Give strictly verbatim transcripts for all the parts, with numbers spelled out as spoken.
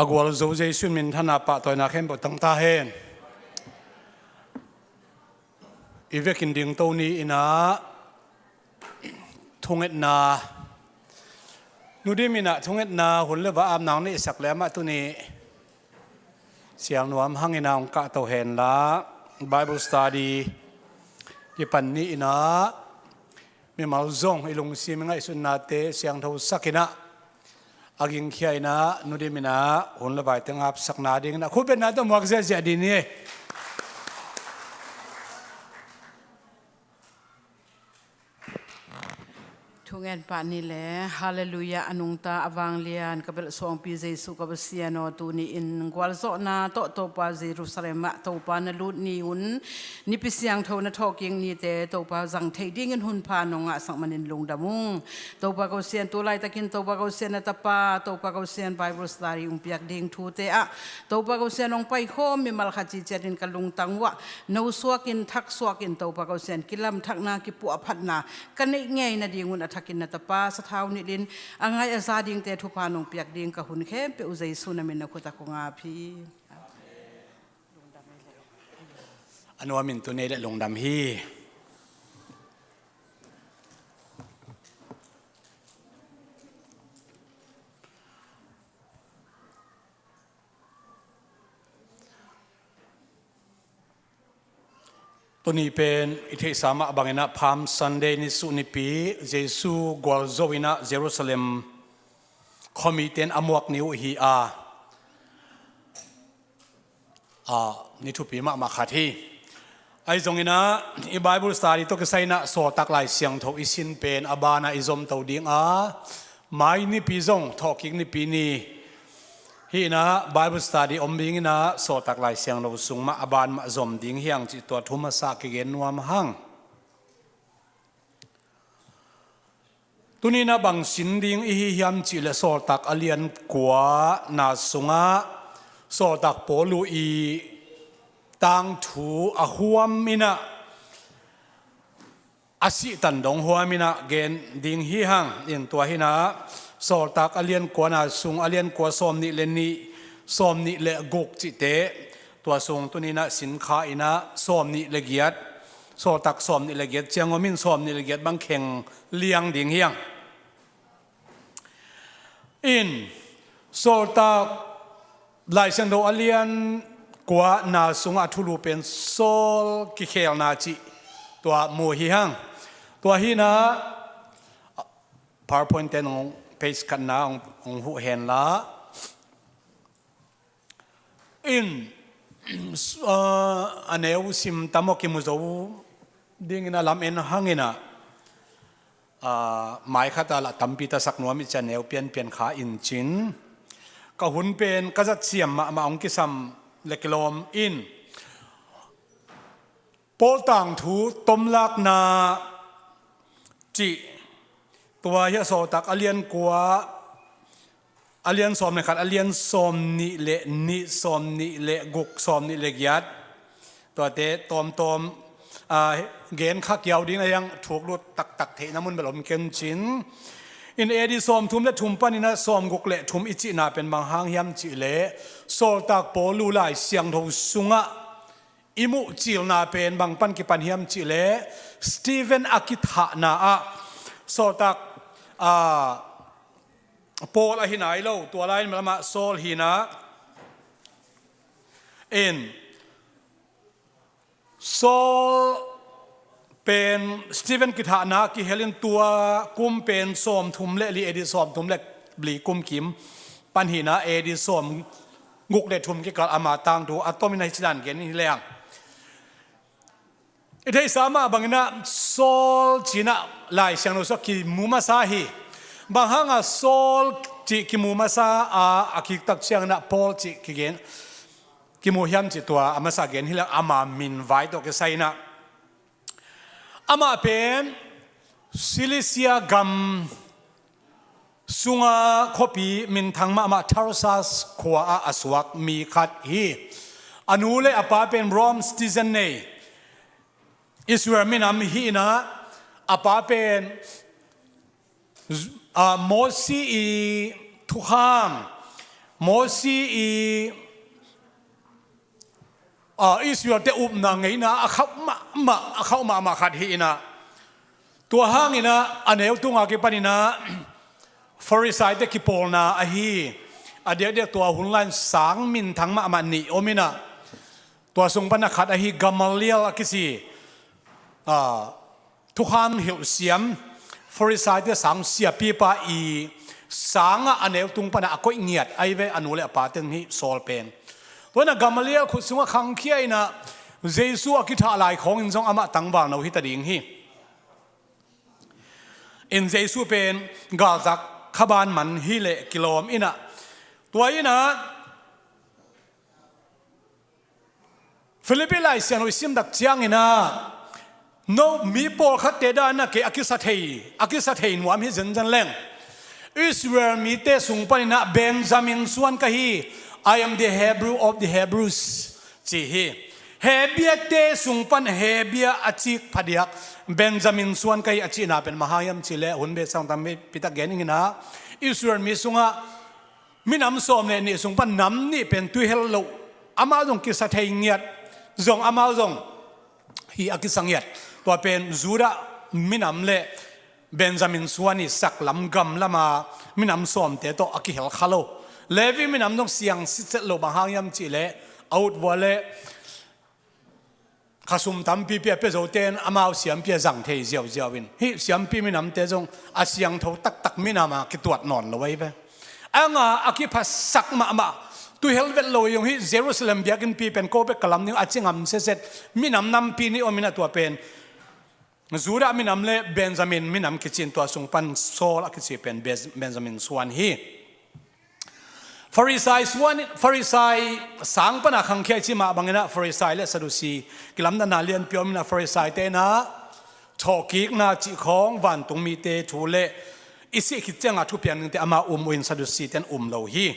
A gualzo Jesuh in minthanna, pahtawina khempeuh tang ta hen. I vekin dingto ni-in ah thungetna, Nu Dim in ah thungetna hun le va apna hong neihsak leh amah tuni siang nuam hangin ah hong kahto henla, Bible study kipan ni-in ah mimal zong i lungsim i ngaihsutnate siangthosak in ah, a gingkhia in ah Nu Dim in ah hun le vaite hong hapsakna dingin ah khutbetna tawh muak ziahziah ding hi. Thungen pah ni le. Halleluiah. A nungta a vanglian ka belh suangpi Jesuh ka Pasian aw, tuni-in gualzawhna tawh Topa Jerusalem ah Topa na lut ni hun, Nipi siangtho na thawhkik nite Topa zang theih dingin hun pha nong ngahsak manin lungdam ung. Topa ko Pasian, tu laitakin Topa ko Pasian na tapa, Topa ko Pasian Bible study hong piak ding thute ah Topa ko Pasian hong paikhawm mimal khat ciciatin ka lungtang uh ah no suakin thak suakin Topa ko Pasian kilamthakna kipuahphatna ka neih ngei nadingun a thakin na tapa sathau nilhin a ngai a za dingte thupha nong piak ding ka hun khempeuh Jesuh na min na khut ah kong ap hi. A nuam in tuni le lungdam hi. Tuni pen i theihsa mah bangin ah Palm Sunday ni suh nipi, Jesuh gualzo in ah Jerusalem khuamite in a muak ni uh hi a, a, ni thupi mahmah khat hi. Ahi zongin ah i Bible study tawh kisai in ah Sawltak Lai Siangtho i sin pen a banah i zomto ding a, mai nipi zong thawhkik nipi ni hi in ah Bible study om dingin ah Sawltak Lai Siangtho sung mah a ban mah zom ding hi hang cih tua thu masa kigen nuam hang. Tuni in ah bang sin ding i hi hiam cih leh Sawltak a lian kua na sungah Sawltak Paul uh i tangthu a huam in ah a sihtan dong huam in ah gen ding hi hang. In tua hi in ah Sawltak a lian kua na sung a lian kua sawm nih le nih, sawm nih le guk cihte, tua sung tuni in ah sin kha in ah sawm nih le giat, Sawltak sawm nih le giat ciang om in sawm nih le giat bang kheng liang ding hi hang. In Sawltak Lai Siangtho a lian kua na sungah a thulu pen Saul kikhelna cih tua mu hi hang. Tua hi in ah PowerPoint te nong page khatna hong, hong huh henla. In, ah, a neu sim tam aw kimu zo dingin a lam en hang in ah, ah, mai khat ah lah tampi tasak nuam i cih a neu pianpian kha in cin. Ka hun pen ka zat siam mahmah hong kisam le kilawm in. Paul tangthu tomlakna cih tua hi a, Sawltak a lian kua, a lian sawm le khat, a lian sawm nih le nih, sawm nih le guk, sawm nih le giat, tuate tawmtawm, aa, gen kha kiau ding a hiang thuk lut taktak theihna mun bel om ken cin. In A D sawm thum le thum panin a sawm guk le thum i cihna pen bang hang hiam cih leh Sawltak Paul uh Lai Siangtho sungah i muhcilna pen bang pan kipan hiam cih leh Stephen a kithahna ah Sawltak, aa, Paul ahi nai lo, tua lai in malamah Saul hi in ah, in Saul pen Stephen kithahna kihel in tua kum pen sawm thum le li, A D sawm thum le li kum kim pan hi in ah, A D sawm guk le thum kikal ama tangthu a tom in ah hi ci dan gen in hi leng. I theihsa mah bangin ah Saul ci in ah Lai Siangtho sungah kimu masa hi. Bang hang a Saul cih kimu masa a, a kiktak ciangin ah Paul cih kigen, kimu hiam cih tua a masa gen hi leng, ama min vai tawh kisai in ah. Amah pen Cilicia gam sunga khuapi minthang mahmah Tarsas khua ah a suak mi khat hi. A nu le a pa pen Rome citizen nei, Israel minam hi in ah, a pa pen, aa, Mosi i thukham Mosi i, a, Israel-te upna ngeina a khauh mahmah, a khauh mahmah khat hi inah, tua hanginah a neu tunga kipaninah Farisai-te kipawlna ahi. A diakdiak tua hun lai-in sang minthang mahmah nih om inah, tua sung pana khat ahi Gamaliel a kici, a, thukham hilh siam, Farisai-te sang siapipa i sangah a neu tung pana a koih ngiat ahi ve, a nu le a pate hi Saul pen. Tua inah Gamaliel khut sungah khangkhia inah Jesu a kithah lai khawngin zong amah tangvalno hita ding hi. In Jesu pen galtak khaban man hileh kilawm inah, tua inah Philippi Lai Siangtho i sim tak cianginah, no mi pawlkhatte danah kei a kisa thei, a kisa thei nuam hi zenzen leng, Israel mite sung paninah Benjamin suan ka hi, "I am the Hebrew of the Hebrews," ci hi. Hebia-te sung pan Hebia a cik phadiak Benjamin suan ka hi a cihna pen bang hang hiam cihleh, hun bek sang tampi tak gen inginah, Israel mi sungah minam sawm le nih sung pan nam nih pen tuihel loh, amau zong kisa thei ngiat zong, amau zong hi a kisa ngiat. Tua pen Judah minam le Benjamin suan i saklam gamlama minam sawmte tawh a kihel kha lo. Levi minam zong siang sitset lo, bang hang hiam cihleh, a utvua le khasum tampipi a pia zote in amau siampi a zang thei ziauziau in, hih siampi minamte zong a siangtho taktak minam a kituat nawn lo ahi ve. A nga a kiphasak mahmah, tuihel vet lo i zong hih Jerusalem biakinnpi pen ko bek ka lam ding a ci ngam setset minam nampi nih om inah, tua pen Judah minam le Benjamin minam kici in, tua sung pan Saul a kici pen Bez-, Benjamin suan hi. Farisai suan, Farisai sang pana khangkhia i ci mah banginah Farisai le Sadusi kilamdanna lianpi om inah, Farisai-te inah thawhkikna cih khawng vantungmite thu le i sih khit cianga thupiang dingte amau um uh in, Sadusi-te in um lo hi.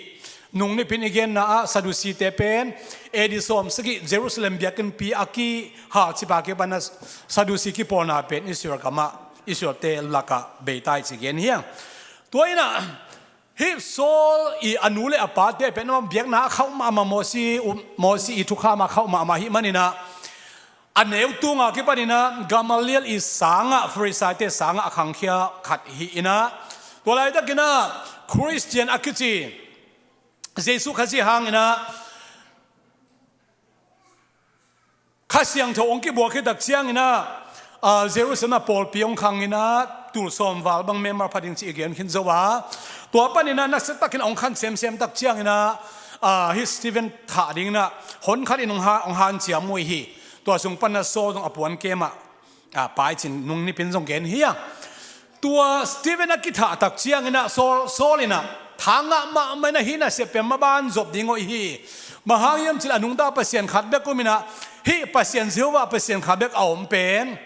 Nung nipin i genna ah Sadusi-te pen A D sawm sagih Jerusalem biakinnpi a kihal cipa kipanah Sadusi kipawlna pen Israel gamah, Israel-te lakah beitai ci gen hi hang. Tua inah hih Saul i a nu le a pate pen amah biakna a khauh mahmah, Mosi, um, Mosi i thukham a khauh mahmah ahih maninah, a neu tunga kipaninah Gamaliel i sangah, Farisai-te sangah a khangkhia khat hi inah, tua laitakinah Khristian a kici, Jesu Khazih hanginah Kha Siangtho hong kibuak khit tak cianginah, a, Jerusalem ah pawlpi hong khanginah tul sawm val bang member pha ding ci i gen khin zo a, tua paninah nasiatakin hong khan semsem tak cianginah, a, hih Stephen thah dinginah hon khatin hong ha-, hong hanciam uh hi. Tua sung panah Saul zong a puan kemah, a, paicin nung nipin zong gen hi a. Tua Stephen a kithah tak cianginah Saul, Saul inah thangah mahmah inah hih nasep pen maban zop ding uh hi. Bang hang hiam cihleh a nungta Pasian khat bek um inah, hih Pasian Jehovah Pasian khat bek a om pen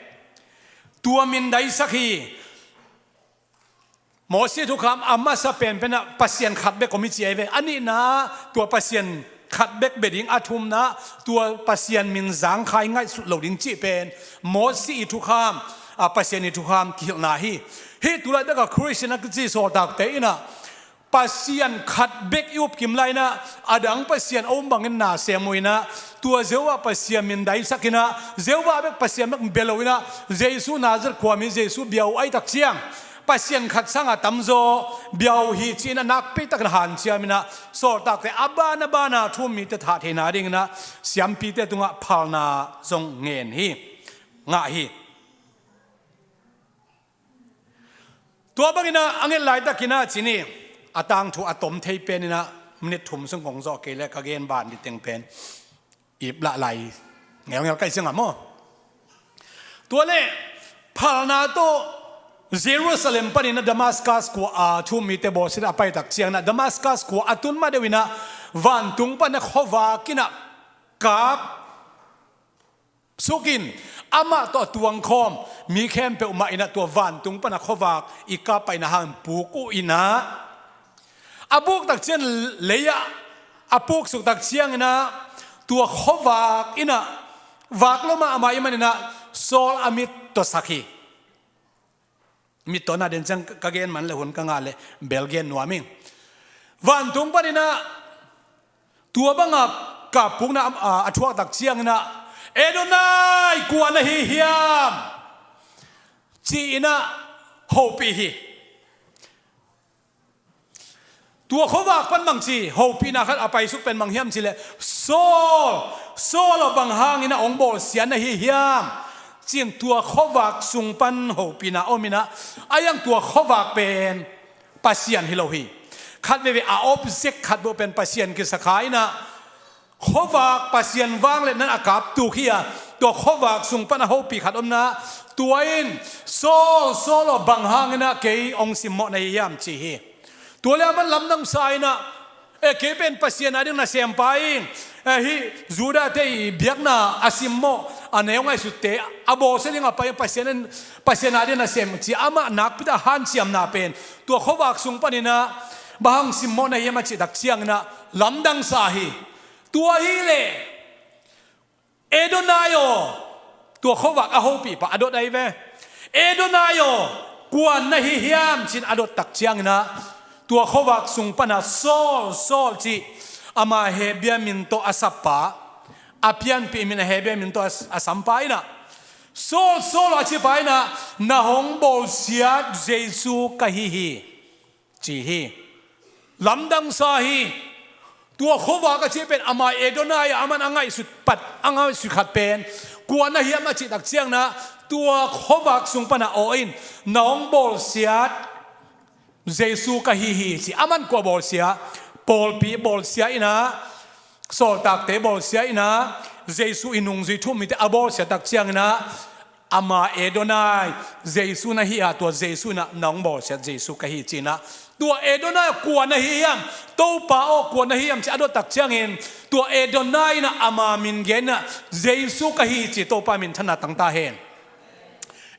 tua mindaisak hi. Mosi thukham a masa penpenah Pasian khat bek om hi ci ahi ve. A nihna tua Pasian khat bek bia ding, a thumna tua Pasian min zangkhai ngaihsut lo ding cih pen Mosi i thukham, a, Pasian i thukham kihilhna hi. Hih tulaitak a Khristian a kici sawltakte inah Pasian khat bek i upkim lai inah, a dang pasian a um bangin na sem uh inah, tua Jehovah Pasian mindaisak inah, Jehovah bek Pasian bek bia lo inah, Jesu Nazareth khuami Jesu bia uh ahih tak ciang Pasian khat sangah tamzaw bia uh hi ci-in a nakpitakin hanciam inah, sawltakte a ban a bana thu-um mite thah theihna dinginah siampite tungah phalna zong ngen hi, ngah hi. Tua banginah a nget laitakinah ci ni, a tangthu a tom thei peninah minit thum sung kong zawh kei leh ka gen ban ding teng pen ip lah lai ngelngel ka hi ciangah maw. Tua leh phalna tawh Jerusalem paninah Damascus khua a thu-um mite bawlsiat a paitak cianginah Damascus khua a tun ma deuh inah vantung panah khuavak inah kap sukin amah tawh a tuangkhawm mi khempeuh mah inah tua vantung pana khuavak i kap paina hang puk uh inah, a puk tak ciang lei-ah a puksuk tak cianginah tua khuavak inah vak lo mahmah ahih maninah Saul a mit tuasak hi. Mittaw na den ciang ka gen man le hun ka ngah le bel gen nuam ing. Vantung paninah Tua banga kappukna a, a thuak tak ciangin ah, "Adonai, kua na hi hiam?" ci-in ah hopih hi. Tua khuavak pan bangci hopihna khat a paisuk pen bang hiam cih leh, "Saul, Saul aw, bang hangin ah hong bawlsia na hi hiam?" ci-in tua khuavak sung pan hopihna om in ah, a iang tua khuavak pen Pasian hi lo hi. Khat veve a object khat beuh pen Pasian kisa kha in ah, khuavak Pasian vangliatna in a kaptuk hi a, tua khuavak sung pan a hopih khat om in ah, tua in, "Saul, Saul aw, bang hangin ah kei hong simmawh na hi hiam?" ci hi. Tua leh aman lamdang sa in ah, "E, kei pen Pasian ading nasempa ing, e, hih Judah-te i biakna a simmawh, a neu ngaihsutte a bawlsia ding a pai Pasian in, Pasian ading nasem," ci amah nakpi tak a hanciamna pen tua khuavak sung panin ah, "Bang hang simmawh na hi hiam?" a cih tak ciangin ah lamdang sa hi. Tua hi leh, "Adonai aw," tua khuavak a hopih pa a dot ahi ve. "Adonai aw, kua na hi hiam?" ci-in a dot tak ciangin ah, tua khuavak sung pan ah, "Saul, Saul," cih ama Hebru min tawh a sap pa, a pianpih min a Hebru min tawh a, a sam pa in ah, "Saul, Saul aw," a ci pa in ah, "Na hong bawlsiat Jesu ka hi hi," ci hi. Lamdang sa hi. Tua khuavak a cih pen ama Adonai a, aman a ngaihsut pat, a ngaihsut khat pen, "Kua na hiam?" a cih tak ciangin ah, tua khuavak sung pan ah, "Aw in, na hong bawlsiat Jesu ka hi hi," ci. Aman kua bawlsia? Pawlpi bawlsia in ah, sawltakte bawlsia in ah, Jesu i nungzui thu-um mite a bawlsia tak ciangin ah, ama Adonai, Jesu na hi a, tua Jesu in ah, "Na hong bawlsiat Jesu ka hi," ci-in ah, tua Adonai, "Kua na hi hiam? Topa aw, kua na hi hiam?" ci a dot tak ciangin, tua Adonai in ah ama min gen in ah, "Jesu ka hi," ci. Topa minthanna tang ta hen.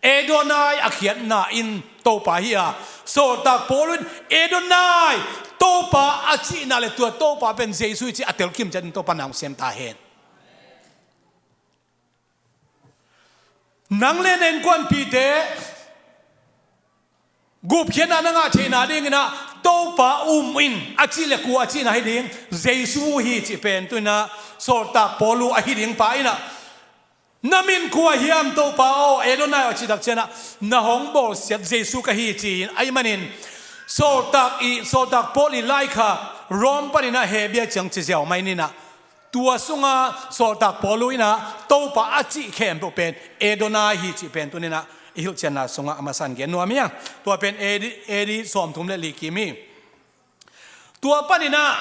Adonai a khiatna in Topa hi a, sawltak Paul in, "Adonai, Topa," a cihna leh tua Topa pen Jesu hi ci a telkimciat in Topa na hong sem ta hen. Nang le na innkuanpihte gupkhiatna na ngah theihna dingin ah, "Topa um in," a cih leh kua a cihna hi ding? Jesu hi cih pen tu-in ah sawltak Paul uh ahi ding pa in ah, "Na min kua hiam, Topa aw, Adonai aw?" a cih tak ciangin ah, "Na hong bawlsiat Jesu ka hi," ci-in, ahih manin sawltak i, sawltak Paul i laikhak Rom panin ah Hebru ciang ci ziau mai ni in ah, tua sungah sawltak Paul uh in ah Topa a cih khempeuh pen Adonai hi cih pen tuni-in ah i hilhcianna sungah a masa-in gen nuam hi a. Tua pen A D, A D sawmthum le li kim hi. Tua panin ah,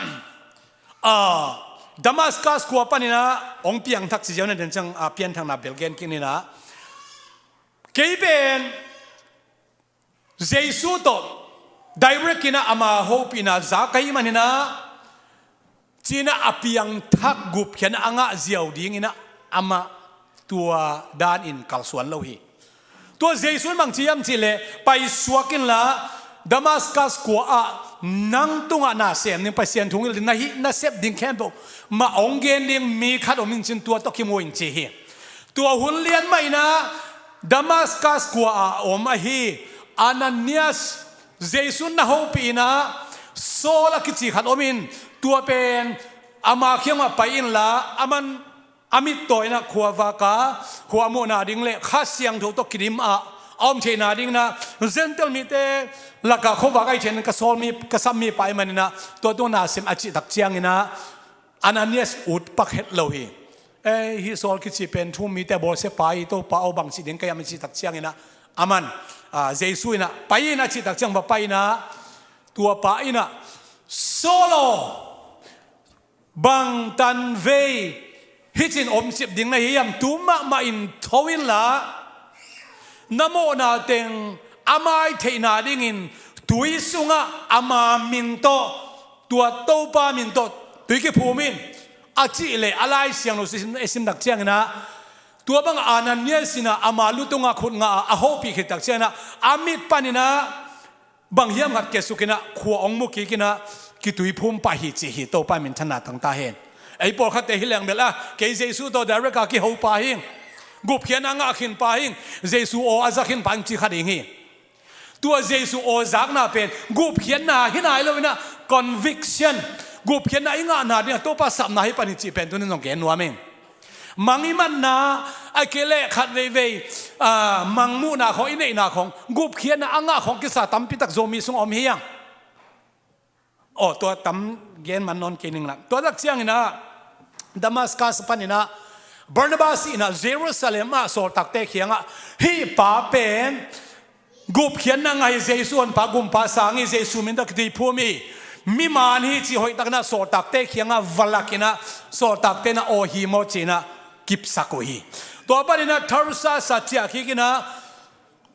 ah, Damascus khua panin ah hong piangthak ci ziau ni in, den ciang, ah, pianthakna bel gen kik ni in ah, "Kei pen Jesu tawh direct in ah ama hopihna za ka hih manin ah," ci-in ah a piangthak gupkhiatna a ngah ziau dingin ah amah tua danin kalsuan lo hi. Tua Jesu in bang ci hiam cih leh, "Paisuak inla, Damascus khua-ah nang tungah na sem ding, Pasian thu hong hilh ding, na hih na sep ding khempeuh mah hong gen ding mi khat om in," ci-in, "tua tawh kimu in," ci hi. Tua hun lian mah in ah Damascus khua-ah a om ahi Ananias, Jesu in na hopih in ah, Saul a kici khat om in, tua pen ama kiangah pai inla, aman a mittawi in ah khua vak a, khua muhna ding le Kha Siangtho tawh kidim a, a om theihna dingin ah, Gentile mite lakah khuavak ahi theihna dingin ka sawl mi, ka sam mipa ahih manin ah, tua tungah na sem, a cih tak ciangin ah, Ananias ut pak het lo hi. "Ei, hih Saul kici pen thu-um mite a bawlsia pa hi, Topa aw, bang cih ding ka hiam?" a cih tak ciangin ah, aman, ah, Jesu in ah, "Pai in," a cih tak ciang va pai in ah, tua pa in ah, "Saul aw, bang tanvei hih ci-in omcip ding na hi hiam? Tu mahmah in tho inla, na mawhna teng a mai theihna dingin tui sungah ama min tawh, tua Topa min tawh tui kiphum in," a cih leh, a Lai Siangtho i sim, i sim tak ciangin ah, tua bangah Ananias in ah ama lu tungah khut ngah a, a hopih khit tak ciangin ah, a mit panin ah bang hiam khat kiasuk in ah, khua hong mu kik in ah, kitui phum pah hi, ci hi. Topa minthanna tang ta hen. Ei pawlkhatte hi leng bel ah, "Kei Jesu tawh direct a kiho pa hi ing, gupkhiatna a ngah khin pa hi ing, Jesu aw a za khin pa hi ing," ci kha ding hi. Tua Jesu aw zakna pen gupkhiatna hi nai lo in ah, conviction, Gupkhiatna i ngahna ding a Topa sapna hi pan hi cih pen tuni zong gen nuam ing. Mang i manna a kei leh khat veivei, ah, mang muhna khawng i neihna khawng gupkhiatna a ngah khawng kisa tampi tak Zomi sung a om hi hang. Aw, tua tam gen man nawn kei ning la. Tua tak ciangin ah Damascus panin ah Barnabas in ah Jerusalem ah sawltakte kiangah, hih pa pen gupkhiatna ngah hi, Jesu honpa gumpa sang hi, Jesu min tawh kituiphum hi, mi man hi cih hoihtakin ah sawltakte kiangah va lakin ah sawltakte in ah aw hi maw ci-in ah kipsak uh hi. Tua panin ah Tarsus ah ciah kik in ah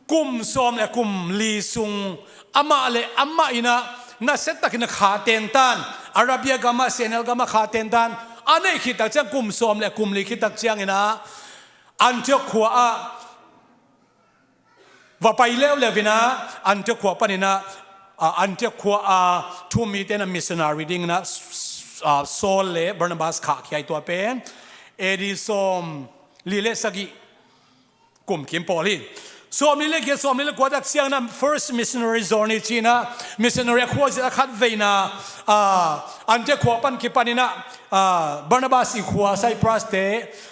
kum sawm le kum li sung amah le amah in ah nasiatakin a kha tentan, Arabia gamah, Sehnel gamah kha tentan a neih khit tak ciang kum sawm le kum li khit tak ciangin ah Antioch khua ah va pai leuleu in ah Antioch khua panin ah, ah, Antioch khua ah thu mite in ah missionary dingin ah, ah, Saul le Barnabas khahkhia hi. Tua pen A D sawm li le sagih kum kim pawl hi. Sawm li le giat, sawm li le kua tak ciangin ah first missionary journey ci-in ah missionary a khuazia a khatveina, ah, Antioch khua pan kipanin ah, ah, Barnabas i khua Cyprus te,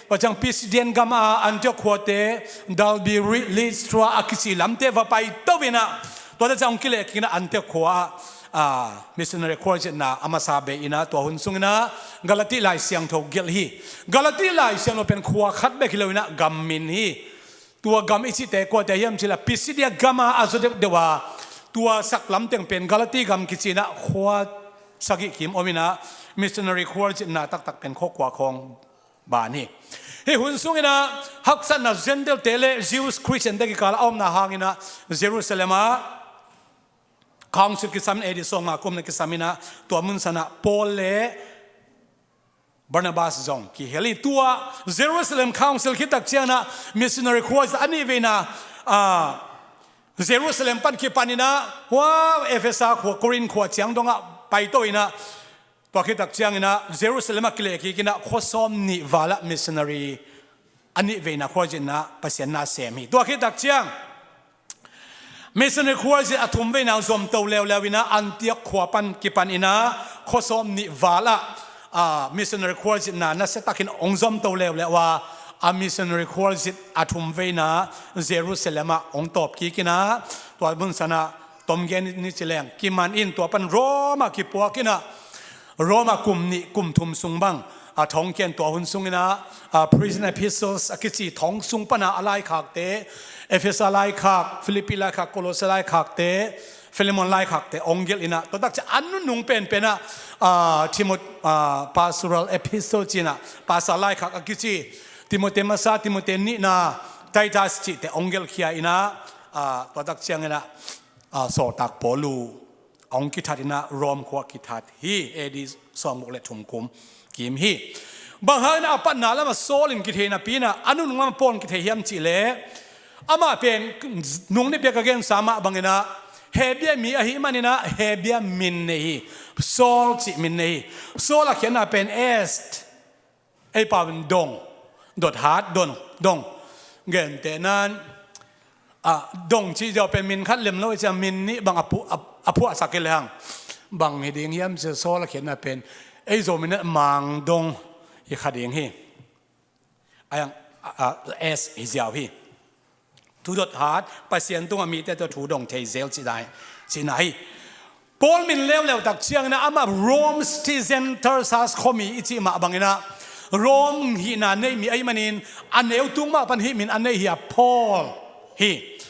tua ciang Pisidian gam a Antioch khuate, Derbe, Ri-, Listra a kici lamte va paito in ah, tua tak ciang hong kilehkik in ah Antioch khua ah, ah, missionary khualzinna a masa bei in ah tua hun sungin ah Galati Lai Siangtho gelh hi. Galati Lai Siangtho pen khua khat bek hi lo in ah gam min hi. Tua gam i cihte kuate hiam cih leh Pisidia gam a a zaw deuhdeuh a, tua sak lamteng pen Galati gam kici in ah khua sagih kim om in ah missionary khualzinna taktak pen khua kua khawng ban hi. Hih hun sungin ah haksatna Gentile te le Jews Christian te kikal a omna hangin ah Jerusalem ah council kisam in, A D sawmnga kum na kisam in ah tua mun san ah Paul le Barnabas zong kihel hi. Tua Jerusalem council khit tak ciangin ah missionary khuazia a nihveina, ah, Jerusalem pan kipanin ah hua Efesa khua, Korin khua ciang dongah paito in ah, tua khit tak ciangin ah Jerusalem ah kilehkik in ah khua sawm nih val ah missionary a nihveina khualzinna Pasian na sem hi. Tua khit tak ciang missionary khualzin a thumveina zomto leuleu in ah Antioch khua pan kipan in ah khua sawm nih val ah, ah, missionary khualzinna nasiatakin hong zomto leuleu a, a missionary khualzin a thumveina Jerusalem ah hong tawpkik in ah tua mun san ah tomgen ni ci leng kiman in tua pan Rome ah kipuak in ah Rome ah kum nih kum thum sung bang a thongkian, tua hun sungin ah, ah, prison epistles a kici thong sung pan ah a laikhakte, Efesa laikhak, Philippi laikhak, Kolose laikhakte, Filemon laikhakte hong gelh in ah tua tak ciang a nunung penpen ah, ah, Timot-, ah, pastoral epistle ci-in ah pastor laikhak a kici Timote masa, Timote nihna, Titus cihte hong gelhkhia in ah, ah, tua tak ciangin ah, ah, sawltak Paul uh hong kithat in ah Rome khua kithat hi. A D sawmguk le thum kum kim hi. Bang hangin ah a patna lamah Saul in kithei napi in ah a nunung lamah Paul in kithei hiam cih leh amah pen nung ni pia ka gensa mah bangin ah Hebru mi ahih manin ah Hebru min nei hi. Saul cih min nei hi. Saul a khiatna pen S, ei pau in dong, dot hat, dong, dong. Gentehna in, ah, dong cih ziau pen min khat lem lo i ciang min nih bang a phu-, a, a phuahsak hi lehang bang hi ding hiam cih leh Saul a khiatna pen ei Zomi in ah mang dong i kha ding hi. A yang, ah, ah, S hi ziau hi. Thu dot hat, Pasian tungah mite tawh thu dong thei zel cihna hi, cihna hi. Paul min leuleu tak ciangin ah amah Rome citizen, Tarsus khuami i cih mah bangin ah Rome hihna nei mi ahih manin a neu tung mah pan hih min a nei hi a, Paul hi.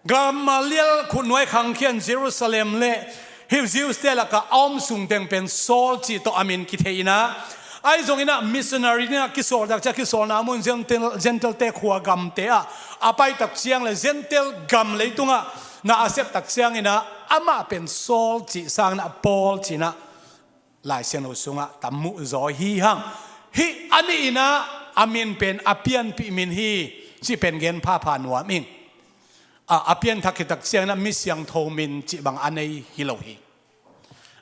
Gamaliel khutnuai khangkhian Jerusalem le hih Jews te lakah a om sung teng pen Saul cih tawh a min kithei in ah, ahi zongin ah missionary dingah kisawl tak ciang kisawlna mun Gentile, Gentile te khua gamte ah a pai tak ciang le Gentile gam leitungah na a sep tak ciangin ah amah pen Saul cih sangin ah Paul ci-in ah Lai Siangtho sungah tam muh zaw hi hang. Hih a nih in ah a min pen a pianpih min hi cih pen gen phapha nuam ing. A, a pianthak khit tak ciangin ah mi siangtho min cih bang a nei hi lo hi.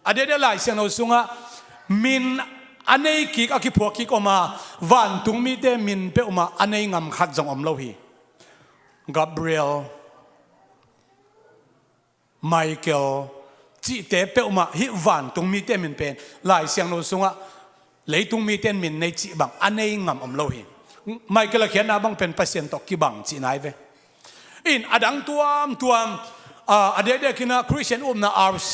A diakdiak Lai Siangtho sungah min a nei kik, a kiphuak kik om a, vantung mite min peuhmah a nei ngam khat zong om lo hi. Gabriel, Michael, cihte peuhmah hih vantung mite min pen Lai Siangtho sungah leitung mite in min nei cih bang a nei ngam om lo hi. Michael a khiatna bang pen Pasian tawh kibang cihna hi ve. In a dang tuamtuam, a, a dekdek in ah Christian upna R C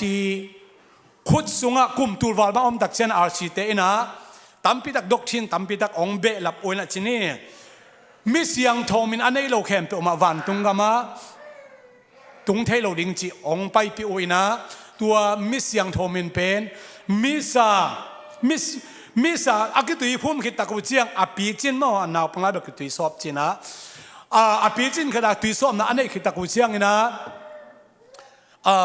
khut sungah kum tul val bang om tak ciang R C te in ah tampi tak doctrine tampi tak hong behlap uh in ah ci ni. Mi siangtho min a nei lo khempeuh mah vantung gamah tung thei lo ding cih hong paipih uh in ah, tua mi siangtho min pen misa, mis, misa a kituiphum khit tak uh ciang a picin maw, a naupang lai bek kitui sawp cin ah, a, a picin khit a tui sawpna a neih khit tak uh ciang in ah, a,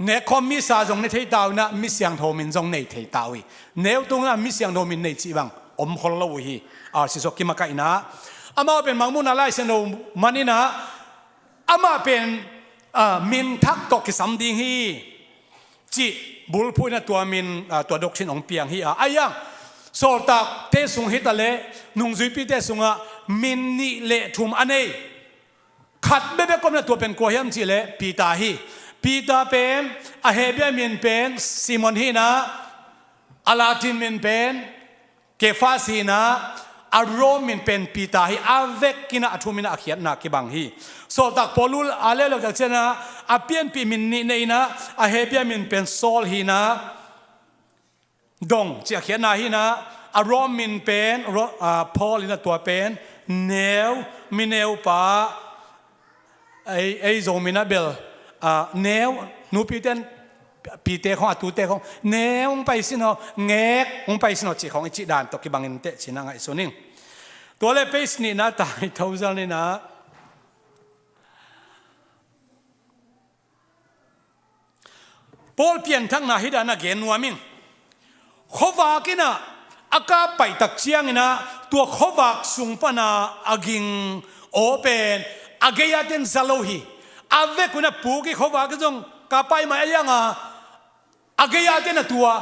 nekkhawm misa zong ne thei ta uh in ah, mi siangtho min zong nei thei ta uh hi. Neu tung in ah mi siangtho min nei cih bang om khol lo uh hi. R C sawk kimakaihna amau pen Mangmuhna Lai Siangtho man in ah, amah pen, a, min thak tawh kisam ding hi cih bulphuh in ah tua min, a, tua doctrine hong piang hi a, a iang Sawltakte sung hi ta leh nungzuipite sungah min nih le thum a nei. Khat bekbek om in ah tua pen kua hiam cih leh Peter hi. Peter pen a Hebrew min pen Simon hi in ah, a Latin min pen Kefas hi in ah, a Rome min pen Peter hi. A vek in ah a thum in ah a khiatna kibang hi. Sawltak Paul a leuleu tak ciang ah a pianpih min nih nei in ah, a Hebrew min pen Saul hi in ah, dong cih a khiatna hi in ah, a Rome min pen Ro-, a, Paul in ah tua pen neu, mi neu pa, ei, ei Zomi in ah bel, a, neu, nupite in pite khong, a tute khong neu hong pai sin aw, ngek hong pai sin aw cih khong i cih dan tawh kibang in teh cih in ah ngaihsun ing. Tua leh page nihna tai tho zel ni in ah. Paul pianthakna hih dan a gen nuam ing. Khuavak in ah a kap pai tak ciang in ah tua khuavak sung pan a a ging aw pen a gei-ate in za lo hi. A vek un a puk hi, khuavak in zong kap pai mai a iang a, a gei-ate in ah tua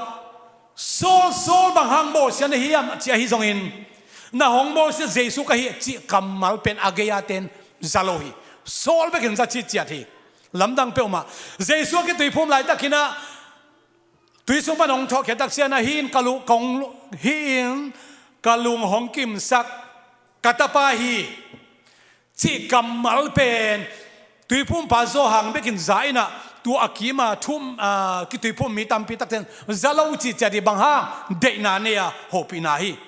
Saul, Saul, bang hang bawlsia na hiam cih ahi zongin, na hong bawlsia Jesu ka hi cih kammal pen a gei-ate in za lo hi. Saul bek in za citciat hi. Lamdang peuhmah. Jesu a kituiphum laitak in ah tui sung pan hong thawhkhia tak ciang ah, hih in ka lung, kong, hih in ka lung hong kimsak ka tapa hi cih kammal pen tuiphumpa Johan bek in za in ah, tua a kim a thum, a, kituiphum mi tampi takte in za lo citciat hi. Bang hang? Deihna nei a, hopihna hi.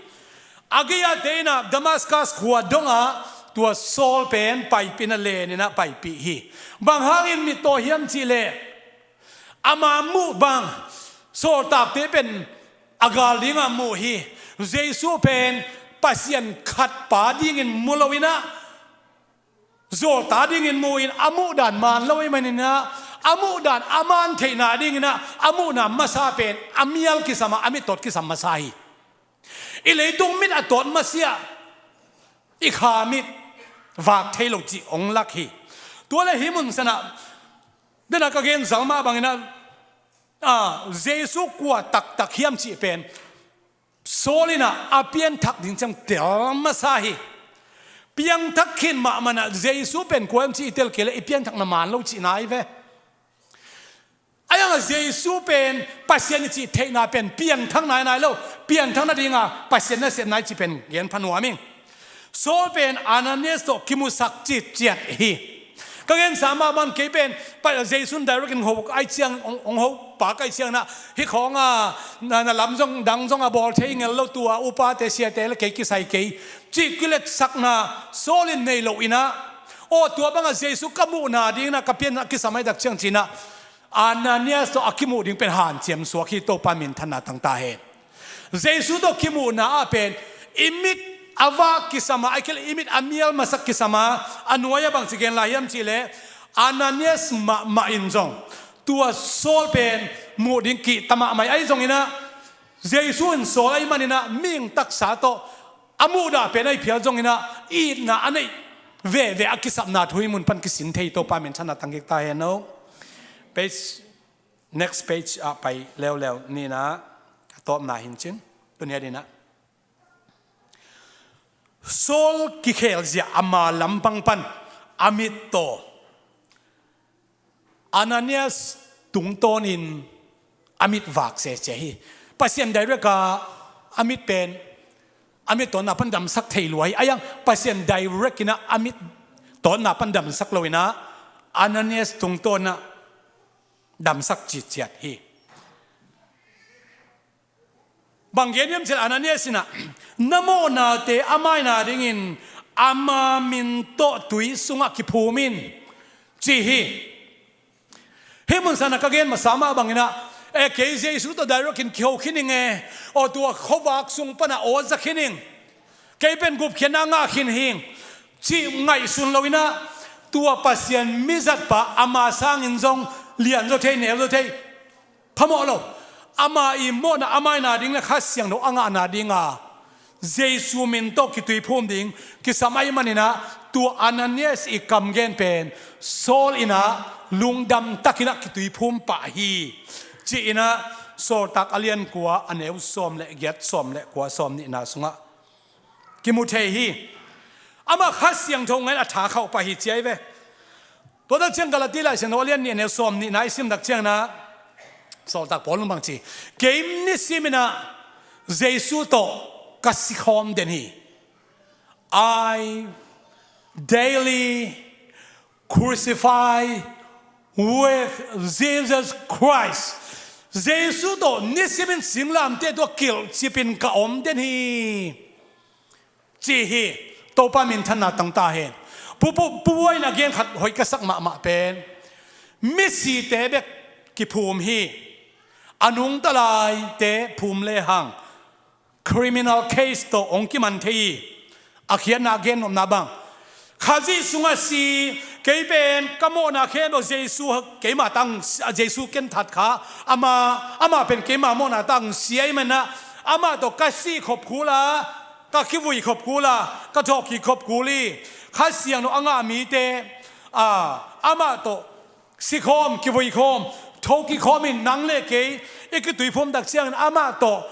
A gei-ate in ah Damascus khua dong ah tua Saul pen paipih in ah len in ah paipih hi. Bang hangin mittaw hiam cih leh ama muh bang sawltakte pen a gal ding ah muh hi. Jesu pen Pasian khat pa dingin mu lo in ah, zawlta dingin mu in, a muhdan man lo ahih manin ah, a muhdan a man theihna dingin ah a muhna masa pen a mial kisam a, a mittaw kisam masa hi. I leitung mit a tawt masiah i kha mit vak thei lo cih hong lak hi. Tua leh hih mun san ah, den a ka gen zal mah bangin ah, a, Jesu kua taktak hiam cih pen Saul in ah a pianthak ding ciang tel masa hi. Piangthak khin mahmah in ah Jesu pen kua hiam cih i tel kei leh i pianthakna man lo cihna hi ve. A iang a Jesu pen Pasian i cih theihna pen piangthakna hi nai lo. Piangthak nading a Pasian nasepna hi cih pen gen pha nuam ing. Saul pen Ananias tawh kimusak citciat hi. Ka gensa mah bang kei pen, pa, Jesu in direct in hong ho ahih ciang, hong, hong ho pak ahih ciang in ah, hih khawng a, na, na lam zong, dang zong a bawl thei ngel lo, tua upate siate leh kei kisai kei cih kiletsakna Saul in nei lo in ah, aw, tua bang a Jesu ka muhna dingin ah ka pian a kisam ahih tak ciang ci in ah, Ananias tawh a kimuh ding pen hanciam suak hi. Topa minthanna tang ta hen. Jesu tawh kimuhna ah pen i mit a vak kisam a, ahih kei leh i mit a mial masak kisam a, a nuai ah bangci gen lai hiam cih leh Ananias mahmah in zong tua Saul pen muh ding kihta mahmah hi. Ahi zongin ah Jesu in Saul ahih manin ah mihing taksa tawh a muhdah pen ahih phial zongin ah itna a neih veve a kisapna thu hih mun pan kisin thei. Topa minthanna tang kik ta hen aw. Page, next page ah pai leuleu ni in ah, a tawpna hi in cin, tuni a ding in ah. Saul kikhelzia ama lampang pan a mittaw Ananias tungtawnin a mit vak sese hi. Pasian direct a a mit pen a mit tawnna pan damsak thei lua hi. Ayang Pasian direct in a mit tawnna pan damsak lo in Ananias tungtawn a damsak citciat hi. Bang gen hiam cih leh Ananias in na mawhnate a maina dingin ama min tawh tui sungah kiphum in ci hi. Hih mun sangin ka gen masa mah bangin e kei Jesu tawh direct in kiho khin ing e, aw tua khuavak sung pan a aw za khin ing, kei pen gupkhiatna ngah khin hi ing cih ngaihsun lo in tua Pasian mizatpa ama sangin zong lian zaw thei, neu zaw thei, phamawh lo. Ama i mawhna a maina ding le Kha Siangtho a ngahna dinga Jesu min tawh kituiphum ding kisam ahih manin tua Ananias i kam gen pen Saul in lungdam takin kituiphum pah hi ci-in Sawltak a lian kua a neu sawm le giat, sawm le kua, sawm nihna sungah kimu thei hi. Amah Kha Siangtho ngah in a tha khauh pah hi ci ahi ve. Tua tak ciang Galati Lai Siangtho a lian nih a neu sawm nihna i sim tak ciangin Sawltak Paul in bang ci, kei nisim in Jesu tawh ka sikhawm den hi. I daily crucify with Jesus Christ. Jesu tawh nisimin singlamteh tawh kilhcipin ka om den hi ci hi. Topa minthanna tang ta hen. Pu, pu, pu in a gen khat hoih ka sak mahmah pen misite bek kiphum hi. A nungta laite phum lehang criminal case tawh hong kiman thei hi. A khiatna gen nopna bang, Khazih sungah si, kei pen ka mawhna khempeuh Jesu, keima tang, Jesu ken that kha, ama, ama pen keima mawhna tang si ahih manin amah tawh ka sih khop kul a, ka kivui khop kul a, ka thawhkik khop kul hi. Kha Siangtho a ngah mite a, amah tawh sikhawm, kivuikhawm, thokik khawm in nang le kei i kituiphum tak ciangin amah tawh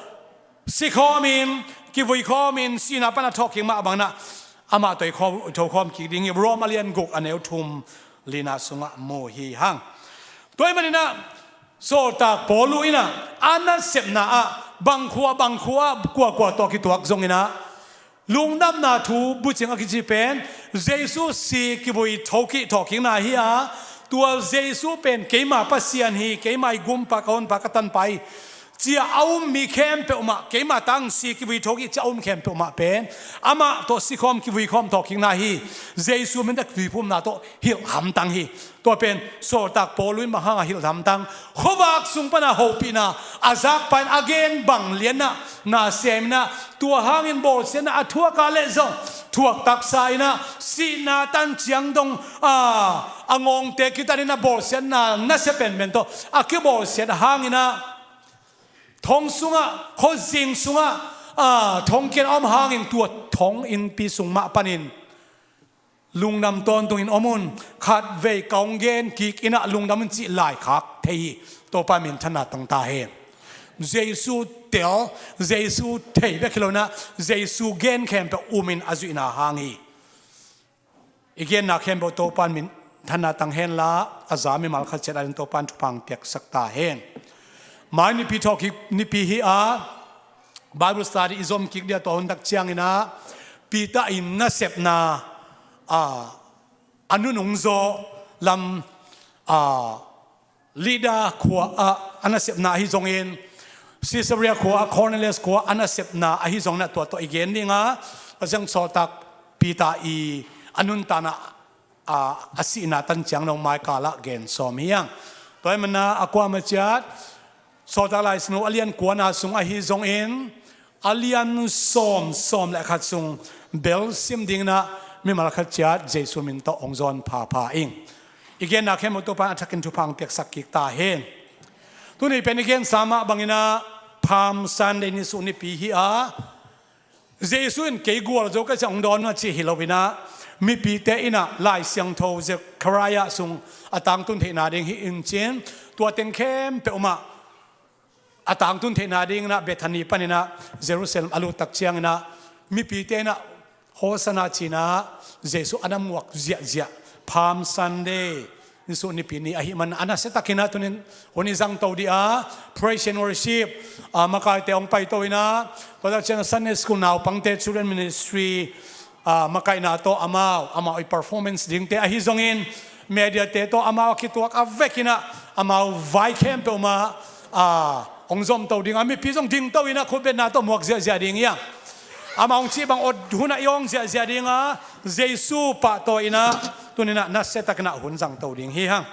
sikhawm in, kivuikhawm in, sihna pan a thawhkik mah bangin amah tawh i khawm, i thokhawm kik ding hi. Rom a lian guk a neu thum lina sungah mu hi hang. Tua ahih manin Sawltak Paul in a nasepna ah bang khua bang khua kuakua tawh kituak zongin lungdamna thu bucing a kici pen Jesu si, kivui, thokik, thawhkikna hi a, tua Jesu pen keima Pasian hi, keima i gumpa, ka honpa, ka tanpa hi ci-a a um mi khempeuh mah keima tang si, kivui, thokik ci-a a um khempeuh mah pen amah tawh sikhawm, kivuikhawm, thawhkikna hi. Jesu min tawh kituiphumna tawh hilh hamtang hi. Tua pen Sawltak Paul in bang hanga hilh hamtang, khuavak sung pana hopihna a zakpa in a gen bang lianna na sem in, tua hangin bawlsiatna a thuak a leh zong thuak taksa in, sihna tan ciang dong a, a ngawngte kitan in bawlsiatna nasia penpen tawh a kibawlsiat hangin thong sungah, khuazing sungah a, thongkiat a om hangin tua thong innpi sung mah panin lungdam tawntungin om un, khatvei ka hong gen kik in lungdam un cih laikhak thei hi. Topa minthanna tang ta hen. Jesu tel, Jesu thei bek hi lo in Jesu gen khempeuh um in a zuihna hang hi. I genna khempeuh Topa minthanna tang henla a za mimal khat ciat ading Topa thupha piaksak ta hen. Mai nipi thawhkik nipi hi a, Bible study i zom kik dia, tua hun tak ciangin Peter in nasepna a, a nunung zaw lam a, Lydda khua ah a nasepna ahi zongin, Caesarea khua ah Cornelius khua a nasepna ahi zongin tua tawh i gen ding a, a zang Sawltak Peter i a nuntakna a, a sihna tan ciang dong mai kal ah gen sawm hi hang. Tua ahih manin a kuamah ciat Sawltak Lai Siangtho a lian kuana sung ahi zongin a lian sawm, sawm le khat sung bel sim dingin mimal khat ciat Jesu min tawh hong zawn phapha ing. I genna khempeuh Topa in a thakin thupha piaksak kik ta hen. Tuni pen i gensa mah bangin Palm Sunday ni sung nipi hi a, Jesu in kei gualzo ka ci a hong dawn uh a cih hi lo in, mipite in Lai Siangtho Zechariah sung a tangtun theihna ding hi in cin, tua teng khempeuh mah a tangtun theihna dingin Bethany panin Jerusalem a lut tak ciangin mipite in Hosanna ci-in Jesu a na muak ziahziah, Palm Sunday Jesuh Nipi ni ahih man a nasia takin ah tunin hun i zangto dih a, praise and worship, ah, makaite hong paito in ah, tua ciang Sunday School naupangte, Children Ministry, ah, makaihna tawh amau, amau i performance dingte ahi zongin, mediate tawh amau a kituak a vekin ah, amau vai khempeuh mah, ah, hong zomto ding a, mipi zong dingto in ah khutbetna tawh muak ziahziah ding hi a. Amah hong cih bang awt hun ah i awng ziahziah ding a, Jesuh pahtawi in ah, tunin ah nasia takin ah hun zangto ding hi hang.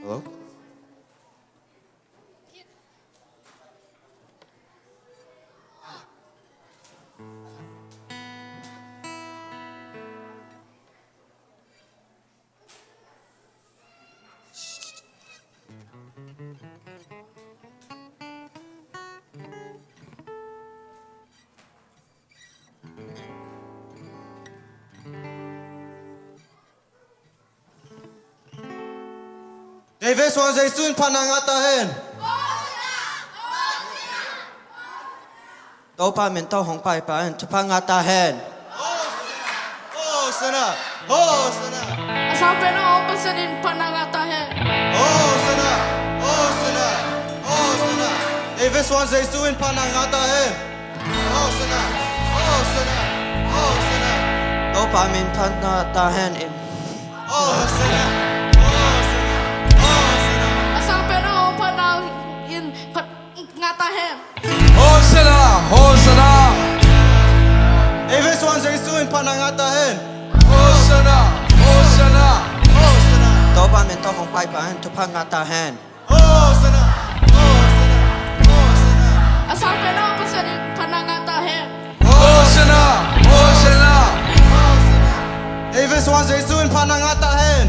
Hello? David Suan Jesu in phatna ngah ta hen. Topa min tawh hong paipai in thupha ngah ta hen. Hosanna! Hosanna! A sangpen a om Pasian in phatna ngah ta hen. Hosanna! Hosanna! Hosanna! David Suan Jesu in phatna ngah ta hen. Hosanna! Hosanna! Hosanna! Topa min phatna ta hen in. Hosanna! Hosanna! Hosanna! A sangpen a om phatna in phat ngah ta hen. Hosanna! Hosanna! David Suan Jesu in phatna ngah ta hen. Hosanna! Hosanna! Hosanna! Topa min tawh hong paipai in thupha ngah ta hen. Hosanna! Hosanna! Hosanna! A sangpen a om Pasian in phatna ngah ta hen. Hosanna! Hosanna! Hosanna! David Suan Jesu in phatna ngah ta hen.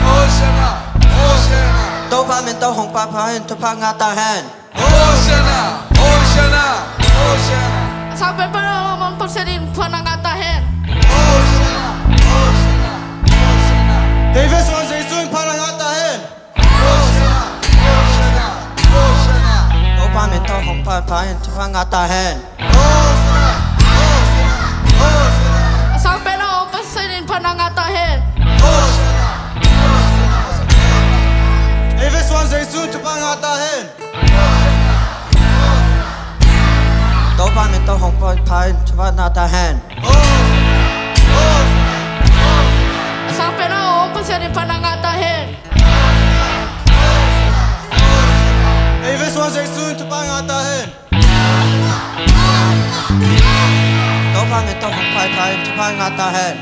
Hosanna! Hosanna! Topa min tawh hong paipai in thupha ngah ta hen. Hosanna! Hosanna! Hosanna! A sangpen a om Pasian in phatna ngah ta hen. Hosanna! Hosanna! Hosanna! David Suan Jesu in phatna ngah ta hen. Hosanna! Hosanna! Hosanna! Topa min tawh hong paipai in thupha ngah ta hen. Hosanna! Hosanna! Hosanna! A sangpen a om Pasian in phatna ngah ta hen. Hosanna! Hosanna! David Suan Jesu in thupha ngah ta hen. Topa min tawh hong paipai in thupha ngah ta hen. A sangpen a om Pasian in phatna ngah ta hen. David Suan Jesu in thupha ngah ta hen. Topa min tawh hong paipai in thupha ngah ta hen.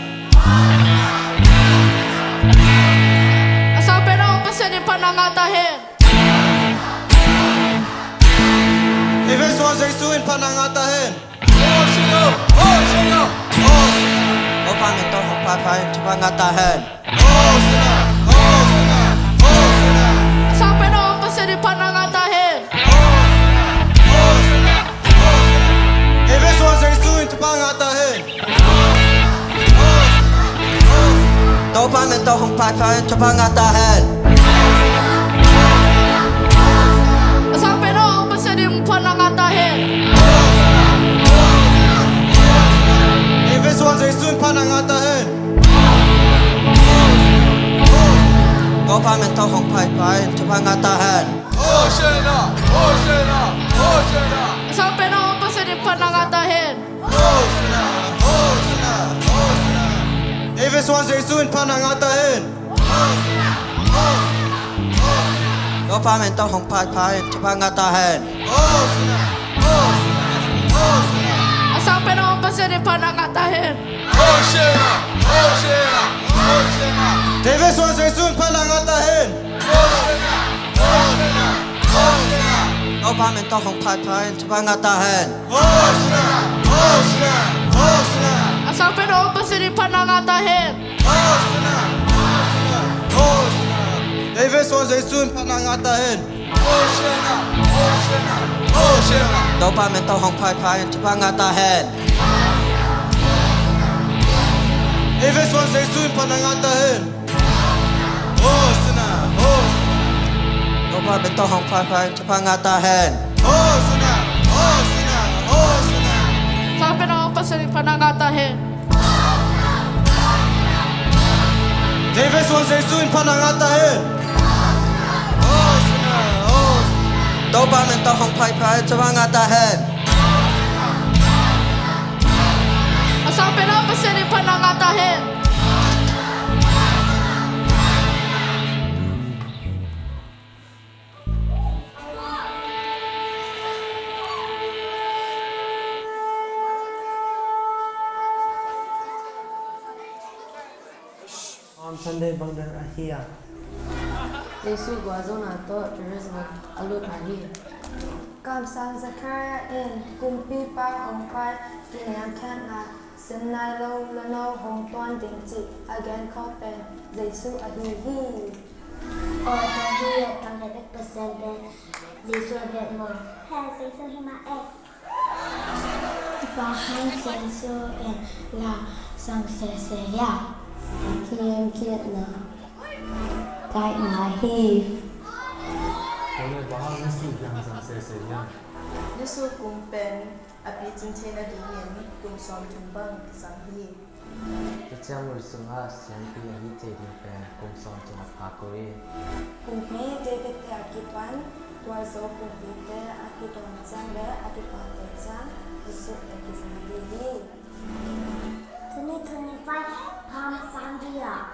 A sangpen a om Pasian in phatna ngah ta hen. David Suan Jesu in phatna ngah ta hen. Hosanna! Hosanna! Hosanna! Topa min tawh hong paipai in thupha ngah ta hen. Hosanna! Hosanna! Hosanna! A sangpen a om Pasian in phatna ngah ta hen. Hosanna! Hosanna! Hosanna! David Suan Jesu in thupha ngah ta hen. Topa min tawh hong paipai in thupha ngah ta hen. A sangpen a om Pasian in phatna ngah ta hen. David Suan Jesu in phatna ngah ta hen. Topa min tawh hong paipai in thupha ngah ta hen. Hosanna! Hosanna! Hosanna! A sangpen a om Pasian in phatna ngah ta hen. Hosanna! Hosanna! Hosanna! David Suan Jesu in phatna ngah ta hen. Hosanna! Hosanna! Hosanna! Topa min tawh hong paipai in thupha ngah ta hen. Hosanna! Hosanna! Hosanna! A sangpen a om Pasian in phatna ngah ta hen. Hosanna, Hosanna, Hosanna. David suan Jesu in phatna ngah ta hen. Hosanna, Hosanna, Hosanna. Topa min tawh hong paipai in thupha ngah ta hen. Hosanna, Hosanna, Hosanna. A sangpen a om Pasian in phatna ngah ta hen. Hosanna, Hosanna, Hosanna. David suan Jesu in phatna ngah ta hen. Hosanna, Hosanna, Hosanna. Topa min tawh hong paipai in thupha ngah ta hen. David suan Jesu in phatna ngah ta hen. Hosanna, Hosanna. Topa min tawh hong paipai in thupha ngah ta hen. Hosanna, Hosanna, Hosanna. Sangpen a om Pasian in phatna ngah ta hen. David suan Jesu in phatna ngah ta hen. Hosanna, Hosanna. Topa min tawh hong paipai in thupha ngah ta hen. A sangpen a om Pasian in phatna ngah ta hen. Palm Sunday bang dan ahi a, Jesu gualzawhna tawh Jerusalem a lut ahi. Kamsang Zechariah in Kumpipa hong pai kinengkhiatna, Sinai lo lano hong tuan ding cih a genkhawm pen Jesu ahi hi. Aw, tua hi a, tang le bek Pasian pen Jesu a biak maw? He, Jesu hi mah e. Bang hang Jesu in la sang sese hiam? Kinengkhiatna taina hi. Tua le bang hang Jesu in la sang sese hiam? Jesu kum pen a picin theihna dingin kum sawmthum bang kisam hi. Thuciam Lui sungah siampi ahi thei ding pen kum sawmthum a phak uh hi. Kumpi David te a kipan, tua zo kumpite a kidawm ciang le a kituate ciang Jesu a kizang ding hi. Twenty twenty-five Palm Sunday ah,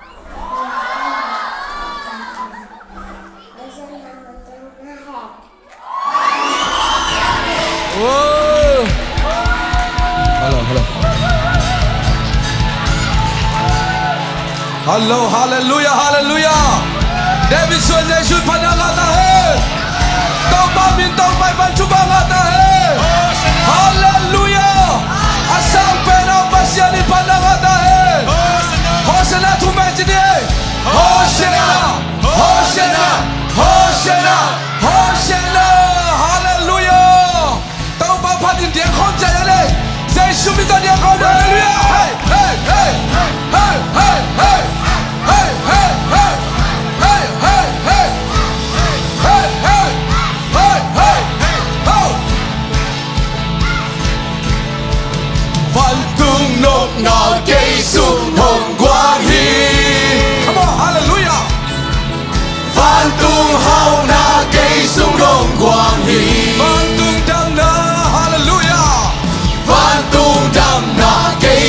Whoa. Hello, hello. Hello, hallelujah, hallelujah. David suan Jesu phatna ngah ta hen. Topa min tawh paipai in thupha ngah ta hen. Hallelujah. A sangpen a om Pasian in phatna ngah ta hen. Hosanna thu mai ci ni. Hosanna. Hosanna! Hosanna! Hosanna! Hallelujah! Topa phat in diang khawm ciat a lei. Jesu min tawh diang khawm ciat. Hallelujah! Hey, hey, hey! Hey, hey, hey! Hey, hey, hey! Hey, hey, hey! Hey, hey, hey! Ho! Vantung nopna kei sung hong guang hi. Come on, hallelujah. Vantung hauhna kei sung hong guang hi. Vantung damna, hallelujah. Vantung damna kei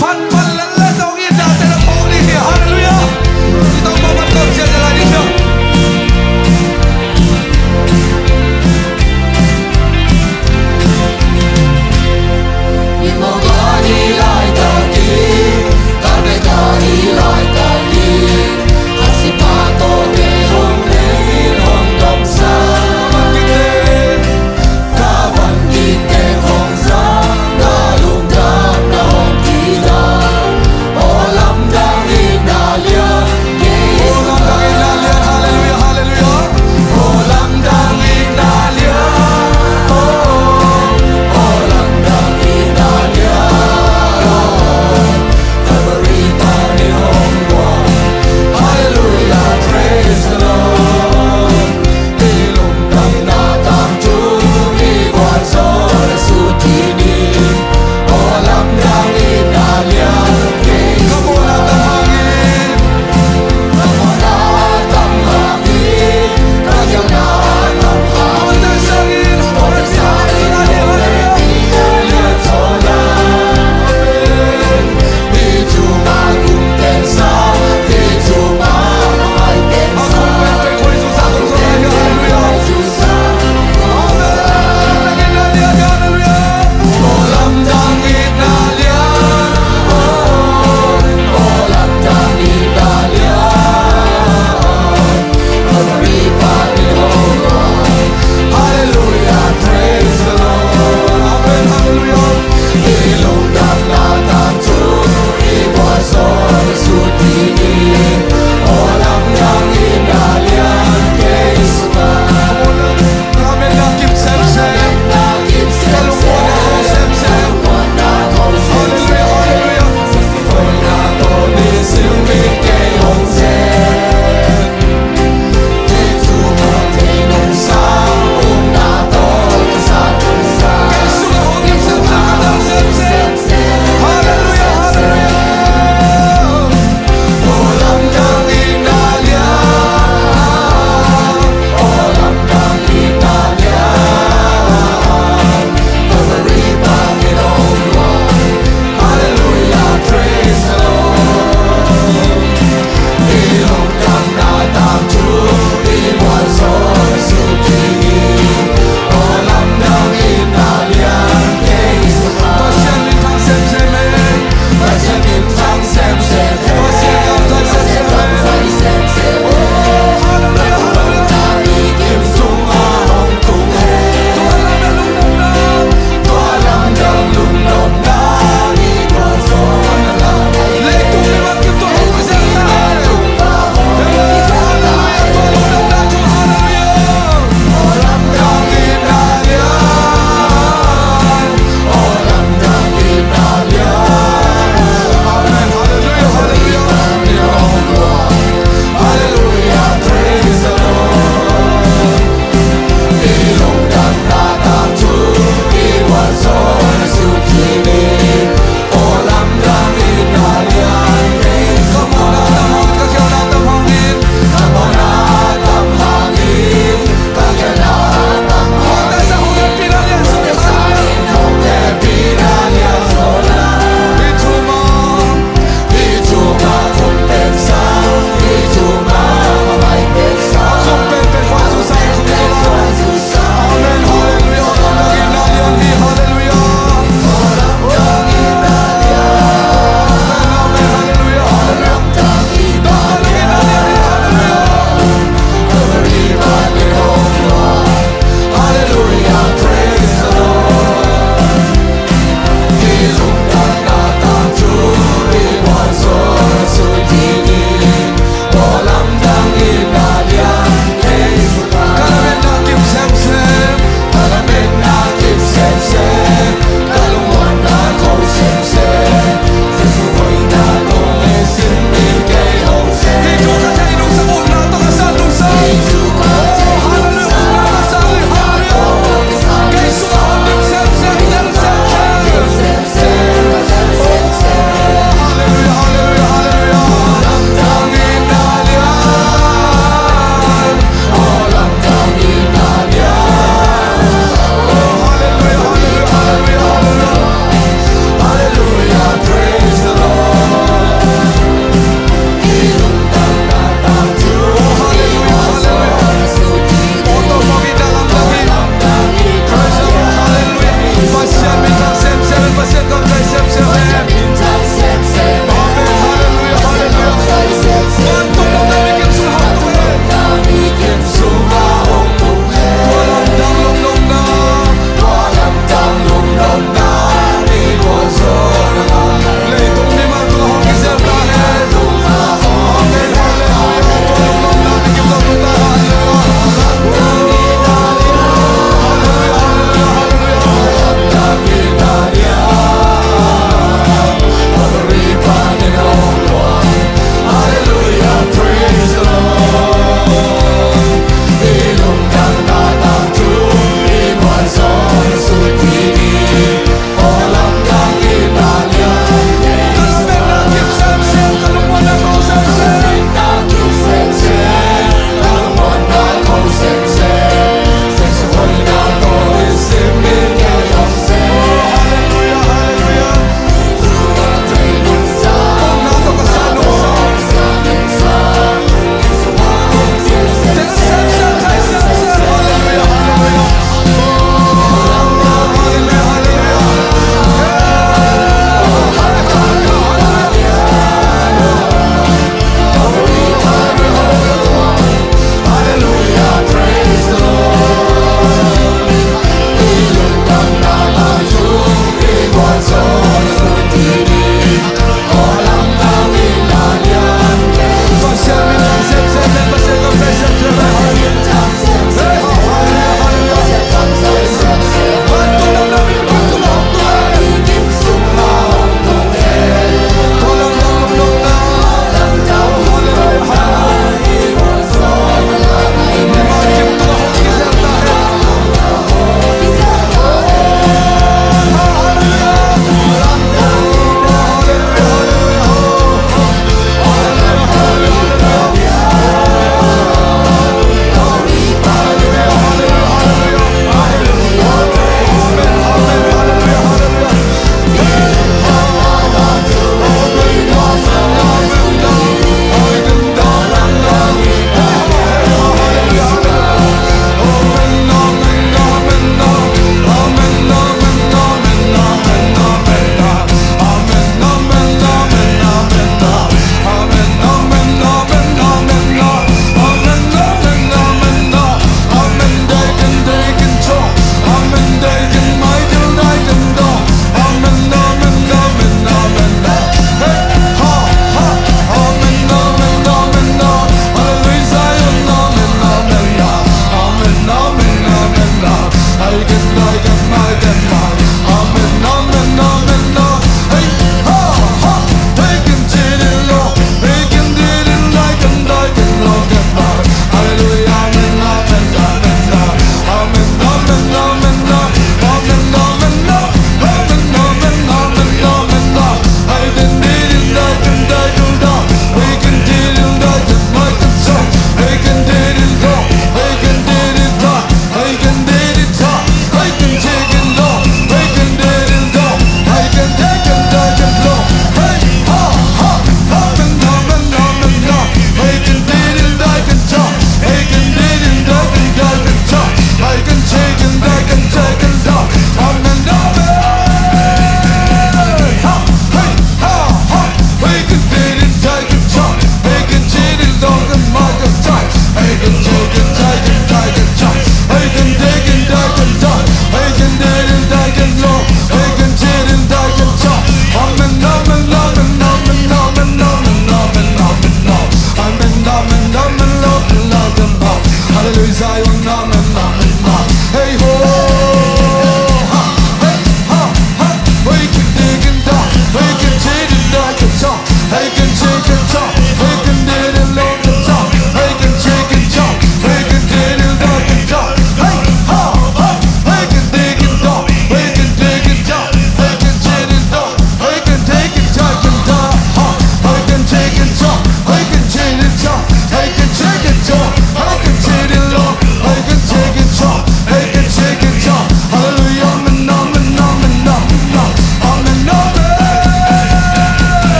Phat phat lel lel zong in, dante na phawk ding hi. Halleluiah. Ci tawh phat phat kawm ciat lai ding hi.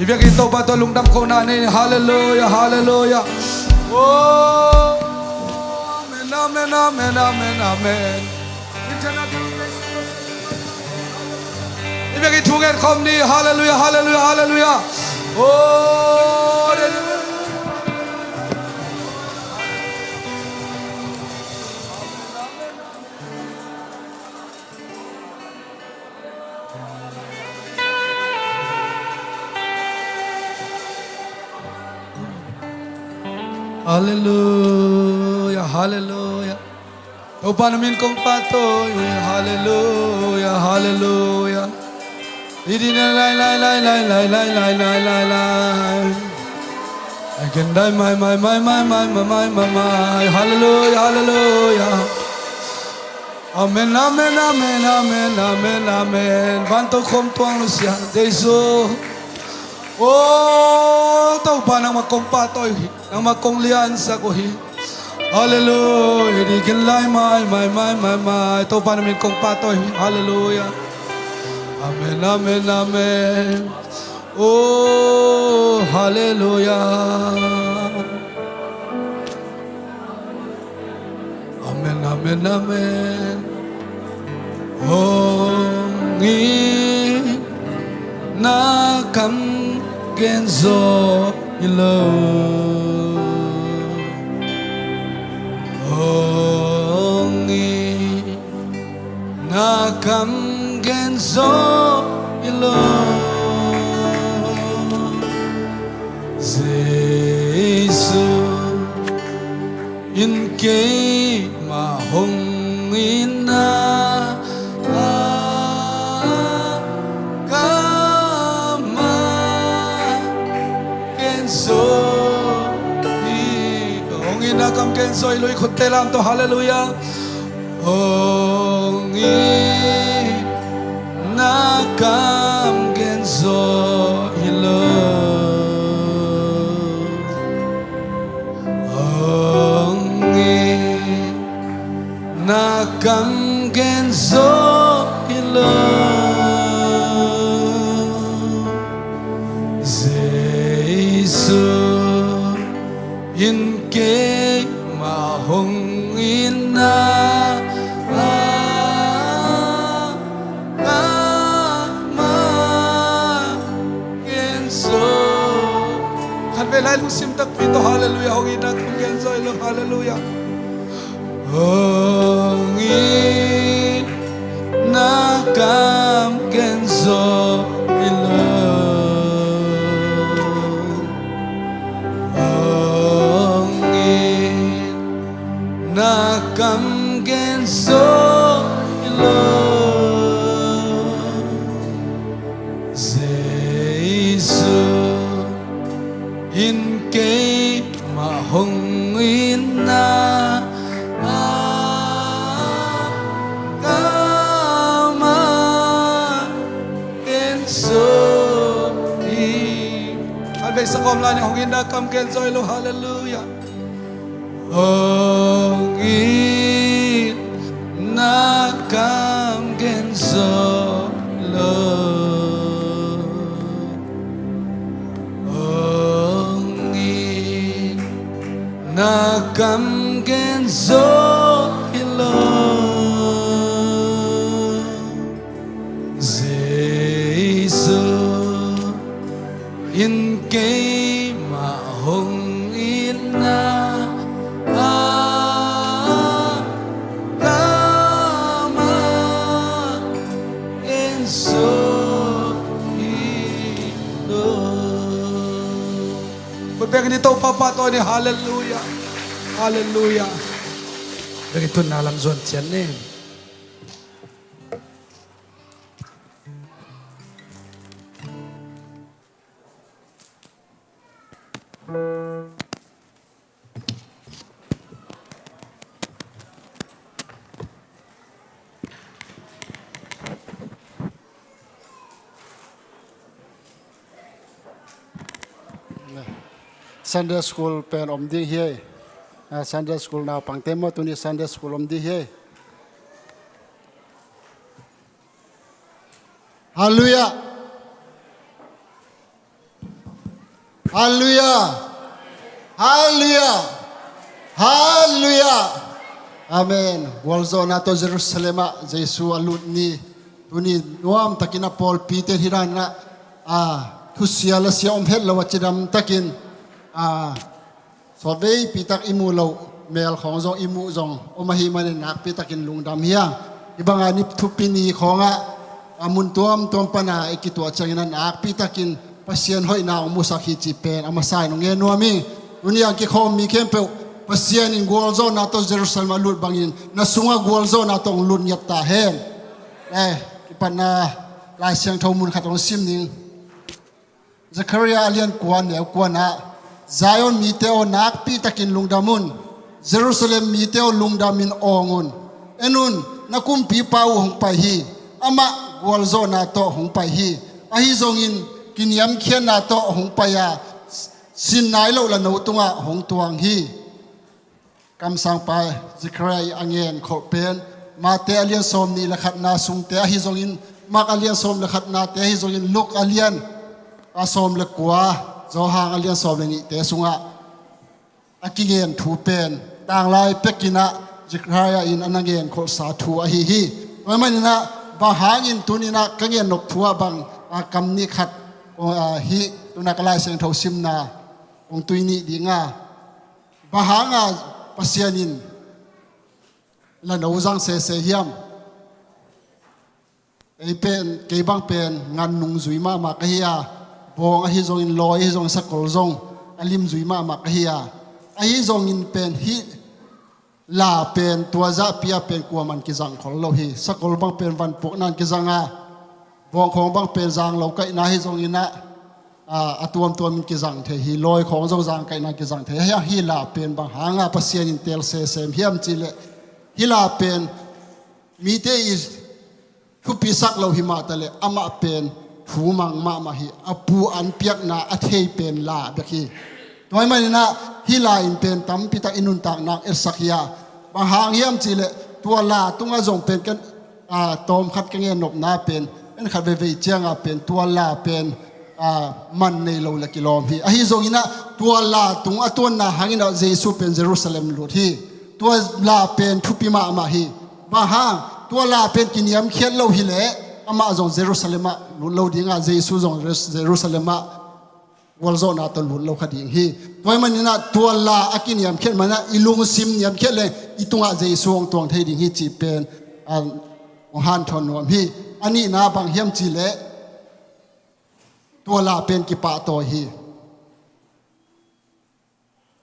I biakinn Topa tawh lungdam kohna nei ni. Halleluia, halleluia. Oh, amen, amen, amen, amen, amen. I biakinn thu ngen khawm ni. Halleluia, halleluia, halleluia. Oh, halleluia, halleluia. Topa na min kong pahtawi uh hi. Halleluia, halleluia. I ding lai, lai, lai. Ai ken dai mai, mai, mai. Halleluia, halleluia. Amen, amen, amen, amen, amen, amen. Van tokhom tuang lo sia, Jesu. Oh, Topa nangmah kong pahtawi uh hi. Nangmah kong liansak uh hi. Halleluia. Di ken lai mai, mai, mai, mai, mai. Topa na min kong pahtawi uh hi. Halleluia. Amen, amen, amen. Oh, halleluia. Amen, amen, amen. Hong it na kam gen zaw hi lo. Hong it na kam gen zaw hi lo. Jesu in keimah hong itna a kam a gen zaw hi. Hong itna kam gen zaw hi lo. I khutte lam tawh, halleluia. Hong itna kam gen zaw hi lo. Hong itna kam gen zaw hi lo. Jesu in keimah hong itna a kam a gen zaw. Khatvei lai lungsim takpi tawh, halleluia. Hong itna kam gen zaw hi lo. Halleluia. Hong itna kam gen zaw hi lo. Hong itna kam gen zaw hi lo. Jesu in keimah hong itna a kam a gen zaw hi. Khatvei sa kawm lai ni. Hong itna kam gen zaw hi lo. Halleluia. Hong itna kam gen zaw hi lo. Hong itna kam gen zaw hi lo. Jesu in keimah hong itna a kam a gen zaw hi lo. Khut beng ni. Topa pahtawi ni. Halleluia. Halleluia. Biakinn tunna lam zuan ciat ni. Sunday school pen om ding hi ei. Ah, Sunday school naupangte maw, tuni Sunday school om ding hi ei. Halleluia. Halleluiah. Halleluiah. Halleluiah. Amen. Gualzawhna tawh Jerusalem ah Jesu a lut ni. Tuni nuamtakin a pawlpite hi dan ah, a, thusia lasia om het lo a cidamtakin, a, sawtveipi tak i muh loh mel khawng zong i muh zong om ahih manin nakpi takin lungdam hi hang. Hih banga ni thupi ni khawngah a mun tuamtuam pana i kituah ciangin a nakpi takin Pasian hoihna hong musak hi cih pen a masa in hong ngen nuam hi. Tuni a kikhawm mi khempeuh Pasian in gualzawhna tawh Jerusalem a lut bangin na sungah gualzawhna tawh hong lut ngiat ta hen. Eh, kipatna Lai Siangtho mun khat hong sim ning. Zekhariah a lian kua neu kuana, Zion mite aw, nakpi takin lungdam un. Jerusalem mite aw, lungdamin awng un. En un, na kumpipa uh hong pai hi. Amah gualzawhna tawh hong pai hi. Ahi zongin kiniamkhiatna tawh hong pai a, sin nai loh la no tungah hong tuang hi. Kamsangpa Zekhariah a ngenkholh pen Mate a lian sawm nih le khatna sungte ahi zongin, Mark a lian sawm le khatnate ahi zongin, Luke a lian a sawm le kua, Johan a lian sawm le nihte sungah a kingen thu pen tanglai pekinah Zekhariah in a na ngenkholhsa thu ahi hi. Tua ahih maninah bang hangin tuninah ka ngennop thu ah bang, a, kam nih khat, a, hih tunah ka Lai Siangtho simna kong tui nih dinga, bang hanga Pasian in la no zang sese hiam? Ei pen, kei bang pen ngan nung zui mahmah ka hi a, bawng ahi zongin, lawi ahi zongin, sakol zong a lim zui mahmah ka hi a, ahi zongin pen hih la pen tua zahpi ah pen kuaman kizang khol lo hi. Sakol bang pen van puakna in kizang a, bawngkhawng bang pen zang lo kaihna hi zonginah, a, a tuamtuamin kizang thei hi. Lawikhawng zong zang kaihna in kizang thei hi. Hih la pen bang hanga Pasian in tel sesem hiam cihleh, hih la pen mite i thupisak lo hi mah taleh amah pen thumang mahmah hi. A pu an piakna a thei pen la bek hi. Tua ahih maninah hih la in pen tampitak i nuntakna etsak hi a, bang hang hiam cihleh tua la tungah zong pen kan, a, tawmkhat ka ngennopna pen, en khat veivei cianga pen tua la pen, a, man nei lo le kilawm hi. Ahi zonginah tua la tung a tuanna hanginah Jesu pen Jerusalem lut hi. Tua la pen thupi mahmah hi. Bang hang, tua la pen kiniamkhiat lo hileh amah zong Jerusalem ah lut lo dinga, Jesu zong Res-, Jerusalem ah gualzawhna tawh lut lo kha ding hi. Tua ahih maninah tua la a kiniamkhiat manah i lungsim niamkhiat leng i tungah Jesu hong tuang thei ding hi cih pen, a, hong hanthawn nuam hi. A nihna bang hiam cihleh tua la pen kipahtawi hi.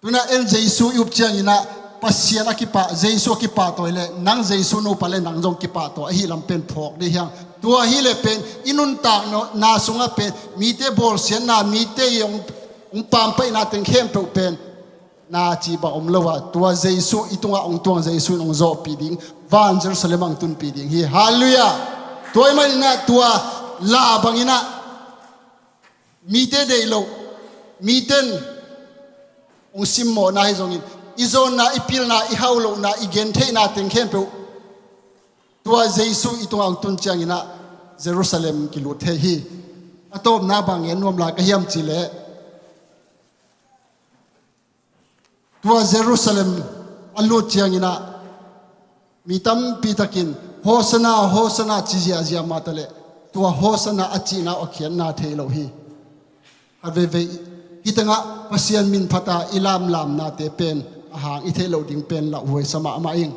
Tunah en Jesu i up cianginah Pasian a kipah, Jesu a kipahtawi le nang Jesu nupa le nang zong kipahtawi ahi lam pen phawk dih hiang. Tua hileh pen i nuntakna sungah pen mite bawlsiatna, mite i hong, hong pampaihna teng khempeuh pen na cih bang om lo a, tua Jesu i tungah hong tuang, Jesu in hong zawhpih ding, van Jerusalem ah hong tunpih ding hi. Halleluiah. Tua ahih maninah tua la banginah mite deih loh, miten hong simmawhna hi zongin, i zawnna, i pilna, i haulohna, i gentheihna teng khempeuh tua Jesu i tungah hong tun cianginah Jerusalem kilut thei hi. A tawpna bang ngen nuam lai ka hiam cihleh, tua Jerusalem a lut cianginah mi tampi takin Hosanna, Hosanna ci ziahziah mah taleh tua Hosanna a cihna uh a khiatna thei lo hi. Khat veivei hih tengah Pasian min phata i lamlamnate pen a hang i theih loh ding pen lauhuaisa mahmah ing.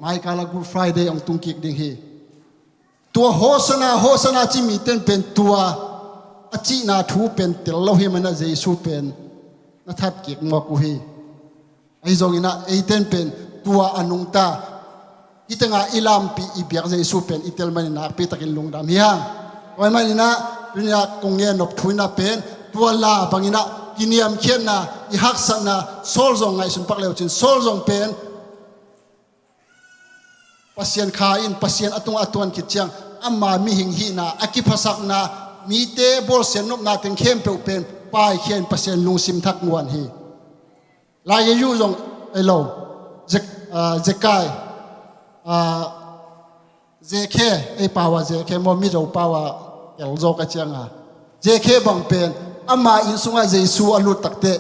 Maikala Good Friday hong tungkik ding hi. Tua Hosanna, Hosanna ci miten pen tua a cihna thu pen tel lo hi manah Jesu pen na that kik muak uh hi. Ahi zonginah eiten pen tua a nungta hih tengah i lampi i biak Jesu pen i tel manin nakpi takin lungdam hi hang. Tua ahih maninah tuninah kong ngen nop thu inah pen tua la banginah kiniamkhiatna, i haksatna, Saul zong ngaihsun pak leucin Saul zong pen Pasian kha in Pasian a tungah a tuan khit ciang ama mihing hihna, a kiphasakna, mite bawlsiat nopna teng khempeuh pen paikhia in Pasian lungsim thak muan hi. Lai Jesu zong ei lo, Zek-, ah, Zekai, ah, Zekhe, ei pau a Zekhe maw, Mizo pau a tel zawk a cianga Zekhe bang pen Ama inn sungah Jesu a lut takteh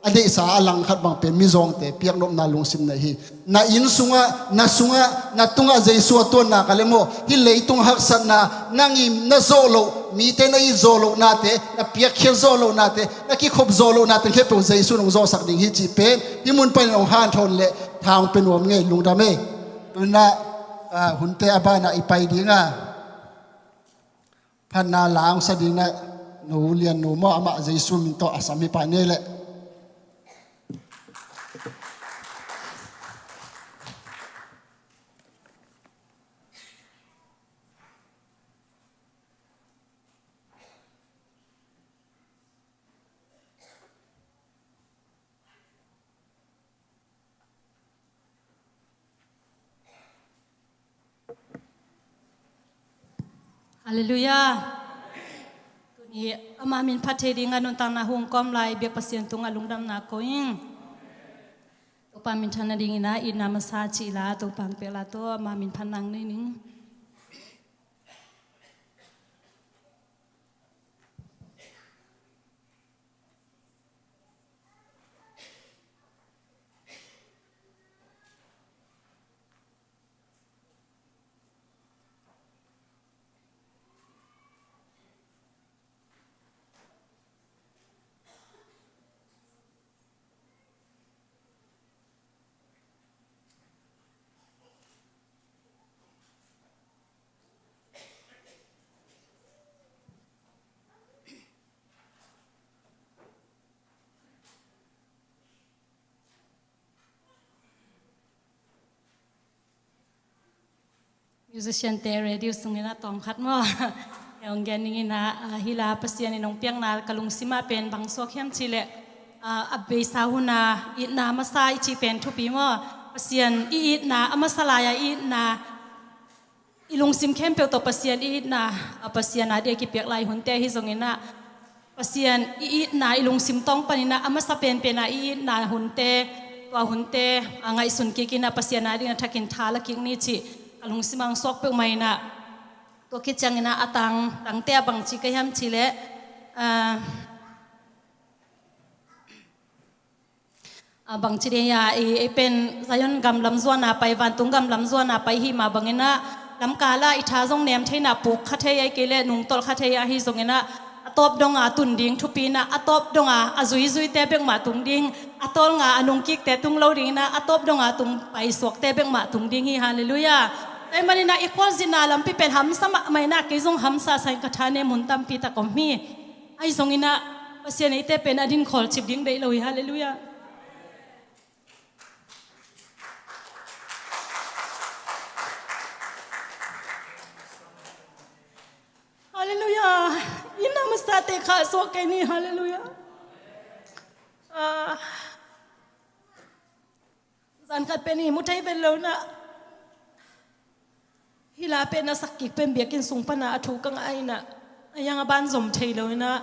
a deihsa a langkhat bang pen mizawngte piaknopna lungsim nei hi. Na inn sungah, na sungah, na tungah Jesu a tuanna ka le maw, hih leitung haksatna, nang in na zawh loh, mite na it zawh lohnate, na piakkhiat zawh lohnate, na kikhop zawh lohnate khempeuh Jesu in hong zawhsak ding hi cih pen hih mun panin hong hanthawn leh tha hong pia nuam ing ei. Lungdam ei. Tu-in ah, ah, hunte a banah i pai ding a, phatna la hong sa ding in ah, Nu Lian Nu maw, amah Jesu min tawh a sam hi pah ni leh. Halleluiah. Tuni ama min phat thei dingin nuntakna hong kawm lai biak Pasian tungah lungdamna ko ing. Topa min than nadingin ah itna masa cih la, Topa hong piak la tawh ama min phat nang nei ning. Musician te radio sungin ah tawm khat maw. Hong gen ning in ah, ah, hih la Pasian in hong piakna ka lungsim ah pen bang suak hiam cih leh, ah, a beisa hun a itna masa i cih pen thupi maw. Pasian i itna, a masa lai-a i itna, i lungsim khempeuh tawh Pasian i itna, a Pasian a dia kipiak lai hunte ahi zongin ah, Pasian i itna i lungsim tawng panin ah a masa penpen a i itna hunte, tua hunte a ngaihsun kik in ah Pasian a dingin a thakin tha la kik ni cih ka lungsim ah hong suak peuhmah in ah, tua khit ciangin ah a tang, tangte ah bangci ka hiam cih leh, ah, a, bangci ding a, i, i pen Zion gam lam zuan a pai, vantung gam lam zuan a pai hi mah bangin ah, lamkal ah i tha zong nem thei in ah puk kha thei, ahih kei leh nungtolh kha thei ahi zongin ah, a tawp dong a tun ding thupi in ah, a tawp dong a, a zuizuite bek mah tung ding, a tawlnga a nungkikte tung lo ding in ah, a tawp dong a tung paisuakte bek mah tung ding hi. Halleluiah. Tua ahih manin ah i khualzinna lampi pen hamsa mahmah in ah, kei zong hamsa sa ing, ka thanem hun tampi tak om hi. Ahi zongin ah Pasian eite pen a dinkhawl cip ding deih lo hi. Halleluiah. Halleluiah. Itna masate khahsuah kei ni. Halleluiah. Ah, zan khat pen ihmu thei vet lo in ah, hih la pen a sak kik pen biakinn sung pan a thu ka ngah in ah, a hiang a banzom thei lo in ah,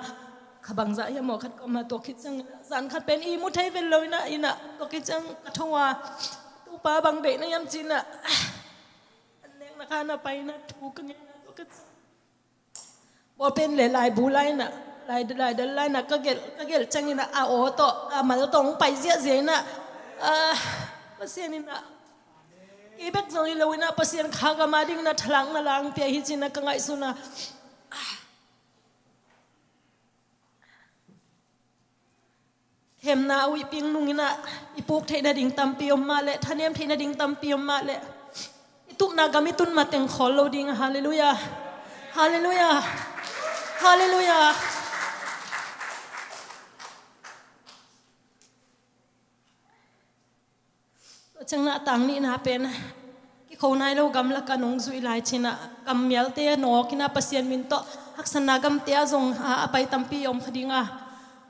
kha bangzah hiam aw khat ka om a, tua khit ciang zan khat pen ihmu thei vet lo in ah, in ah tua khit ciang ka tho a, Topa bang deihna hiam ci in ah, an nekna khan a pai in ah thu ka ngen a, tua khit ciang bawlpen le laibu lai in ah, lai, laidal lai in ah ka gelh, ka gelh ciangin ah, a aw tawh, a mal tawh hong pai ziahziah in ah, ah, Pasian in ah, kei bek zong hi lo in ah, Pasian kha gam a dingin ah thalakna la hong pia hi ci in ah ka ngaihsun a. Hemna a huihpi nung in ah, i puk theih nading tampi om mah leh, thanem theih nading tampi om mah leh, i tupna gam i tun mateng khawl lo ding. Halleluiah. Halleluiah. Halleluiah. Tua ciangin ah a tang nihna pen, kikho nai lo gamlak ah nong zuih lai ci in ah, kammialte nawk in ah Pasian min tawh haksatna gamte ah zong a, a pai tampi om kha ding a.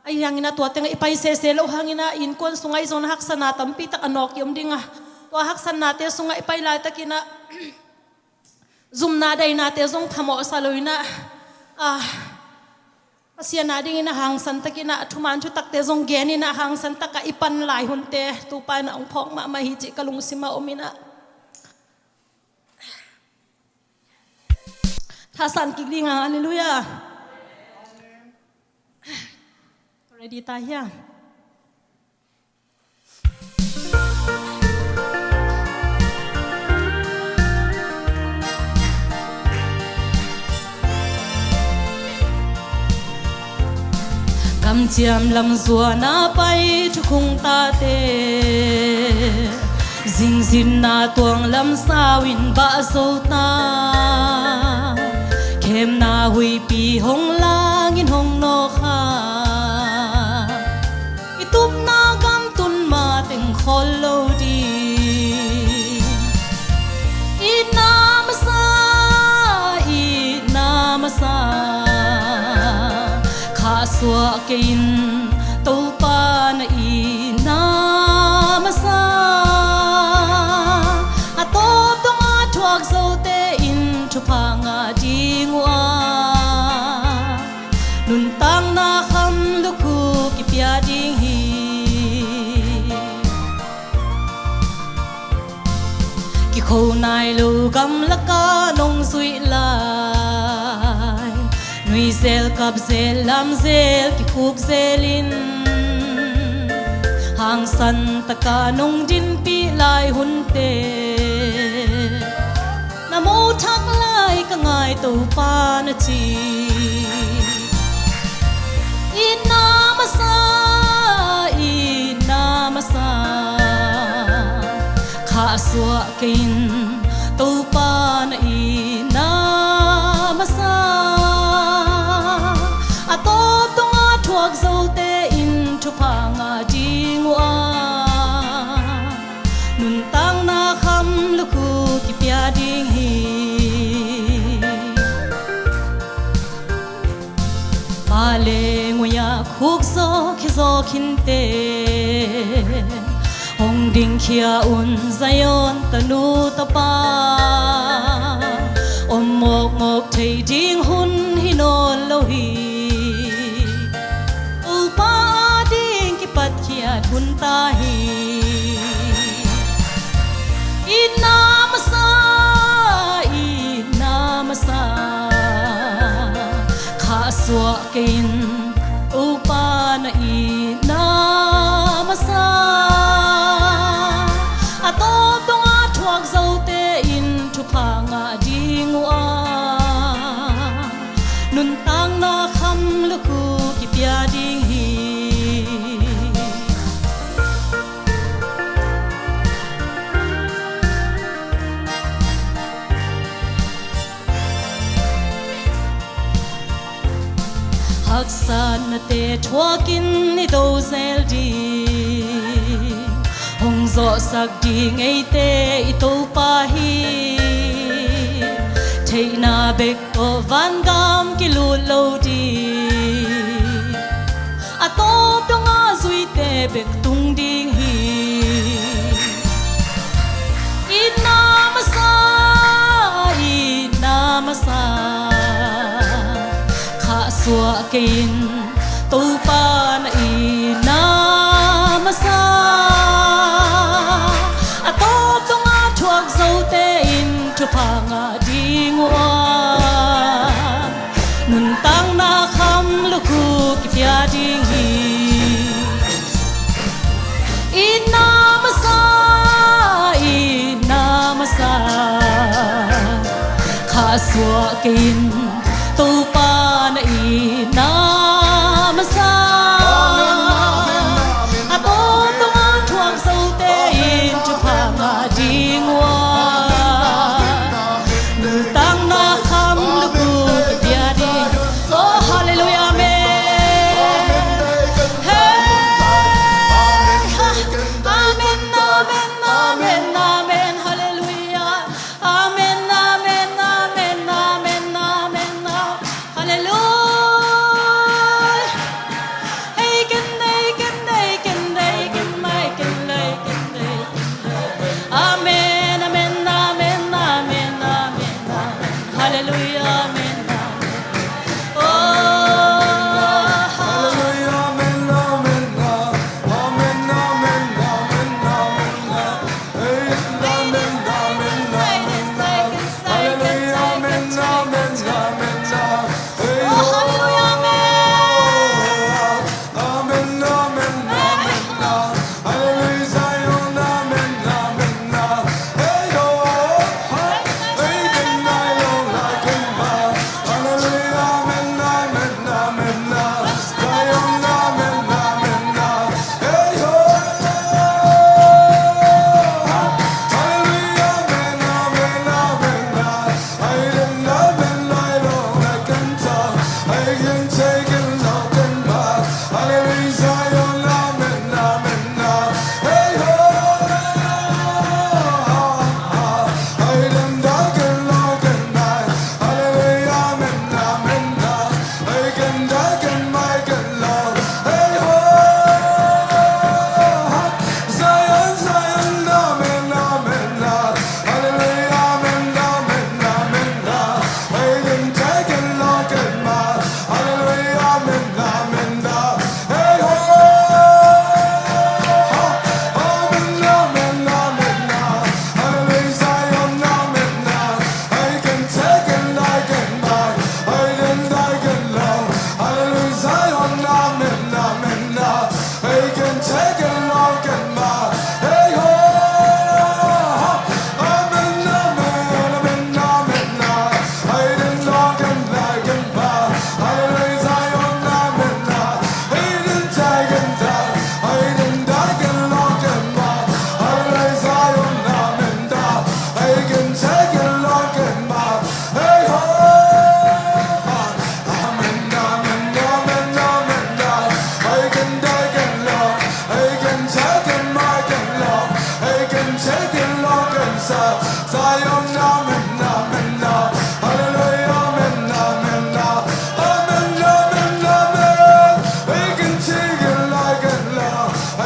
Ahi hangin ah tua tengah i pai sese loh hangin ah innkuan sungah i zong haksatna tampi tak a nawk i om ding a. Tua haksatnate sungah i pai laitakin ah zumna dainate zong phamawhsa lo in ah, ah, Pasian a dingin a hangsan takin ah, a thuman thutakte zong genin ah hangsan takah i pan lai hunte Topa in ah hong phawk mahmah hi cih ka lungsim ah om in ah, thasan kik ding a. Halleluiah. Ready ta hia? Gamciam lam zuan a pai thukhung tate, zingzinna tuang lam sau in bah zo ta. Khemna huipi hong lang in hong nawk a, i tupna gam tun mateng khol lo ding. Itna masa, itna masa, khahsuah kei in, Topa na itna masa. A tawp dong a thuak zote in thupha ngah ding uh a, nuntakna kham lukhu kipia ding hi. Kikho nai lo gamlaka nong zuih lai, nuizel kapzel lamzel kikhukzel in, hangsan taka nong dinpih lai hunte, na mo thak lai ka ngai Topa na ci. Itna masa, itna masa, khahsuah kei in Topa na itna masa. A tawp dong a thuak zote in thupha ngah ding uh a, nuntakna kham lukhu kipia ding hi. Pale ngui-ah khukzaw khizaw khinte, hong dingkhia un Zion tanu tapa. Om mawkmawk thei ding hun hi nawn lo hi. Topa ading kipatkhiat hun ta hi. Itna masa, itna masa, khahsuah kei in Topa na itna masa. A tawp dong a thuak zote in thupha ngah ding uh a, nuntakna kham lukhu kipia ding hi. Haksatnate thuakin i do zel ding, hong zawhsak ding eite i Topa hi. Theihna bek tawh vangam kilut lo ding, a tawp dong a zuite bek tung ding hi. Itna masa, itna masa, khahsuah kei in Topa na itna masa. A tawp dong a thuak zote in thupha ngah ding uh a, nuntakna kham lukhu kipia ding hi. Itna masa, itna masa, khahsuah kei in Topa na itna masa. A tawp dong a thuak zote in thupha ngah ding uh a, nuntakna kham lukhu kipia ding. Oh, hallelujah, amen. Hey, ha, amen, amen, amen, amen, hallelujah. Amen, amen, amen, amen, amen, amen. Hallelujah.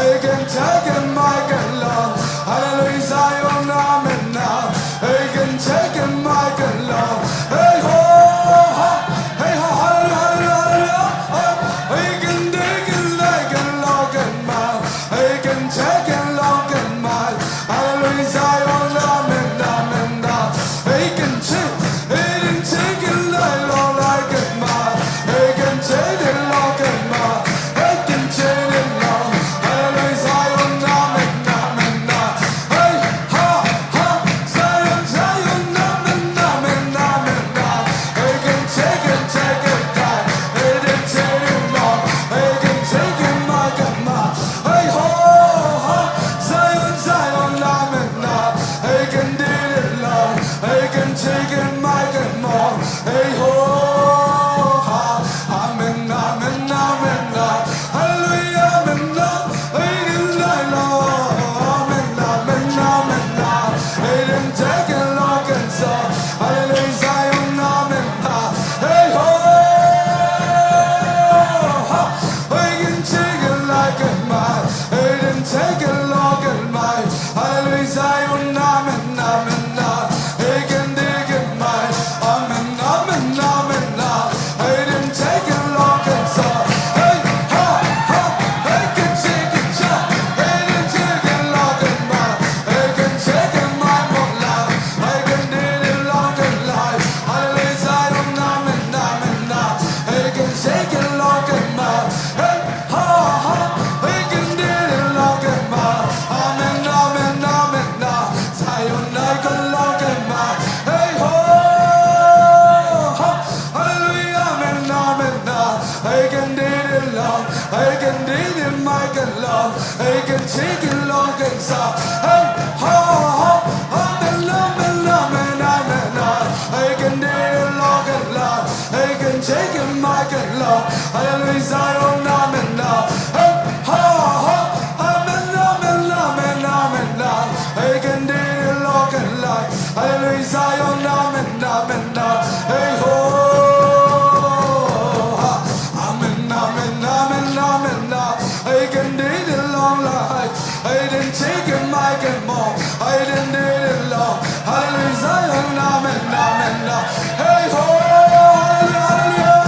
He can take it, my can love. Hallelujah, Zion, amen now. He can take it, my can love. Hey ho, ha. Hey ho, hallelujah, hallelujah, hallelujah. Hey, he can take it, like it, lock and mouth. He can take it, lock and mouth. Hallelujah, Zion, amen, amen now. He can take, he can take it, like, lock and mouth. He can take it, lock and mouth. He can take it, lock. Hallelujah, Zion, amen, amen now. Hey, ha, ha, Zion, Zion, amen, amen, amen now. He can take it, take it, take. He can take it, lock. He can take it, lock and mouth. Hey ho, ha, Zion, Zion, amen now. He can do it, Lord. He can take it, make it more. Hey ho, ha, amen, amen, amen now. Hallelujah, amen now. He can do it, Lord. Amen, amen, amen now. He can take it, Lord, and so. Hallelujah, Zion, amen now. Hey ho, ha, he can take it, like it, my. He can take it, lock and mouth. Hallelujah, Zion, amen, amen now. He can take it, my. Amen, amen, amen now. He can take it, lock and so. Hey, ha, ha, he can take it, yeah. He can take it, lock and mouth. He can take it, my, more life. He can do it, lock and life. Hallelujah, Zion, amen, amen now. He can take it, lock and mouth. Hey, ha, ha, he can do it, lock and mouth. Amen, amen, amen now. Zion, I can lock and mouth. Hey ho, ha, hallelujah, amen, amen now. He can do it, Lord. He can do it, my good Lord. He can take it, lock and so. Hey, ha, ha, amen, amen, amen, amen now. He can do it, lock and lock. He can take it, make it, Lord. Hallelujah, Zion, amen now. Hey, ha, ha, amen, amen, amen, amen now. He can do it, lock and lock. Hallelujah, Zion, amen, amen now. Hey ho, ha, amen, amen, amen, amen now. He can do it, long life. He didn't take it, make it more. He didn't do it, long. Hallelujah, Zion, amen, amen now. Hey ho, hallelujah, hallelujah.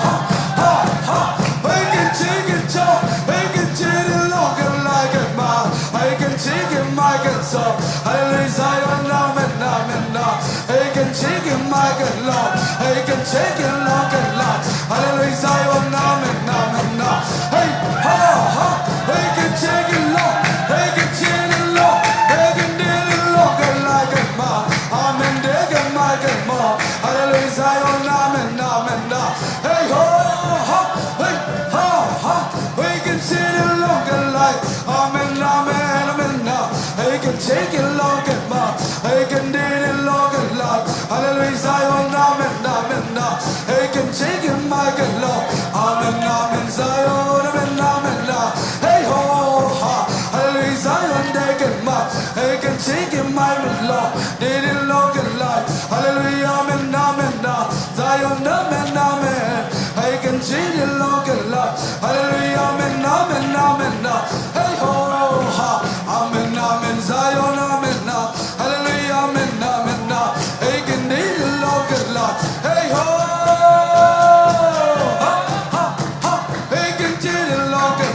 Ha, ha, ha. He can take it, Joe. He can take it, long and like it, man. He can take it, make it so. Hallelujah, Zion, amen, amen now. He can take it, make it, long. He can take it, long and long. Hallelujah, Zion, amen, amen now. Hey, ha, ha. He can take it, long. He can take it, long. He can take it, long and like it, man. Amen, they can make it more. Hallelujah, Zion, amen, amen now. Hey ho, ha, hey, ha, ha. He can take it, long and like. Amen, amen, amen now. He can take it, long and more. He can do it, long and like. Hallelujah, Zion, amen, amen now. He can take it, make it, long. Amen, amen, Zion, amen, amen now. Hey ho, ha, hallelujah, Zion, take it, make. He can take it, make it, long. Did it, long and like. Hallelujah, amen, amen now. Zion, amen, amen. He can take it, long and like. Hallelujah, amen, amen, amen now. Hey ho, ha, amen, amen, Zion, amen now. Hallelujah, amen, amen now. He can take it, long and like. Hey ho, ha, ha, ha. He can take it, long and,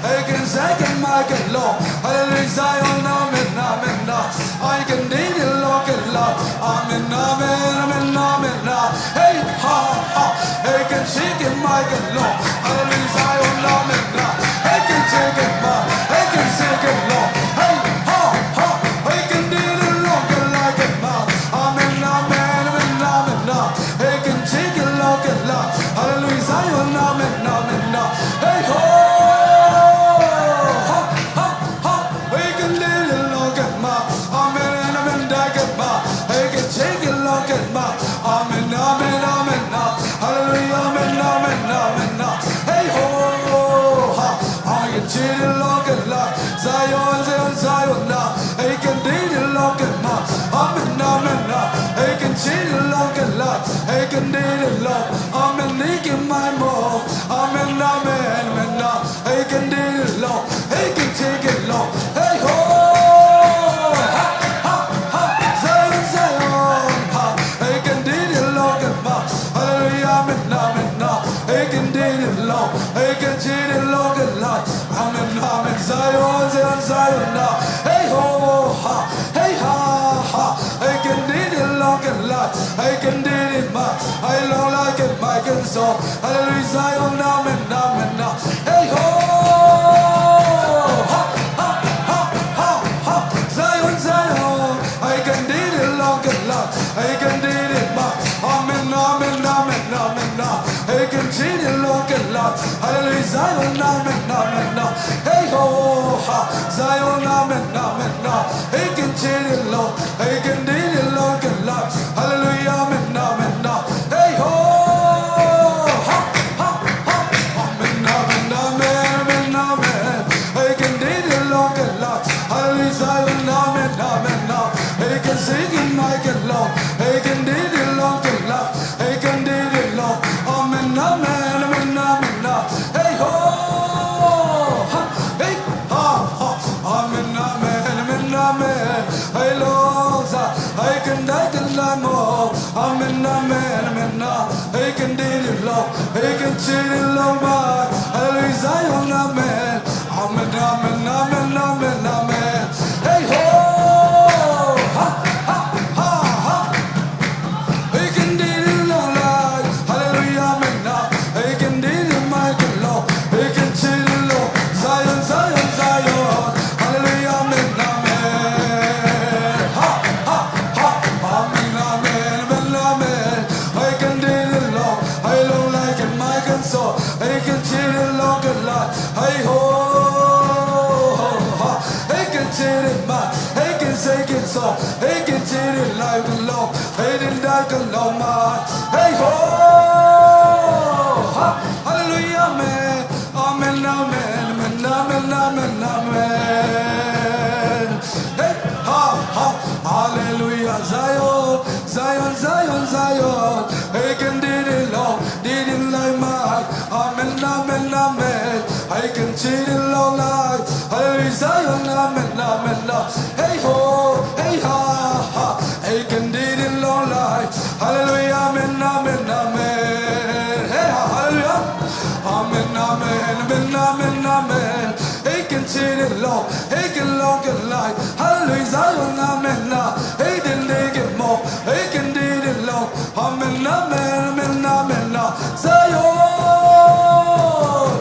he can take it, make it, long. Hallelujah, Zion, amen, amen now. He can do it, long and like. Amen, amen, amen, amen now. Hey, ha, ha. He can take it, make it, long. Hallelujah, Zion, amen now. He can take it, make. He can take it, long. Hey, ha, ha. He can do it, long and like it, make. Amen, amen, amen, amen now. He can take it, long and like. Hallelujah, Zion, amen, amen now. Hey ho, ha, ha, ha. He can do it, long and make. Amen, amen, like it, make. He can take it, long and make. Amen, amen, amen now. Hallelujah, amen, amen, amen now. Zion, Zion, Zion, na. Hey ho, ha, hey ha, ha. Hey, ken didin long ken lai. Hey, ken didin mai. Hey, long lai ken mai ken sawm. Hallelujah, Zion, amen, amen, na. Hey ho, ha, ha, ha, ha, ha. Zion, Zion. Hey, ken didin long ken lai. Hey, ken didin mai. Amen, amen, amen, amen, na. Hey, ken didin long ken lai. Hallelujah, Zion, amen, amen, na. Hey ho, ha, Zion, amen, amen, na. Hey, ken didin long, hey, ken didin long ken lai. Hallelujah, amen, amen, na. Hey ho, ha, ha, ha. Amen, amen, amen, amen, amen. Hey, ken didin long ken lai. Hallelujah, Zion, amen, amen, na. Hey, ken didin mai ken long. Hey, ken didin long ken lai. Hey, ken didin long. Amen, amen, amen, amen, na. Hey ho, ha, hey, ha, ha. Amen, amen, amen, amen. Hey, long za. Hey, ken dai ken lai mo. Amen, amen, amen, na. Hey, ken didin long. Hey, ken didin long mai. Hallelujah, Zion, amen. Amen, amen, amen, amen, amen. Hey ho, ha, ha, ha, ha. Hey, ken didin long lai. Hallelujah, amen, na. Hey, ken didin mai ken long. Hey, ken didin long. Zion, Zion, Zion. Hallelujah, amen, amen. Ha, ha, ha. Amen, amen, amen, amen. Hey, ken didin long. Hey, long lai ken mai ken sawm. Hey, ken didin long ken lai. Hey ho, ha. Hey, ken didin mai. Hey, ken sei ken sawm. Hey, ken didin lai ken long. Hey, din dai ken long mai. Hey ho, ha. Hallelujah, amen. Amen, amen, amen, amen, amen, amen. Hey, ha, ha. Hallelujah, Zion, Zion, Zion, Zion. Hey, ken didin long, didin lai mai. Amen, amen, amen. Hey, ken didin long lai. Hallelujah, Zion, amen, amen, amen. Hey ho, hey ha, ha. Hey, ken didin long lai. Hallelujah, amen, amen, amen. Hey ha, hallelujah. Amen, amen, amen, amen, amen. Hey, ken didin long. Hey, ken long ken lai. Hallelujah, Zion, amen, na. Hey, din didin mo. Hey, ken didin long. Amen, amen, amen, amen, na. Zion,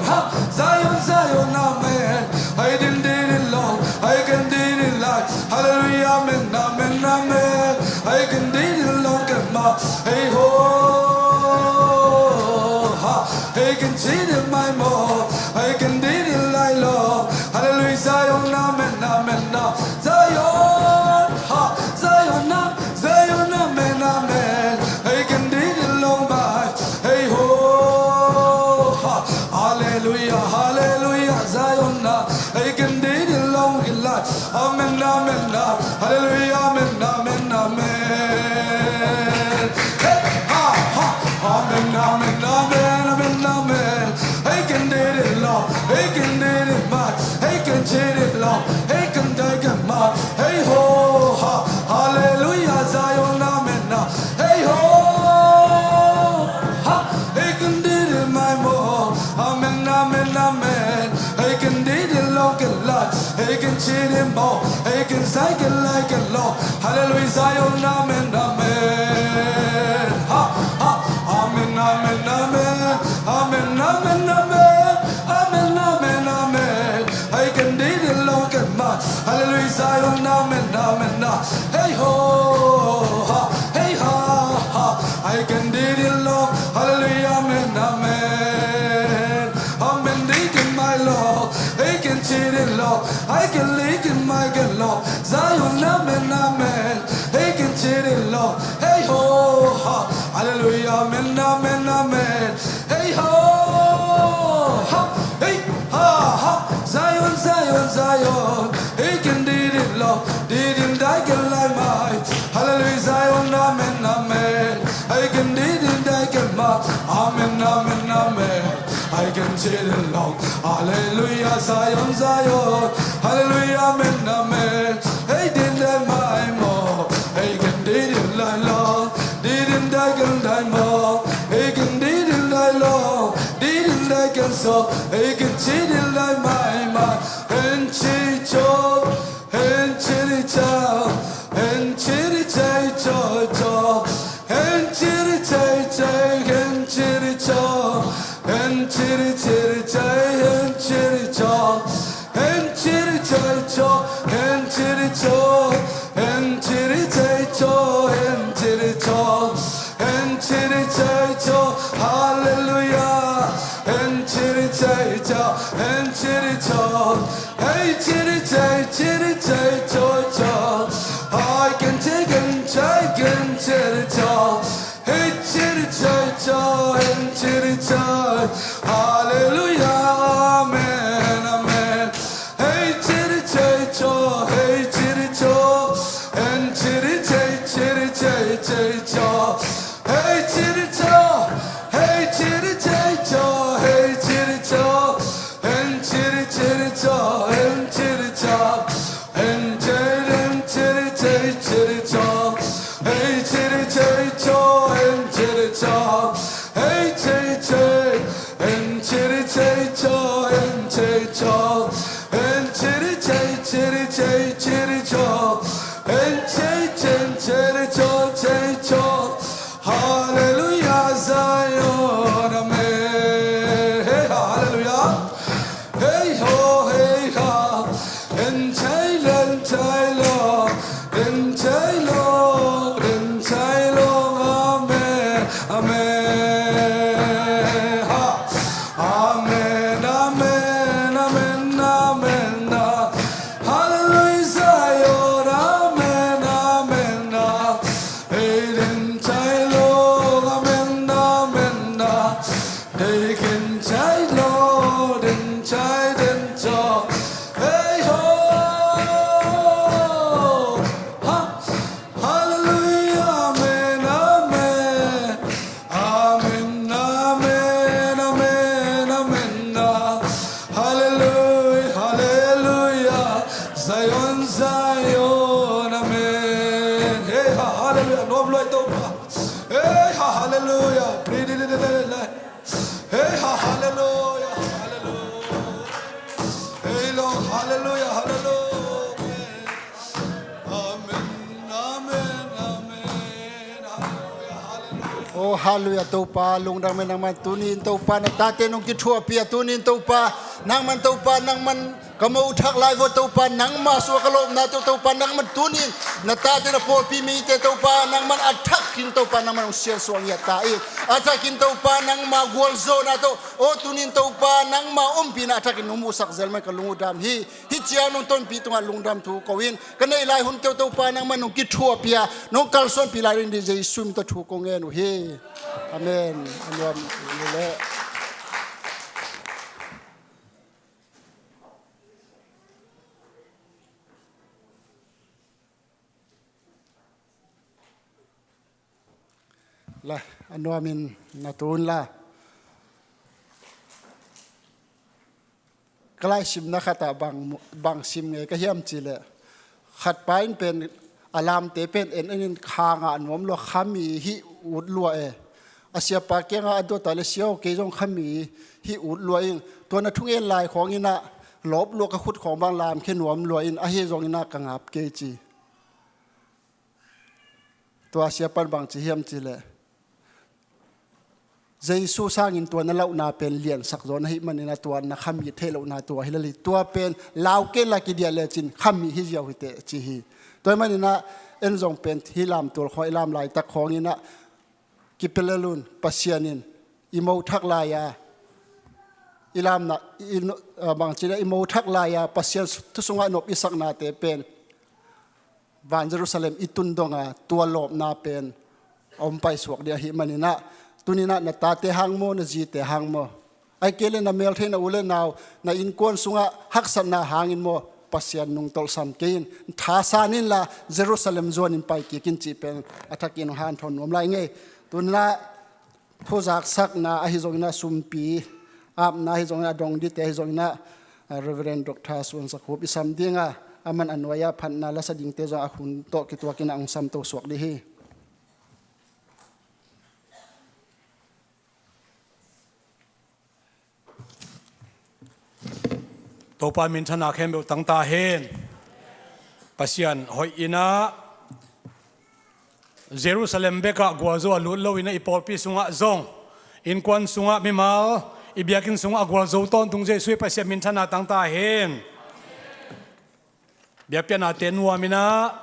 ha, Zion, Zion, amen. Hey, din didin long. Hey, ken didin lai. Hallelujah, amen, amen, amen. Hey, ken didin long ken mai. Hey ho, ha. Hey, ken didin mai mo. Hey, ken didin lai long. Hallelujah, Zion, amen, amen, na. Zion, ha, Zion, na, Zion, amen, amen. Hey, ken didin long mai. Hey ho, ha, hallelujah, hallelujah, Zion, na. Hey, ken didin long ken lai. Amen, amen, amen. Hallelujah, amen, amen, amen. Hey, ha, ha. Amen, amen, amen, amen, amen. Hey, ken didin long. Hey, ken didin mai. Hey, ken didin long. Hey, ken dai ken mai. Hey ho, ha. Hallelujah, Zion, amen, na. Hey ho, ha. Hey, ken didin mai mo. Amen, amen, amen. Hey, ken didin long ken lai. Hey, ken didin mo. Hey, ken sai ken lai ken long. Hallelujah, Zion, amen, amen. Ha, ha. Amen, amen, amen. Amen, amen, amen. Amen, amen, amen. Hey, ken didin long ken mai. Hallelujah, Zion, amen, amen, na. Hey ho, ha, hey ha, ha. Hey, ken didin long. Hallelujah, amen, amen. Amen, didin mai long. Hey, ken didin long. Hey, ken didin mai ken long. Zion, amen, amen. Hey, ken didin long. Hey ho, ha. Hallelujah, amen, amen, amen. Hey ho, ha, hey, ha, ha. Zion, Zion, Zion. Hey, ken didin long, didin dai ken lai mai. Hallelujah, Zion, amen, amen. Hey, ken didin dai ken mai. Amen, amen, amen. Hey, ken didin long. Hallelujah, Zion, Zion. Hallelujah, amen, amen. Hey, din dai mai mo. Hey, ken didin lai long. Didin dai ken dai mo. Hey, ken didin lai long. Didin dai ken sawm. Hey, ken didin lai mai mai. Hey, Hallelujah. Hallelujah. Amen. Amen. Hey, chitty, chitty, cho. Hey, chitty, chitty, chitty, chitty, chitty, cho. Hey, chitty, cho. Hey, chitty, chitty, cho. Hey, chitty, chitty, cho. Hey, chitty, cho. Hey, chitty, chitty, chitty, chitty, cho. Hey, chitty, chitty, cho. Hey, chitty, cho. Hey, chitty, chitty. Hey, chitty, chitty, cho. Hey, chitty, cho. Hey, chitty, chitty, chitty, chitty, cho. Hey, chitty, chitty, chitty, cho, chitty, cho. Hallelujah, Zion, amen. Hey, hallelujah. Hey ho, hey ha. Enchailo, enchailo. Enchailo, enchailo. Amen, amen. Ha. Amen, amen, amen, amen. Hallelujah, Zion. Amen, amen. Hey, enchailo. Amen, amen. Hey, enchailo, enchailo, enchailo. Hey ho. Ha. Hallelujah, amen, amen. Amen, amen, amen, amen. Hallelujah, hallelujah. Zion, Zion, amen. Hey ha, hallelujah. Nuam lua i Topa. Hey ha, hallelujah. Pri di di di di di. Hey ha, hallelujah, hallelujah. Hey Lord, hallelujah, hallelujah. Amen, amen, amen. Hallelujah, hallelujah. Oh, hallelujah, Topa, lungdam e nangman. Tuni in Topa, na tate nong kithuahpih a, tuni in Topa, nangman Topa, nangman ka mo thak lai vo Topa, nangma sua ka lawpna tawh Topa, nangman tuni in na tate na pawlpi mite Topa, nangman a thakin Topa, nangman hong siansuah ngiat ta in. A thakin Topa, nangma gualzawhna tawh, oh, tuni in Topa, nangma ompihna a thakin nong musak zel man ka lung uh dam hi. Hih ciang nong tonpih tungah lungdam thu ko in, ka neih lai hunte uh Topa nangman nong kithuahpih a, nong kalsuanpih lai ding Jesu min tawh thu kong ngen uh hi. Amen. A nuam leh. La, a nuamin na tun la. Ka laisimna khatah bang, bang sim ngei ka hiam cihleh, khatpa in pen a lamte pen en en in kha ngah nuam lua, khami hih ut lua e. A siapa kiangah a duata le, "Sia aw, kei zong khami hih ut lua ing." Tua na thungen lai khawng inah lawp lua, ka khut khawng bang lamkhia nuam lua in, ahi zong inah ka ngap kei ci. Tua siapan bang ci hiam cihleh, Jesu sangin tua na lauhna pen liansak zaw na hih maninah tua na khami theih lohna tua hi lel hi. Tua pen lau kei la kidiah lecin khami hi ziau hi teh ci hi. Tua hih maninah en zong pen hih lamtual khawng i lam laitak khawng inah kipia lel un. Pasian in i mo thak lai-a i lamna, i, ah, bangci-in ah i mo thak lai-a Pasian thu sungah nop i saknate pen van Jerusalem i tun donga tua lawpna pen a om paisuak ding ahih maninah, tuninah na tate hang maw, na zite hang maw, ahih kei leh na meltheih, na u le nau, na innkuan sungah haksatna hangin maw, Pasian nungtolhsan kei in, thasan inla Jerusalem zuanin paikik in cih pen a thakin hong hanthawn nuam lai ngei. Tuninah thuzaksakna ahi zonginah, sumpi apna ahi zonginah, a dong dite ahi zonginah, ah, Reverend Doctor Suan Sak Hup i sam dinga, aman a nuai-a phatna lasa dingte zong a hun tawh kituakinah hong samto suak dih hi. Topa minthanna khempeuh tangta hen. Pasian hoih inah Jerusalem bekah gualzo a lut loinah i pawlpi sungah zong, innkuan sungah, mimal i biakinn sungah a gualzo tawntung Jesu i Pasian minthanna tangta hen. Biakpiaknate nuam inah,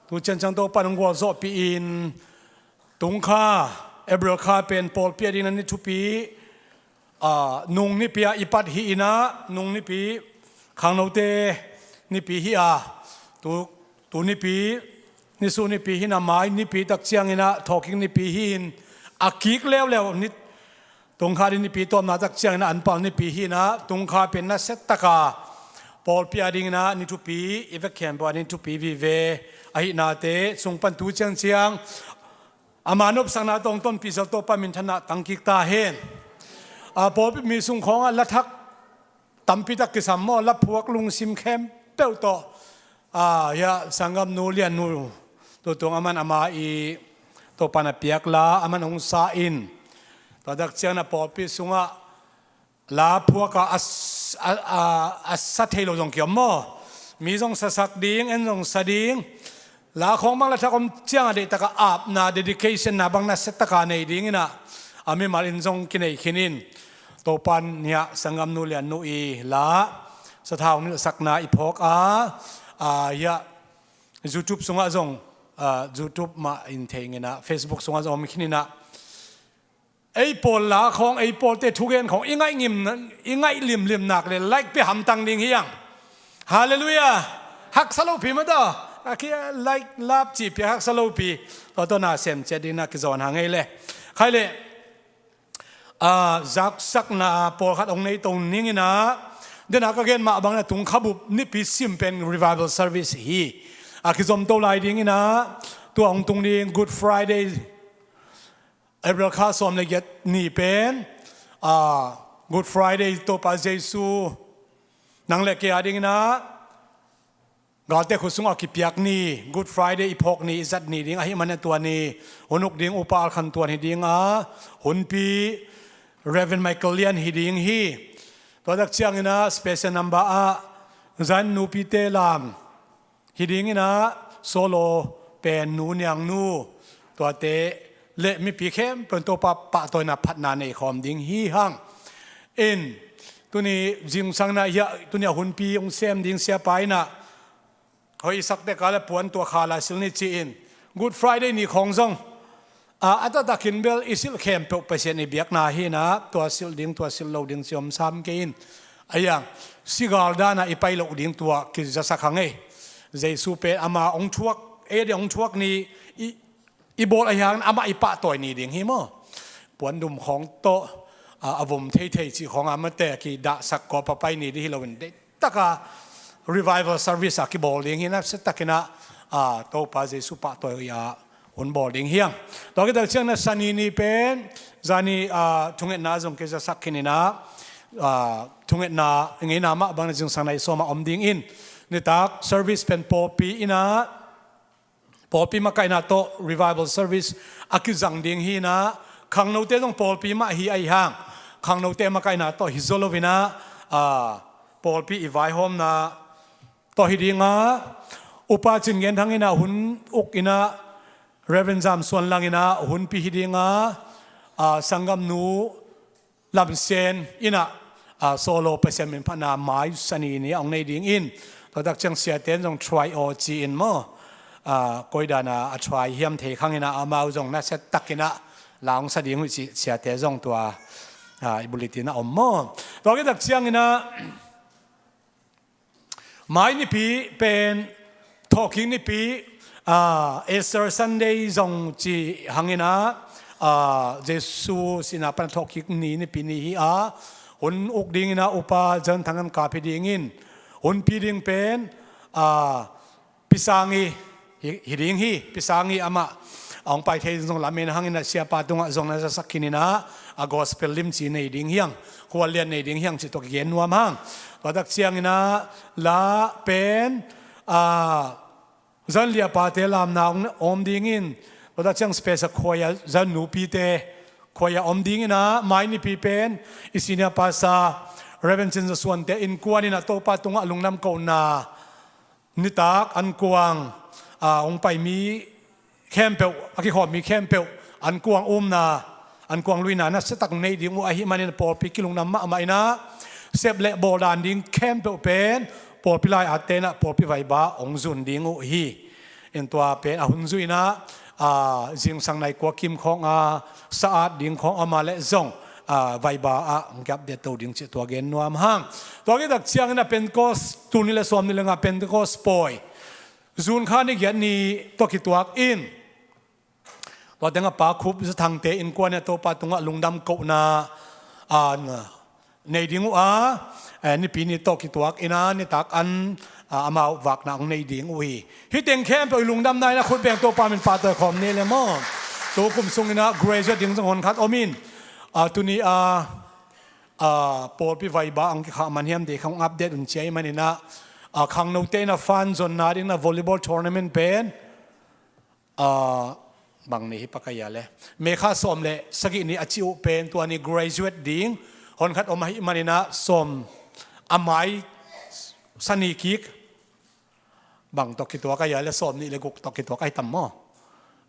tu ciangciang Topa'n hong gualzawhpih in, tungkha, April kha pen pawlpi a dingin a ni thupi, aa, nung nipi ah i pat hi inah, nung nipi, khangnote nipi hi a, tu, tu nipi, nisu nipi hi inah, mai nipi tak ciang inah, thawhkik nipi hi in, a kik leuleu ni, tungkha ding nipi tawpna tak ciang inah, anpal nipi hi inah, tungkha pen nasia taka pawlpi a dingin a ni thupi, i vek khempeuh a ni thupi vive ahihnate sung pan tu ciangciang ama nopsakna tawh hong tonpih zel Topa minthanna tangkik ta hen. A, pawlpi mi sung khawngah la thak tampi tak kisam maw, la phuak lungsim khempeuh tawh, a, hiah sanggamnu Liannu, tu tung aman ama i Topa'n a piak la aman hong sa in, tua tak ciangin a pawlpi sungah la phuak a, a, a, a, a sa thei lo zong kiom maw? Mi zong sasak ding, en zong sa ding. La khawng bang la thak om ciang a deihtak a apna, dedication na bang nasia taka nei ding inah, a mimal in zong kinei khin in, Topa'n hiah sanggamnu Liannu i la sathau nilhsakna i phawk a, a, hiah YouTube sungah zong, a, YouTube mah in thei ing inah, Facebook sungah zong om khin inah, ei pawl la khawng, ei pawlte thugen khawng i ngaih ngim, i ngaih limlim nak le like pia hamtang ding hi hang. Halleluiah. Haksa lopi mah tawh a, ki like lap cih pia haksa lopi. Tua tawh na sem ciat ding na kizawn hang ei le. Khai le, a, zaksakna pawlkhat hong nei to ning inah, dena ka gen mah bangin a tungkha bup nipi sim pen revival service hi. A, kizom to lai ding inah, tua hong tung ding Good Friday, April kha sawm le giat ni pen, a, Good Friday, Topa Jesu nang le kei a dingin a galte khut sungah kipiak ni, Good Friday i phawk ni, i zat ni ding ahih manin tua ni hun uk ding Upa Al Khan Tuan hi ding a, hunpi Reverend Michael Lian hi ding hi. Tua tak ciangin a special number ah Zion nupite lam hi ding inah, solo pen Nu Niang Nu, tuate le mipi khempeuh in Topa pahtawina phatna nei khawm ding hi hang. In, tuni zingsang inah hiah, tuni a hunpi hong sem ding siapa inah, hoih i sakte ka le puan tua kha la silh ni ci-in, Good Friday ni khawng zong, a, a taktakin bel i silh khempeuh Pasian i biakna hi inah, tua silh ding, tua silh lo ding ci om sam kei in. A iang, sigal dana i pai loh ding tua kizasak hang ei. Jesu pen ama hong thuak, ei a ding hong thuak ni, i, i bawl ahi hangin amah i pahtawi ni ding hi maw? Puandum khawng tawh, a, a vom theithei cih khawng a mate kidahsak kawp a pai ni ding hi loin, deihtaka revival service a kibawl ding hi inah, siatakin a, a, Topa Jesu pahtawi a hun bawl ding hi hang. Tua kitak ciangin a Sani ni pen, zani, a, thungetna zong kizasak khin inah, a, thungetna ngeina mah bangin a zingsang nai sawm ah om ding in, nitak service pen pawlpi inah, pawlpi makaihna tawh revival service a kizang ding hi inah, khangnote zong pawlpi mah hi ahi hang, khangnote makaihna tawh hi zaw lo inah, a, pawlpi i vaihawmna tawh hi ding a, Upa Cin Gen Thang inah hun uk inah, Reverend Zam Suan Lang inah hunpi hi ding a, a, sanggamnu Lam Sen inah, a, solo Pasian min phatna mai Sani ni a hong nei ding in, tua tak ciang siate in zong try aw ci-in maw, a, koi dana a try hiam thei khang inah, amau zong nasia takin a la hong sa ding uh cih siate zong tua, a, i bulletin ah om maw? Tua kitak ciangin a, mai nipi pen thawhkik nipi, a, Easter Sunday zong ci hang inah, a, Jesu sihna pan thawhkik ni nipi ni hi a, hun uk ding inah Upa Zan Thang An Kap hi ding in, hunpi ding pen, a, Pi Sang i hi, hi ding hi. Pi Sang i amah a hong pai thei ding zong lamen hang inah, siapa tungah zong na zasak khin inah, a, gospel limci nei ding hi hang, khuallian nei ding hi hang cih tawh kigen nuam hang. Tua tak ciangin a la pen, a, Zan liapate lamna hong om ding in, tua tak ciang special khuaia Zan nupite khuaia om ding inah, mai nipi pen i senior pastor Reverend Cin Za Suante innkuan inah Topa tungah lungdam kohna, nitak ankuang, a, hong pai mi khempeuh, a kikhawm mi khempeuh ankuang umna, ankuang luina nasia tak nei ding uh ahih manin pawlpi kilungdam mahmah inah, sep le bawl dan ding khempeuh pen pawlpi lai-atte in ah pawlpi vaiba hong zun ding uh hi. In tua pen a hun zui in ah, a, zingsang nai kua kim khawng a, sa-at ding khawng a, amah leh zong, a, vaiba ah hong ki-update to ding cih tua gen nuam hang. Tua khit tak ciangin ah Pentecost, tul nih leh sawmnih leh nga Pentecost pawi, June kha ni giat ni tawh kituak in, tua teng a Pa Khup Za Thangte innkuan in ah Topa tungah lungdam kohna, a, nei ding uh a, eh, Nipi ni tawh kituak in ah nitak an, a, amau vakna hong nei ding uh hi. Hih teng khempeuh i lungdamna in ah khut beng Topa min pahtawi khawm ni leh maw. Tu kum sung in ah graduate ding zong honkhat om in, a, tuni a, a, pawlpi vaiba hong kikhah man hiam, dei kha hong update un ci ahih manin ah, a, khangnote in ah fund zonna ding in ah volleyball tournament pen, a, bang ni hi pak a hia leh, May kha sawm leh sagih ni a cih uh pen tua ni graduate ding honkhat om ahih manin ah sawm, a mai sa ni kik, bang tawh kituak a hia leh, sawmnih leh guk tawh kituak ahi tam maw?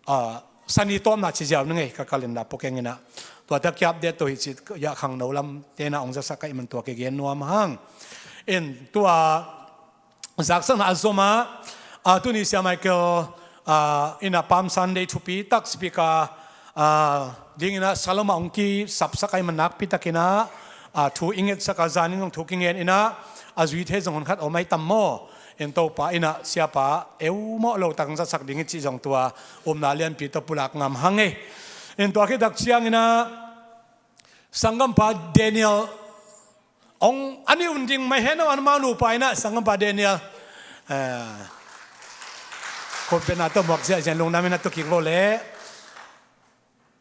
A, sa ni tawpna ci ziau ni ngei, ka calendar pua keng in ah. Tua teng ki-update to hi ci, ya khangno lamte in ah hong zasak ahih man tua kigen nuam hang. In tua zaksakna a zom a, a, tuni Sia Michael, a, in ah Palm Sunday thupi tak speaker, a, ding in ah Salom ah hong kisapsak ahih man nakpi tak in ah, a, thu i ngetsak a, zanin zong thu kingen in ah a zui thei zong honkhat om ahi tam maw? In Topa in ah siapa eumawh lo tak hong zasak ding hi cih zong tua upna lianpi tawh pulak ngam hang ei. In tua khit tak ciangin ah sanggampa Daniel hong, a nih un ding mai hen aw, amau nupa in ah sanggampa Daniel, eh, khutbetna tawh muak ziahziah in lungdam in ah tu kik lo leh,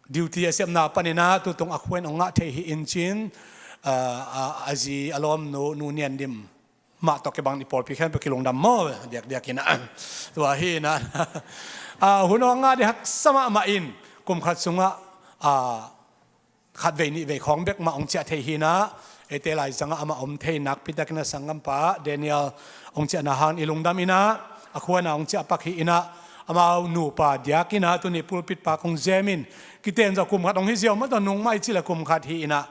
duty a sepna panin ah tutung a khua in hong ngah thei hi in cin, a, a, a zi a lawmnu Nu Nian Dim mah tawh kibang in i pawlpi khempeuh kilungdam maw, diakdiak in ah. Tua hi in ah, a, hun hong ngah ding haksa mahmah in, kum khat sungah, a, khat vei nih vei khawng bek mah hong ciah thei hi in ah, eite laizang ah amah om thei nakpi tak in ah sanggampa Daniel hong ciahna hangin i lungdam in ah, a khua in ah hong ciah pak hi in ah, amau nupa diak in ah tuni pulpit pak hong zem in, kiten zong kum khat hong hi ziau mah tawh, nung mah i cih leh kum khat hi in ah,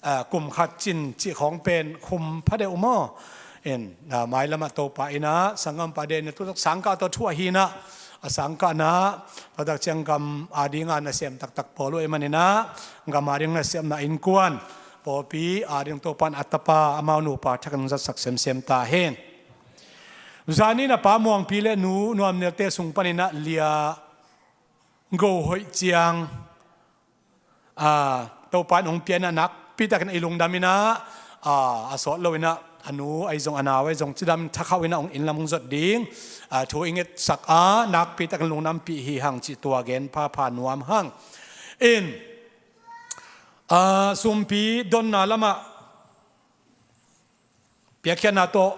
a, kum khat cin cih khawng pen khum pha deuh maw? In, a, mailam ah Topa in ah sanggampa Daniel tu tak sangkah tawh thuah hi in ah, a sangkahna, tua tak ciang gam a ding a nasem taktak pawl uh ahih manin ah, gam a ding nasepna innkuan, pawlpi a ding Topa in a tapa, amau nupa thak in hong zatsak semsem ta hen. Zanin ah Pa Muangpi leh Nu Nuam Nelte sung panin ah lia go hoih ciang, a, Topa in hong pia in ah nakpi tak in ah i lungdam in ah, a, a sawt lo in ah a nu ahi zong a nau ahi zong cidam thakhauh in ah hong inn lam hong zot ding, a, thu i ngetsak a, nakpi tak in lungdampih hi hang cih tua gen phapha nuam hang. In, a, sumpi donna lam ah piakkhiatna tawh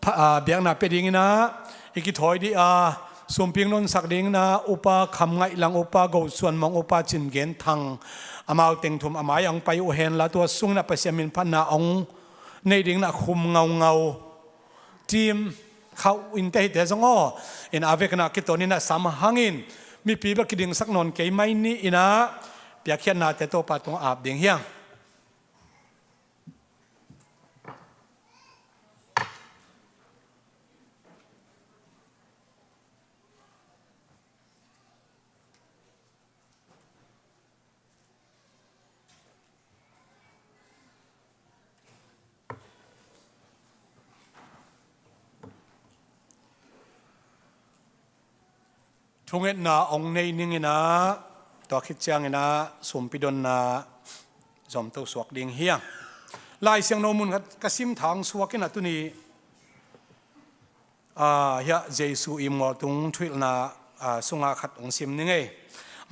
pha-, a, biakna pia ding in ah i kithawi ding a, sumpi hong nonsak ding in ah Upa Kham Ngaih Lang, Upa Go Suan Mong, Upa Cin Gen Thang, amau teng thum a mai ah hong pai uh hen la, tua sung in ah Pasian min phatna hong nei ding in ah khum ngaungau team khauh innte hite zong aw, in a vekna kiton in ah sam hangin mipi bek kidingsak nawn kei mai ni in ah, piakkhiatnate Topa tungah ap ding hi hang. Thungetna hong nei ning in ah, tua khit ciangin ah sumpi donna zom to suak ding hi hang. Lai Siangtho mun khat ka sim thang suak in ah tuni, a, hiah Jesu imngawh tung thuhilhna, a, sungah khat hong sim ning ei.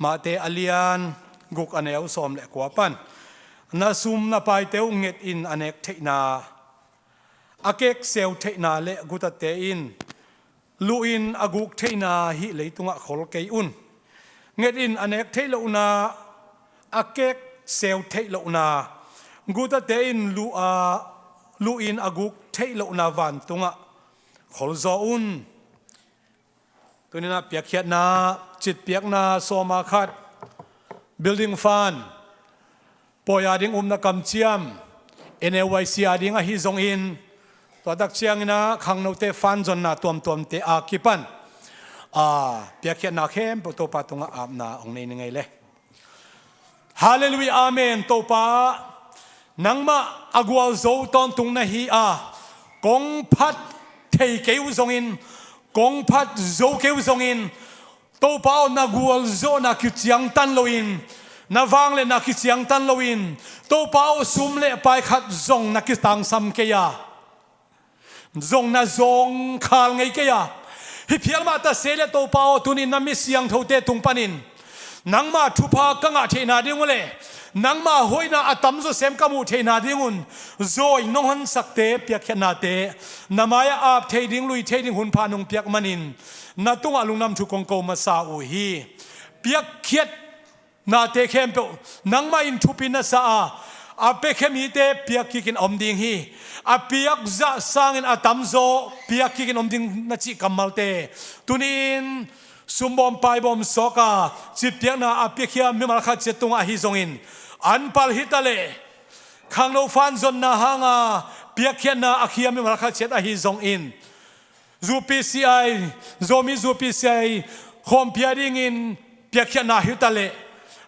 Matthai a lian guk a neu sawm leh kua pan, na sum na paite uh nget in a nek theihna, a kek seu theihna leh gutate in luh in a guk theihna hih leitungah khol kei un. Nget in a nek theih lohna, a kek seu theih lohna, gutate in luh a, luh in a guk theih lohna vantungah khol zaw un. Tuni in ah piakkhiatna, citpiakna sawm a khat, building fund, pawi a ding upna kamciam, N A Y C a ding ahi zongin, Tua tak ciangin ah khangnote fanzonna tuamtuamte a kipan, a, piakkhiatna khempeuh Topa tungah apna hong nei ni ngei le. Halleluiah, amen. Topa, nangmah a gualzo tawntung na hi a, kong phat thei kei uh zongin, kong phat zo kei uh zongin, Topa aw, na gualzawhna kiciangtan loin, na vangliatna kiciangtan loin, Topa aw, sum le pai khat zong na kitangsam kei a, zong na zawngkhal ngei kei a, hi phial mah ta se le Topa aw, tunin na mi siangthote tung panin nangma thupha ka ngah theihna ding uh le nangma hoihna a tamzaw sem ka muh theihna dingun zawi nong honsakte, piakkhiatnate na mai-ah ap thei ding, lui thei ding hunpha nong piak manin na tungah lungdam thu kong ko masa uh hi. Piakkhiat nate khempeuh nangmah in thupi na sa a, a piakhia mite piakkikin om ding hi. A piakzah sangin a tamzaw piakkikin om ding na cih kammalte tuni-in sumbawm paibawm sawk a, citpiakna a piakhia mimal khat ciat tungah ahi zongin, an pal hi ta leh, khangno fanzonna hanga piakkhiatna a khia mimal khat ciat ahi zongin, U P C I, Zomi U P C I khawmpia dingin piakkhiatna hi ta leh,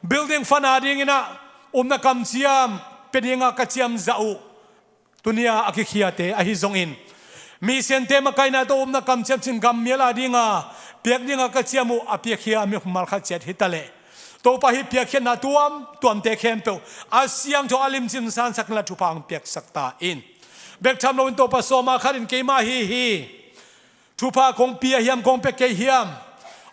building fund a dingin ah upna kamciam pia dinga ka ciamzah uh, tunia a kikhiate ahi zongin, mi sente makaihna tawh upna kamciam cin gammial a dinga piak dinga ka ciam uh a piakhia mimal khat ciat hi ta leh, Topa, hih piakkhiatna tuamtuamte khempeuh a siangtho a limcin sansak inla thupha hong piaksak ta in. Bek tham loin Topa, sawma khat in keimah hi hi, thupha kong pia hiam, kong pia kei hiam,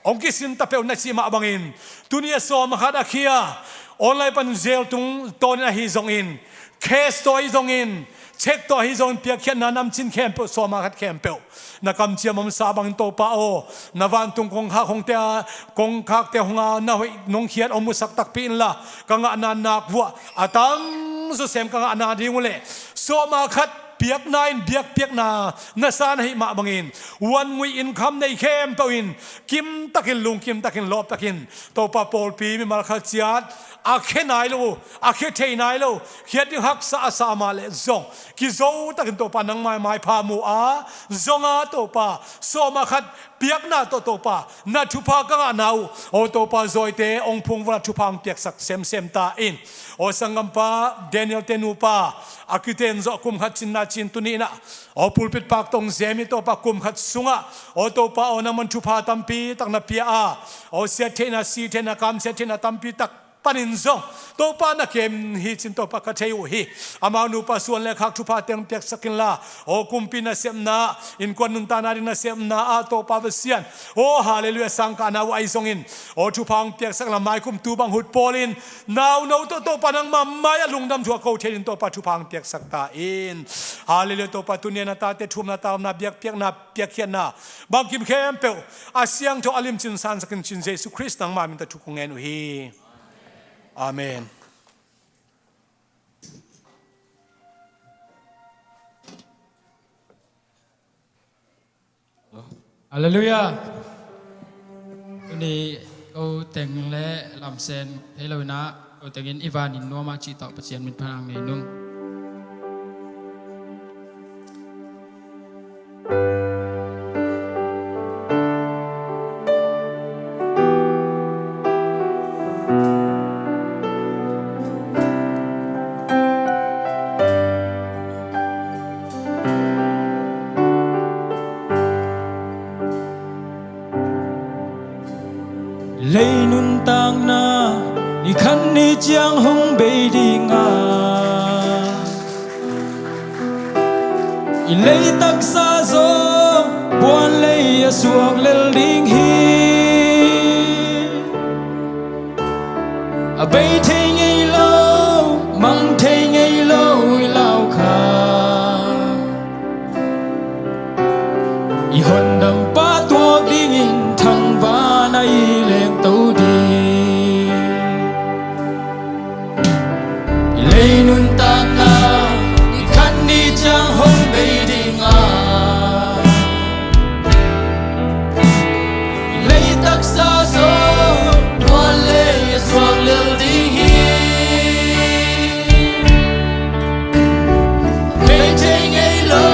hong kisin ta peuh na cih mah bangin, tuni a sawma khat a khia, online pan zel tung tawnin ahi zongin, cash tawh ahi zongin, cheque tawh ahi zongin, piakkhiatna namcin khempeuh, sawma khat khempeuh na kamciam omsa bangin Topa aw, na vantung kongkhak hongte a, kongkhakte honga na hoih nong khiat hong musak takpi inla, ka ngahna nak vuah a tamzaw sem ka ngahna ding uh leh, sawma khat piakna in biakpiakna na sa na hih mah bangin, one week income nei khempeuh in kimtakin, lungkimtakin, lawptakin, Topa, pawlpi mimal khat ciat a khia nai lo, a khia thei nai lo, khiat ding haksa a sa mah leh zong kizo takin Topa nangmah maipha mu a, zong a Topa, sawma khat piakna tawh Topa na thupha ka ngahna uh, aw Topa, zawite hong phungvuah a thupha hong piaksak semsem ta in. Aw sanggampa Daniel te nupa, a kiten zawh kum khat cinna cin tuni inah, aw pulpit pak tong zemi Topa, kum khat sungah, aw Topa aw, nangman thupha tampi tak na pia a, aw siat theihna, si theihna, kamsiat theihna tampi tak panin zong Topa na kem hi cin Topa ka thei uh hi. Amau nupa suan le khak thupha teng piaksak inla, aw kumpi nasepna, innkuan nuntakna ding nasepna ah Topa Pasian, aw halleluiah, sangkahna uh ahi zongin, aw thupha hong piaksak inla, maikum tu bang hut pawlin nauno tawh Topa nangmah mai-ah lungdam thu a ko thei ding Topa thupha hong piaksak ta in. Halleluiah. Topa, tuni-a na tate thumna, talamna, biakpiakna, piakkhiatna, bangkim khempeuh a siangtho a limcin sansak in cin Jesu Khrist nangmah min tawh thu kong ngen uh hi. Amen. Halleluiah. Tuni ko teng le lamsen thei lo inah, ko tengin i vanin nuam a cih tawh Pasian min phatna nei nung. Lei nuntakna ni khat ni ciang hong bei ding a, i lei taksa zong buan lei a suak lel ding hi. A bei thei ngei lo, mang thei ngei lo i lau kha, i hondampa tuak dingin thangvahna i lengto ding. I lei nuntakna ni khat ni ciang hong bei ding a, i lei taksa zong buan lei a suak lel ding hi. Bei thei ngei lo,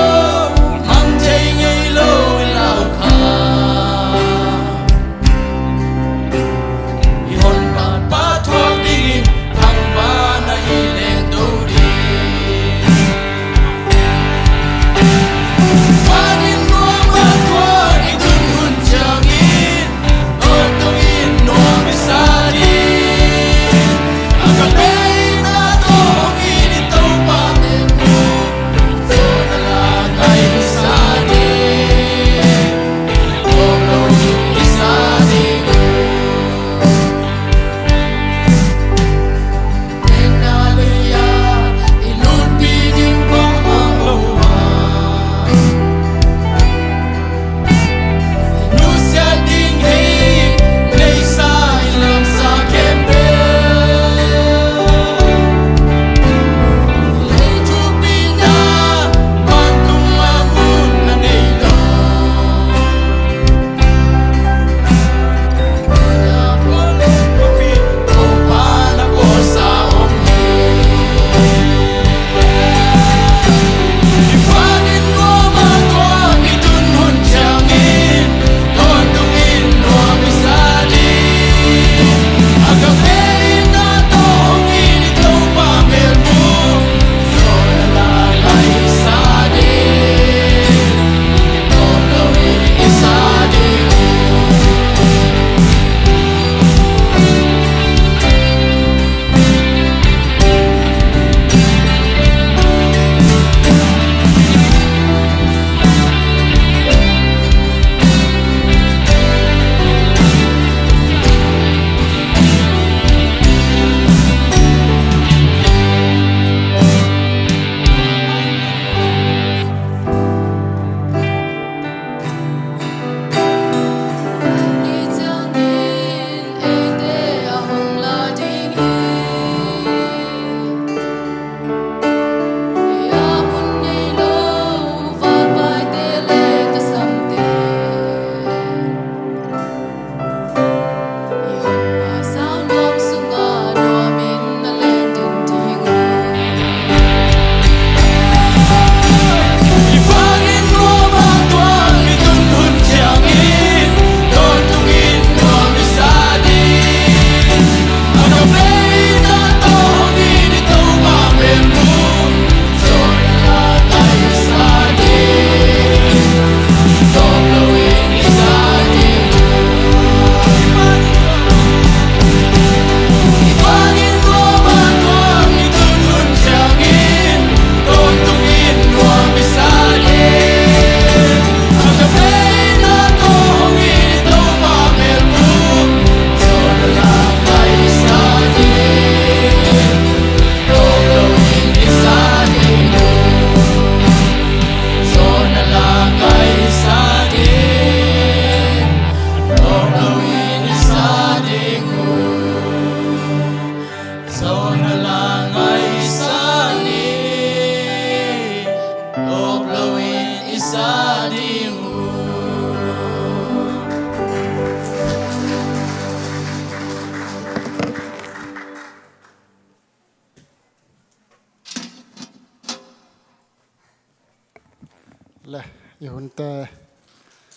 I hunte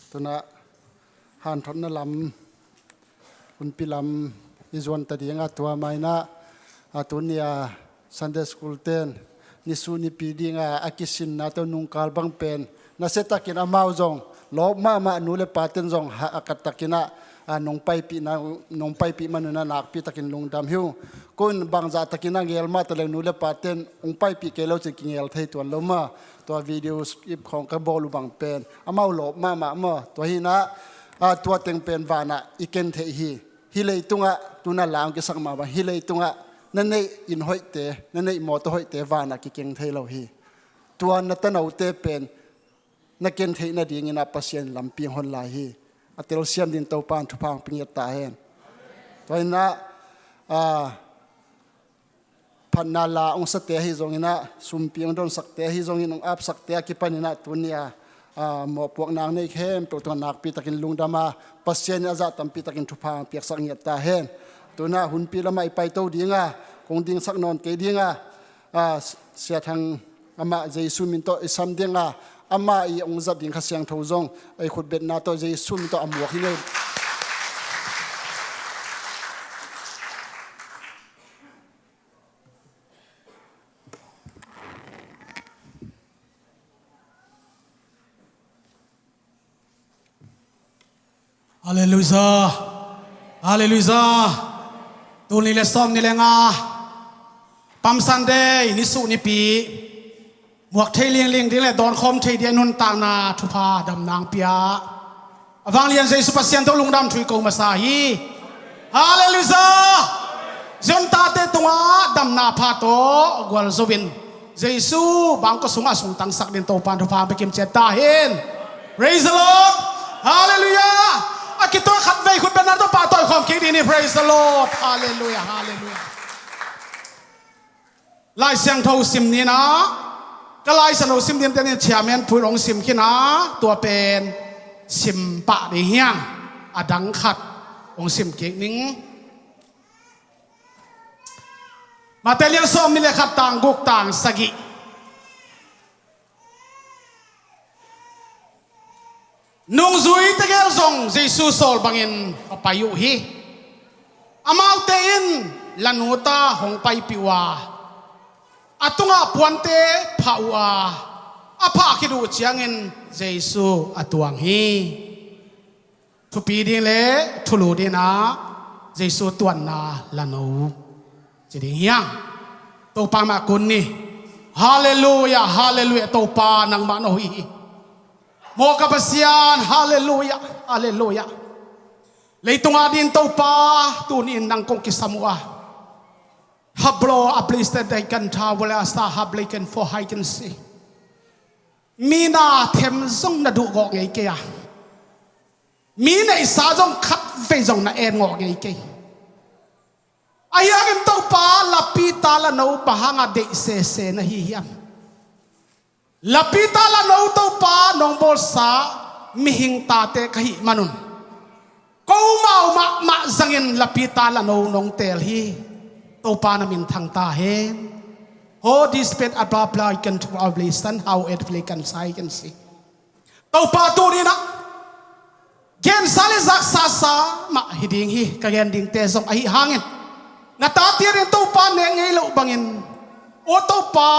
tunah hanthotna lam, hunpi lam i zuan ta dingah tua mainah a tunia Sunday school ten nisu nipi dinga a kisinna tawh nungkal bang pen nasiatakin amau zong lawp mahmah, nu le paten zong a kattakinah a nong paipih, nong paipih manunah nakpitakin lungdam hi uh. Kun bangzah takin a ngel mah taleng nu le paten hong paipih kei lo cin kingel thei tuan lo mah. Tua video clip khawng ka bawl uh bang pen amau lawp mahmah maw. Tua hinah a tua teng pen vanah i ken theih hi. Hih leitungah tuna lang kisak mah bang hih leitungah na neih inn hoihte, na neih mawtaw hoihte vanah kikeng thei lo hi. Tua na tanote pen na ken theih nadinginah Pasian lampi hong hon lai hi. A telsiam ding Topa in thupha hong pia ngiat ta hen. Tua hinah a phatna la hong sate ahi zonginah, sumpi hong donsakte ahi zongin, hong apsakte a kipaninah tunia a mawhpuakna nei khempeuh tungah nakpitakin lungdama, Pasian in a zah tampitakin thupha hong piaksak ngiat ta hen. Tunah hunpi lamah i paito dinga kong dingsak nawn kei dinga, a, Sia Thang amah Jesu min tawh i sam dinga, amah i hong zat ding Kha Siangtho zong ei khutbetna tawh Jesu min tawh a muak hi ngei. Halleluiah. Halleluiah. Tul nih le sawm nih le nga, Palm Sunday, nisuh nipi, muak thei lingling ding le dawnkhawm thei ding a nuntakna thupha damna hong pia a vanglian Jesu Pasian tawh lungdam thu i ko masa hi. Halleluiah. Zion tate tungah damna pha tawh gualzo in Jesu bangkua sungah sungtangsak ding Topa in thupha hong pia kimciat ta hen. Praise the Lord. Halleluiah. A kituak khatvei khutbetna tawh pahtawi khawm kik ding hi. Praise the Lord. Halleluiah. Halleluiah. Lai Siangtho sim ninah ka Lai Siangtho sim dingte nin Chairman Pu in hong sim khinah tua pen sim pah ding hiang, a dang khat hong sim kik ning. Mate lian sawm nih le khat, tang guk tang sagih. Nungzui tegel zong Jesu sawl bangin a pai uh hi. Amaute in lanute hong paipih uh a, a tungah puante phah uh a, a phah khit uh ciangin Jesu a tuang hi. Thupi ding le thulu dinah Jesu tuanna lano ci ding hiang. Topa mah kun ni. Halleluiah, halleluiah. Topa nangmah na hoih hi. Maw ka Pasian, halleluiah, halleluiah. Leitung adingin Topa tuni-in nang kong kisam uh a, hablo a place that I can travel as a hablo can for I can see. Mi na them zong na duh gawh ngei kei a, mi neihsa zong khatvei zong na en gawh ngei kei. Ahi hangin Topa, lapita lano bang hanga deih sese na hi hiam? Lapita lano Topa nong bawlsa mihing tate ka hih manun, komau mahmah zangin lapita lano nong teel hi. Topa na minthang ta hen. Ho dispet a bla bla ikan thu a vleisan hau et vleikan sa ikan si. Topa tuninah gensa le zaksa sa mah hi ding hi. Ka gen dingte zong ahi hangin na tate adingin Topa nek ngei loh bangin, aw Topa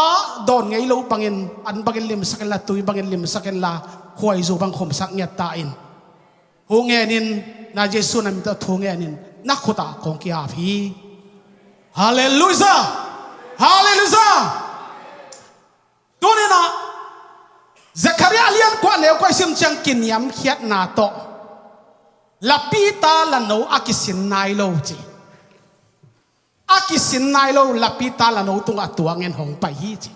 dawn ngei loh bangin, an bangin limsak inla, tui bangin limsak inla, khuaizu bang khumsak ngiat ta in. Thu ngenin, na Jesu na min tawh thu ngenin, na khutah kong ki-ap hi. Halleluiah. Halleluiah. Tuninah Zekhariah lian kua neu kua i sim ciang kiniamkhiatna tawh lapita lano a kisin nai lo ci. A kisin nai lo lapita lano tungah tuangin hong pai hi ci.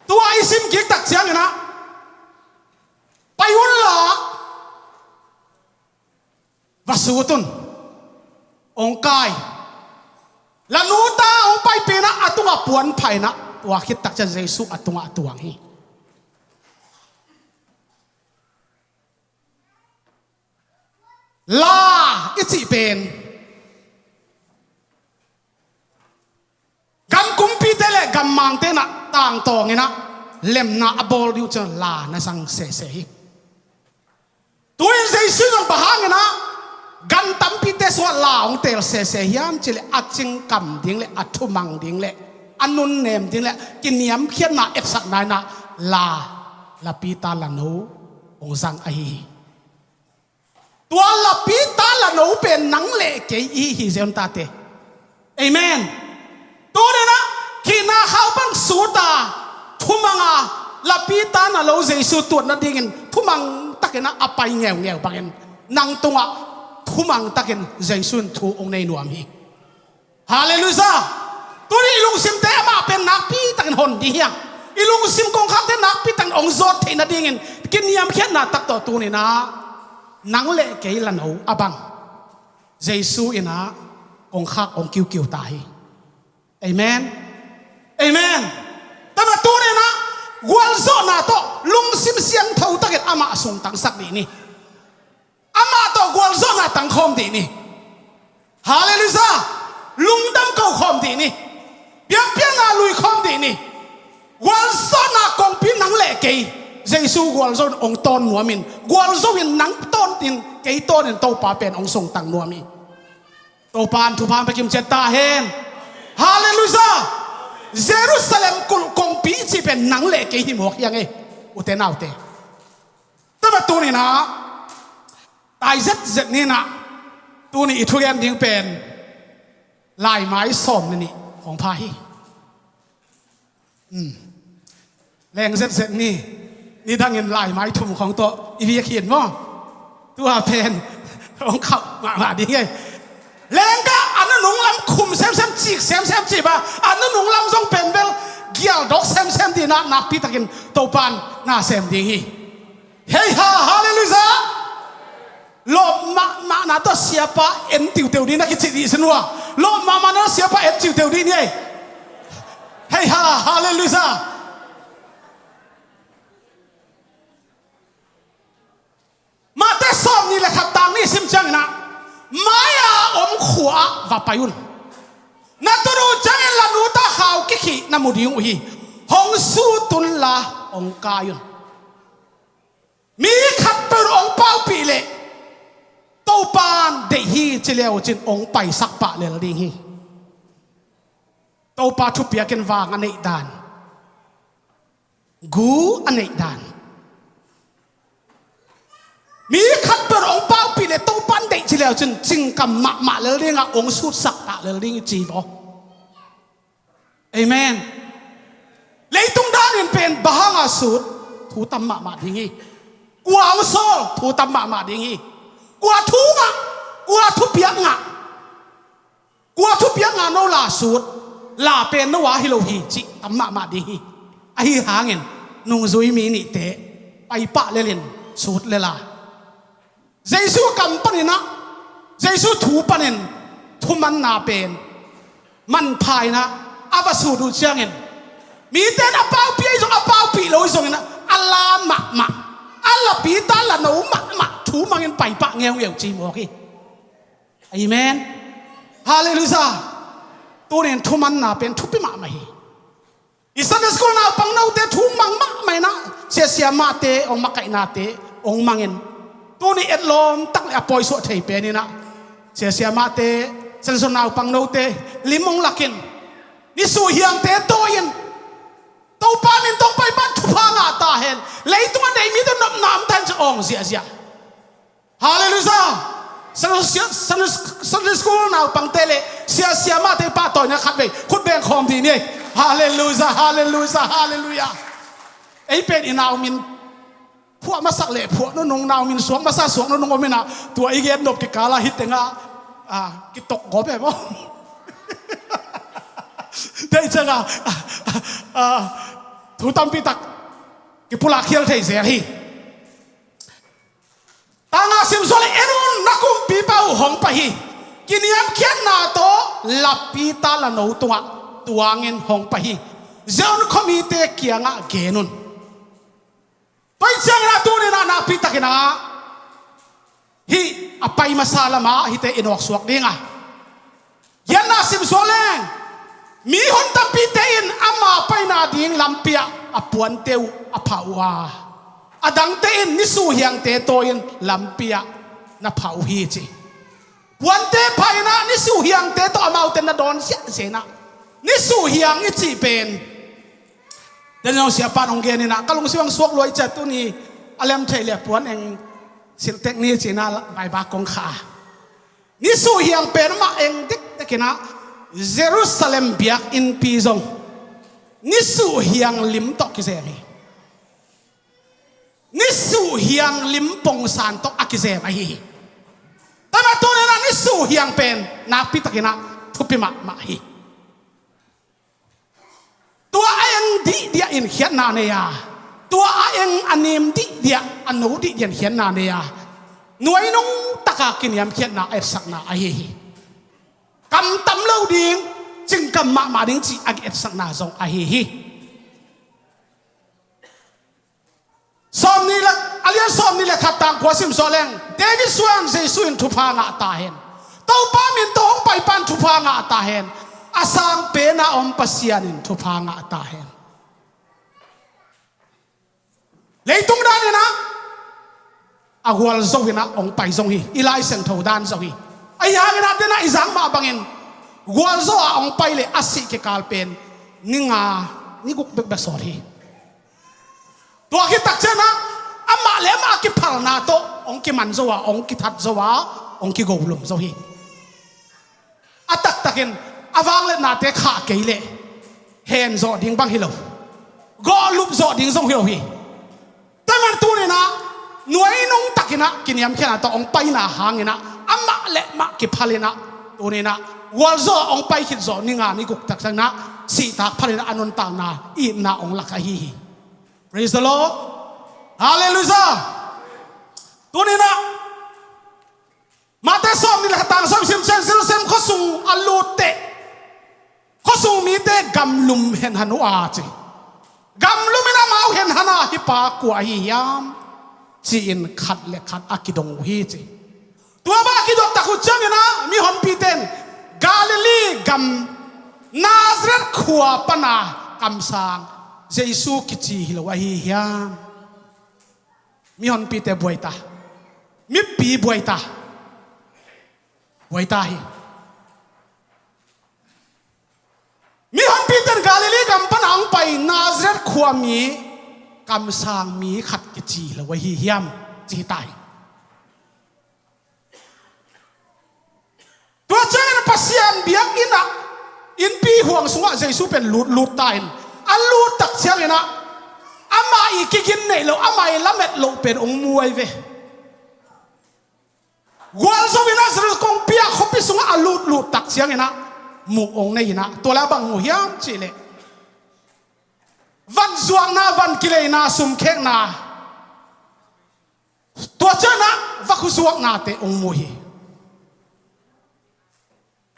Tua i sim kik tak cianginah pai unla va sut un. Hong kai. Lanute hong paipih inah a tungah puan phah inah tua khit tak ciang Jesu a tungah a tuang hi. La i cih pen gam kumpite le Gammangte in ah tangtawng in ah lemna a bawl ding uh ciang la na zang sese hi. Tu-in Jesu in zong bang hangin ah gan tampite sungah la hong teel sese hiam cih leh a cingkam ding le a thumang ding le a nunnem ding le kiniamkhiatna etsakna in ah la, lapita lano hong zang ahi hi. Tua lapita lano pen nang le kei i hi zen tate. Amen. Tuni-in ah kihna khau pan suta thumanga lapita lano Jesu tuat nadingin thumang takin ah a pai ngeungeu bangin nang tungah thumang takin Jesu in thu hong nei nuam hi. Halleluiah. Tuni i lungsimte amah pen nakpi takin hon ding hi a, i lungsim kongkhakte nakpi takin hong zawt theih nadingin kiniamkhiatna tak tawh tuni-in ah nang le kei lano a bang Jesu in ah kongkhak hong kiukiu ta hi. Amen. Amen. Tua mah tuni-in ah gualzawhna tawh lungsim siangtho takin amah sungtangsak dih ni. Amah tawh gualzawhna tangkhawm dih ni. Halleluiah. Lungdam kokhawm dih ni. Biakpiakna luikhawm dih ni. Gualzawhna kongpi nang le kei Jesu gualzo in hong tawn nuamin gualzo in nang tawnin kei tawnin Topa pen hong sungtang nuam hi. Topa in thupha hong pia kimciat ta hen. Halleluiah. Jerusalem kulh kongpi i cih pen nang le kei hi mawk hi a ngei, ute naute. Tua mah tuni-in ah tai zetzet ni-in ah tuni i thugen ding pen laimai sawm le nih hong pha hi. Leng zetzet ni, nidangin laimai thum khawng tawh i biakinn maw? Tua pen hong khauh mahmah ding hi. Lengka a nunung lam khum semsem, cik semsem cih bang a nunung lam zong pen bel gialdok semsem dih in ah nakpi takin Topa in na sem ding hi. Hei ha, halleluiah. Lawp mahmahna tawh siapa en tiuteu dih na kicih dih sin uh a, lawp mahmahna tawh siapa en tiuteu dih ni ei. Hei ha, halleluiah. Mate sawm nih le khat tang nih sim ciangin ah mai-a om khua ah va pai un. Na tun uh ciangin la nu ta khau kikhih na mu ding uh hi. Hong sut unla hong kai un. Mi khatpeuh hong paupih leh Topa in deih hi ci le uh cin hong paisak pah lel ding hi. Topa thupiak in vang a neih dan, gu a neih dan. Mi khatpeuh hong paupih leh Topa in deih ci le uh cin cingkam mahmah lel ding a, hong sutsak pah lel ding hi ci vaw. Amen. Leitung danin pen bang hanga sut, thu tam mahmah ding hi. Kua hong sawl, thu tam mahmah ding hi. Kua thu ngah, kua thupiak ngah, kua thupiak ngah no la sut, la pen no a hi lo hi cih tam mahmah ding hi. Ahi hangin nungzui mi nihte paipah lelin sut lela. Jesu kam panin ah, Jesu thu panin thumanna pen manpha in ah a va sut uh ciangin mite in a paupih ahi zong a paupih lo ahi zongin ah a la mahmah, a lapita lano mahmah thu mangin paipah ngeungeu ci mawk hi. Amen. Halleluiah. Tunin thumanna pen thupi mahmah hi. I Sunday school naupang note thu mang mahmah in ah, siasia mahte hong makaihnate hong mangin, tuni etlawm tak le a pawisuah thei pen in ah, siasia mahte, Sunday school naupang note lim hong lakin, nisuh hiangte tawi-in, Topa min tawh paipah thupha ngah ta hen. Leitung a nei mite nopna om ta hen ci awng ziahziah. Halleluiah. Sunday, Sunday, Sunday school naupangte le siasia mahte pahtawina khatvei khut beng khawm dih ni. Halleluiah, halleluiah, halleluiah. Ei pen i nau min phuah masak le phuah nunung, nau min suak masa suak nunung om in ah, tua i gen nop kikala hi tengah, ah, kitok gawp em aw. Deih ciangah, ah, thu tampi tak kipulak khial thei zel hi. Tanga sim sual in, en un, na kumpipa uh hong pai hi. Kiniamkhiatna tawh lapita lano tungah tuangin hong pai hi. Zion khuamite kiangah gen un. Tua hi ciangin ah tuni-in ah nakpi takin ah hih a pai masa lamah hihte i nawksuak ding a, giatna simsuak leng, Mihon tampite in ama paina ding lampi ah a puante uh a phah uh a, a dangte in nisuh hiangte tawi-in lampi ah na phah uh hi ci. Puante phah in ah nisuh hiangte tawh amaute na dawn ziahziah in ah, nisuh hiang i cih pen Daniel siapa in hong gen in ah, ka lungsim hong suak lua i ciah tuni a lem theih leh puan eng silhtek ni ci-in ah vaibak kong khah a. Nisuh hiang pen amah eng dikdek in ah Jerusalem biak innpi zong nisuh hiang lim tawh kizem hi. Nisuh hiang lim pongsan tawh a kizem ahi hi. Tua mah tuni in ah nisuh hiang pen nakpi takin ah thupi mahmah hi. Tua a eng dihdiah in khiatna nei a, tua a eng a nim dihdiah, a no dihdiah in khiatna nei a, nuainung taka kiniamkhiatna a etsakna ahi hi. Kam tam lo ding, cingkam mahmah ding cih a ki-etsakna zong ahi hi. Sawmnih le, a lian sawmnih le khat tang kua sim sawh leng, David suan Jesu in thupha ngah ta hen. Topa min tawh hong paipa in thupha ngah ta hen. A sang pen a om Pasian in thupha ngah ta hen. Leitung dan in ah a gualzo in ah hong pai zong hi, i Lai Siangtho dan zong hi. Ahi hangin ah den ah i zak mah bangin gualzo ah hong pai le a sih kikal pen ni nga ni guk bekbek sawt hi. Tua khit tak ciangin ah amah le amah a kiphalna tawh hong kiman zo a, hong kithat zo a, hong kigolum zo hi. A taktakin a vangliatnate khah kei leh hen zawh ding bang hi lo, gawhlup zawh ding zong hi lo hi. Tua man tuni in ah nuainung takin ah kiniamkhiatna tawh hong paina hangin ah amah le mah kiphal in ah, tuni in ah gualzo ah hong pai khit zawh ni nga ni guk tak ciangin ah sihtak phal in ah a nuntakna itna hong lak ahi hi. Praise the Lord. Hallelujah. Tuni in ah Mate sawmnih le khat tang sawm sim ciang Jerusalem khuasung a lut teh khuasung mite gamlum henhan uh a ci. Gamlum in amau henhan a, hih pa kua ahi hiam ci-in khat le khat a kidong uh hi ci. Tua mah a kidot tak uh ciangin ah mihonpite in Galilee gam Nazareth khua pana kamsang Jesu kici hi lo ahi hiam? Mihonpite buai ta. Mipi buai ta. Buai ta hi. Mihonpite in Galilee gam pana hong pai Nazareth khuami kamsang mi khat kici lo ahi hiam? Ci ta hi. Tua ciangin Pasian biakinn ah innpi huang sungah Jesu pen lutlut ta in, a lut tak ciangin ah amah i kigin neih loh, amah i lamet loh pen hong mu ahi ve. Gualzo in ah Jerusalem kongpi ah khuapi sungah a lutlut tak ciangin ah muh hong nei in ah, tua leh a bang mu hiam cih leh van zuakna, van kileina, sum khekna, tua ciangin ah vakhu zuaknate hong mu hi.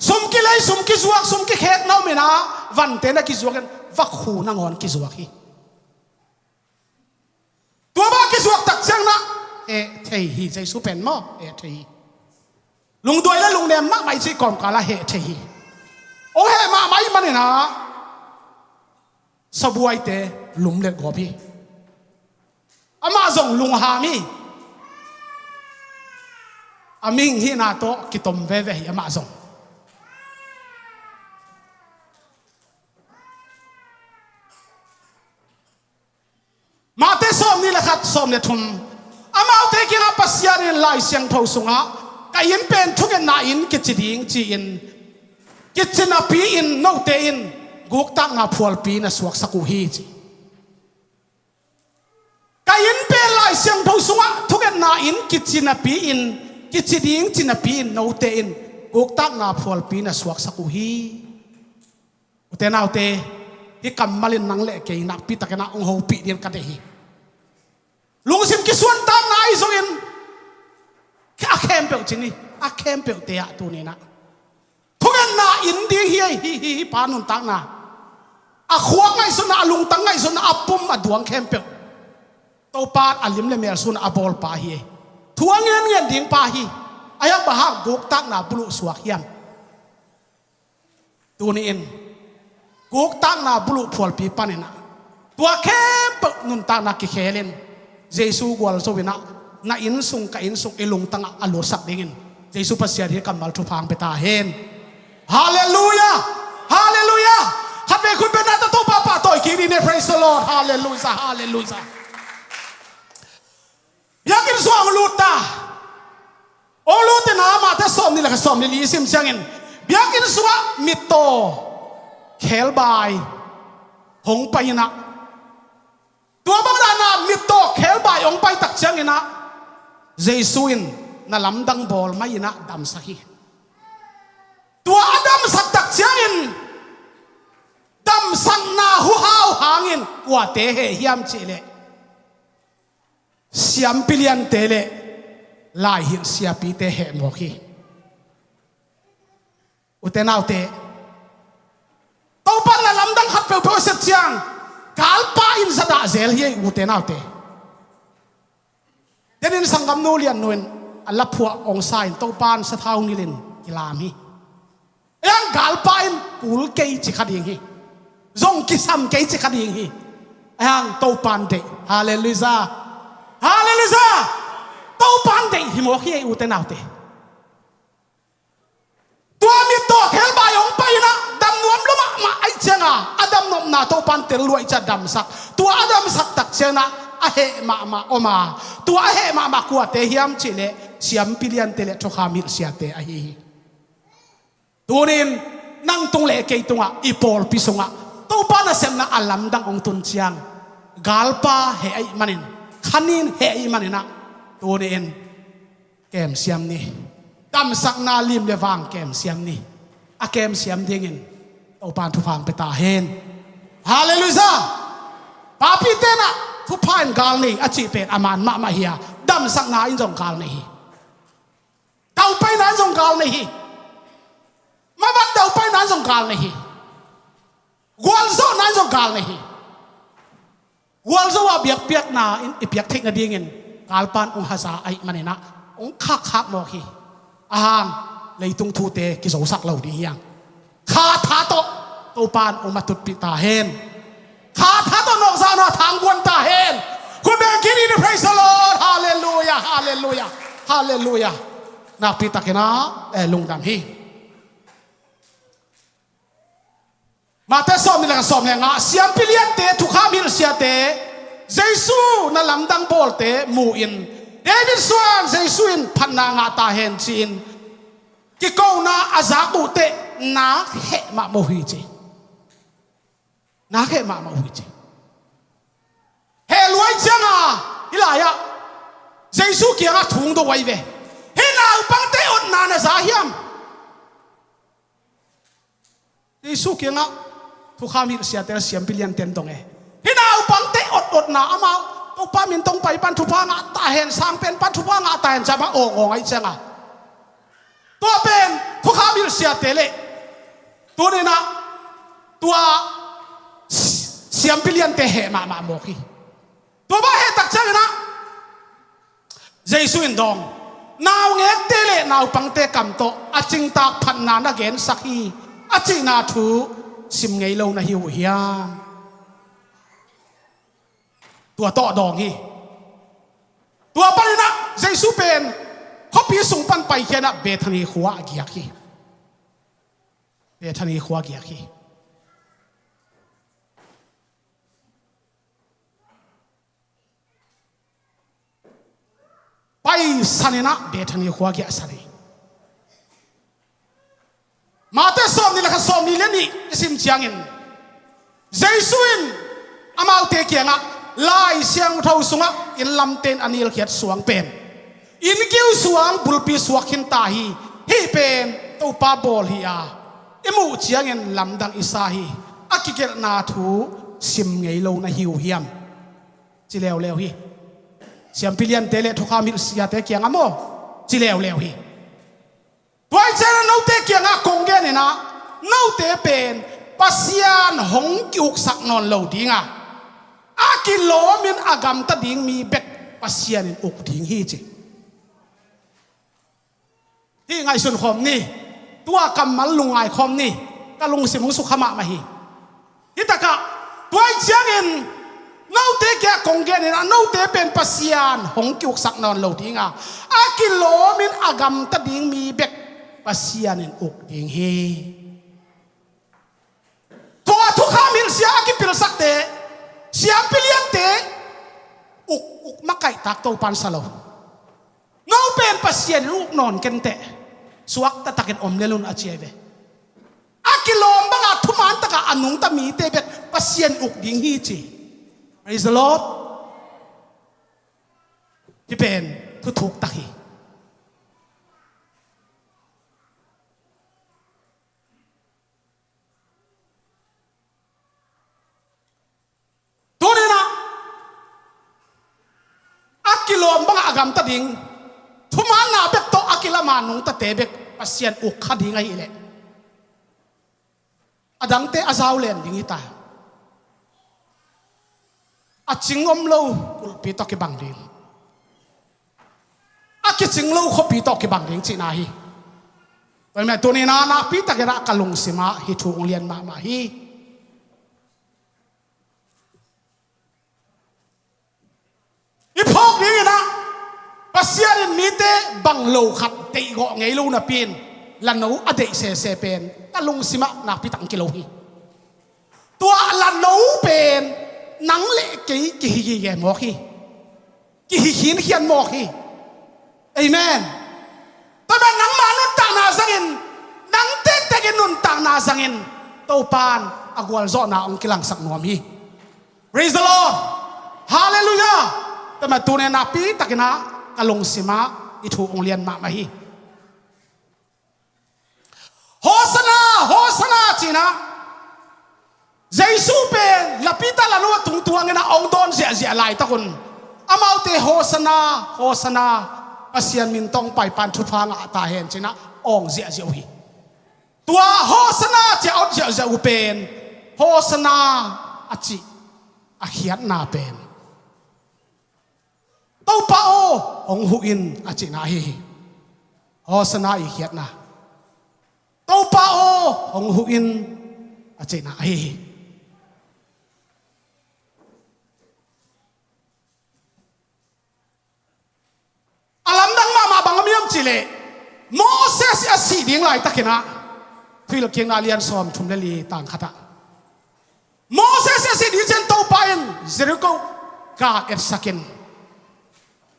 Sum kilei, sum kizuak, sum kikhek na om in ah vante na kizuak in vakhu nangawn kizuak hi. Tua mah kizuak tak ciangin ah heh thei hi, Jesu pen maw, heh thei hi. Lungduai le lungnem mahmah i cih kawmkal ah heh thei hi. Hong heh mahmah ahih manin ah sabuaite lum le gawp hi. Amah zong lungham hi. A mihing hihna tawh kitom veve hi amah zong. Mate sawmnih le khat, sawm le thum. Amaute kiangah Pasian in Lai Siangtho sungah, "Ka inn pen thungetna inn kici ding," ci-in, kici napi-in note in guktakna phualpi na suaksak uh hi, ci. Ka inn pen Lai Siangtho sungah thungetna inn kici napi-in, kici ding ci napi-in note in guktakna phualpi na suaksak uh hi. Ute naute, hih kammal in nang le kei nakpi takin ah hong hopih ding ka deih hi. Lungsim kisuantakna ahi zongin a khempeuh ci ni, a khempeuhte ah tuni-in ah thungetna inn ding hi, hi, hi, hih pa nuntakna, a khuak ngaihsutna, a lungtang ngaihsutna, a pum a duang khempeuh Topa a lim le mel sun a bawlpa hi. Thu a ngenngen dingpa hi. Ahi hang bang hang guktakna buluh suak hiam? Tuni-in Tuktakna buluh phualpi paninah tua khempeuh nuntakna kikhelin Jesu gualzo inah na innsung ka innsung i lungtangah a lutsak dingin Jesu Pasian hi kammal thupha hong pia ta hen. Halleluia. Halleluia. Khatvei khut bengna tawh Topa pahtawi kik ding hi. Praise the Lord. Halleluia. Halleluia. Biakinn sungah hong lut ta. Hong lut inah Matthai sawmnih le khat sawmnih le li i sim ciangin biakinn sungah mittaw khebai hong pai inah, tua bang dana mittaw khebai hong pai tak cianginah Jesu in na lamdang bawl mai inah damsak hi. Tua a damsak tak ciangin damsakna huhau hangin kuate heh hiam cihleh siampi liante le laihilh siapite heh mawk hi. Ute naute, Topa na lamdang khat peuhpeuh a sep ciang galpa in zadah zel hi ei ute naute. Denin sanggamnu liannu in a laphuah ong sa in Topa in sathau nilhin kilam hi. Ahi hang galpa in kul kei ci kha ding hi. Zong kisam kei ci kha ding hi. Ahi hang Topa in deih. Halleluia. Halleluia. Topa in deih hi mawk hi ei ute naute. Tua mittaw khebai hong pai inah dam nuam lua mahmah ahih cianga a damnopna Topa in tel luah ih ciah damsak. Tua a damsak tak cianginah a heh mahmah om a, tua a heh mahmah kuate hiam cihleh siampi liante le thukham hilh siate ahi hi. Tunin nang tung le kei tungah i pawlpi sungah Topa nasepna a lamdang hong tun ciang galpa heh ahih manin, khanin heh ahih maninah tunin kemsiam ni. Damsakna lim le vang kemsiam ni. A kemsiam dingin Topa in thupha hong pia ta hen. Halleluia. Papi tenah thupha in gal nei a cih pen a man mahmah hi a, damsakna in zong gal nei hi. Daupaina in zong gal nei hi. Maban daupaina in zong gal nei hi. Gualzawhna in zong gal nei hi. Gualzo a biakpiakna in i piak theih nadingin galpa in hong haza ahih maninah hong khakkhak mawk hi. Ahang leitung thute kizosak lo ding hi hang. Kha tha tawh Topa in hong matutpih ta hen. Kha tha tawh nawkzahna thang guan ta hen. Khut beng kik ni. Praise the Lord. Halleluia. Halleluia. Halleluia. Nakpi takinah eh, lungdam hi. Matthai sawmnih le khat sawm le nga, siampi liante, thukham hilh siate, Jesu na lamdang bawlte mu-in David suan Jesu in phatna ngah ta hen ci-in kikona a zak uh teh nak heh mahmah uh hi ci. Nak heh mahmah uh hi ci. Heh luai cianga hih lai-ah Jesu kiangah thu hong do uh ahi ve. Hih naupangte otna na za hiam? Jesu kiangah thukham hilh siate le siampi liante in dong e. Hih naupangte ot otna amau Topa min tawh pai pan thupha ngah ta hen, sangpen pan thupha ngah ta hen ci-a amah awngawng ahih cianga, tua pen thukham hilh siate le tuninah tua siampi liante heh mahmah mawk hi. Tua mah heh tak cianginah Jesu in dawng, naungekte le naupangte kam tawh a cingtak phatna na gensak hi, a cihna thu sim ngei lo na hi uh hiam? Tua tawh dawng hi. Tua paninah Jesu pen khuapi sung pan paikhia inah Bethani khua a giak hi. Bethani khua a giak hi. Paisan inah Bethani khua a giahsan hi. Matthai sawmnih le khat, sawmnih le nih i sim ciangin Jesu in amaute kiangah, Lai Siangtho sungah inn lamte in a nilkhiat suang pen inn kiu suang bulpi suak khin ta hi. Hih pen Topa bawl hi a, i muh ciangin lamdang i sa hi. A kigelhna thu sim ngei lo na hi uh hiam? Ci leuleu hi. Siampi liante le thukham hilh siate kiangah maw, ci leuleu hi. Tua ahih ciangin note kiangah kong gen inah, note pen Pasian hong ki-uksak nawn lo dinga, a kilawmin a gamta ding mi bek Pasian in uk ding hi ci. Hih ngaihsun khawm ni. Tua kammal lungngai khawm ni. Ka lungsim hong sukha mahmah hi. Hi takah, tua ahih ciangin note kiang kong genin ah, note pen Pasian hong kiuksak nawn lo ding a, a kilawmin a gamta ding mi bek Pasian in uk ding hi. Tua thukham hilhsia a kipilsakte, siampi liante uk, uk makaihtak Topa'n sa lo. No pen Pasian in uk nawn kei inteh, suak taktakin om lel un, a ci hi ve. A kilawm banga thuman takah a nungta mite bek Pasian uk ding hi, ci. Praise the Lord. Hih pen thuthuk tak hi. Tuni-in ah, a kilawm bangah a gamta ding, thumaanna bek tawh a kilam a nungtate bek Pasian uk kha ding ahih leh, a dangte a zau len ding hi ta. A cing om lo kulhpi tawh kibang ding, a kicing lo khuapi tawh kibang ding cihna hi. Tua ahih manin tuni-in ah nakpi takin ah ka lungsim ah hih thu hong lian mahmah hi. I phawk dingin ah, Pasian in mite bang lo khat deihgawh ngei lo napi-in, lano a deih sese pen ka lungsim ah nakpi tak hong kilo hi. Tua lano pen nang le kei kihi gige mawk hi. Kihi khinkhian mawk hi. Amen. Tua pen nangma nuntakna zangin, nang tektek in nuntakna zangin, Topa'n a gualzawhna hong kilangsak nuam hi. Praise the Lord. Hallelujah. Tua ahih manin tuni-in ah nakpi takin ah ka lungsim ah hih thu hong lian mahmah hi. Hosanna, Hosanna ci-in ah Jesu pen lapita lano ah tungtuang in ah hong dawn ziahziah laitak un, amaute Hosanna, Hosanna, Pasian min tawh hong paipa'n thupha ngah ta hen ci-in ah awng ziahziah uh hi. Tua Hosanna ci-a awt ziahziah uh pen, Hosanna a cih a khiatna pen, Topa aw, hong huh in, a cihna ahi hi. Hosanna i khiatna, Topa aw, hong huh in, a cihna ahi hi. A lamdang mahmah bang om hiam cih leh, Moses a sih ding laitakin ah, Thuhilhkikna lian sawmthum le li tang khat ah, Moses a sih ding ciang Topa in Jericho gal etsak in,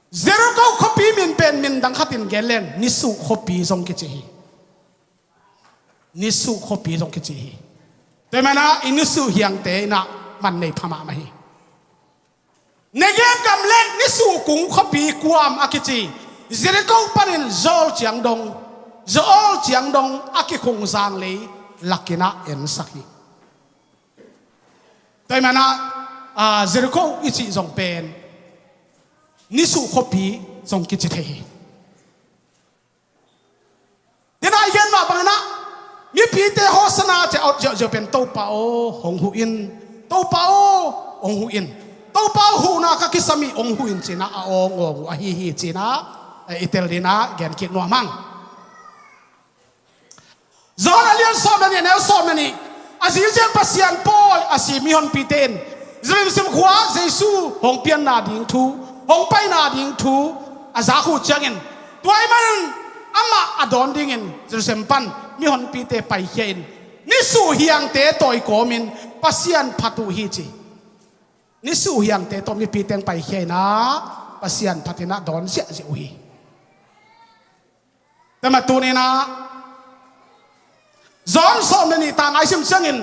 Jericho khuapi min pen min dang khatin gen leng Nisuh khuapi zong kici hi. Nisuh khuapi zong kici hi. Tua ahih manin ah i nisuh hiangte in ah man nei pha mahmah hi. Negev gam le nisuh kung khuapi Guam a kici Jericho panin Zoar ciang dong, Zoar ciang dong a kikhung zanglei lakin ah ensak hi. Tua ahih manin ah, ah, Jericho i cih zong pen nisuh khuapi zong kici thei hi. Tua ahih manin i gen mah bangin ah, mipite Hosanna ci-a awt ziauziau pen Topa aw, hong huh in, Topa aw, hong huh in, Topa aw, huhna ka kisam hi, hong huh in ci-in ah a awng awng uh ahi hi ci-in ah, eh, i tel dingin ah gen kik nuam hang. Johan a lian sawm le nih, a neu sawm le nih. A zing ciang Pasian pawi a si mihonpite in Jerusalem khua-ah Jesu hong pianna ding thu, hong paina ding thu a zak uh ciangin, tua ahih manin amah a dawn dingin Jerusalem pan mihonpite paikhia in nisuh hiangte tawi kawmin Pasian phat uh hi ci. Nisuh hiangte tawh mipite hong paikhia in ah Pasian phat in ah dawn ziahziah uh hi. Tua ahih manin tuni-in ah Johan sawm le nih tang ah i sim ciangin,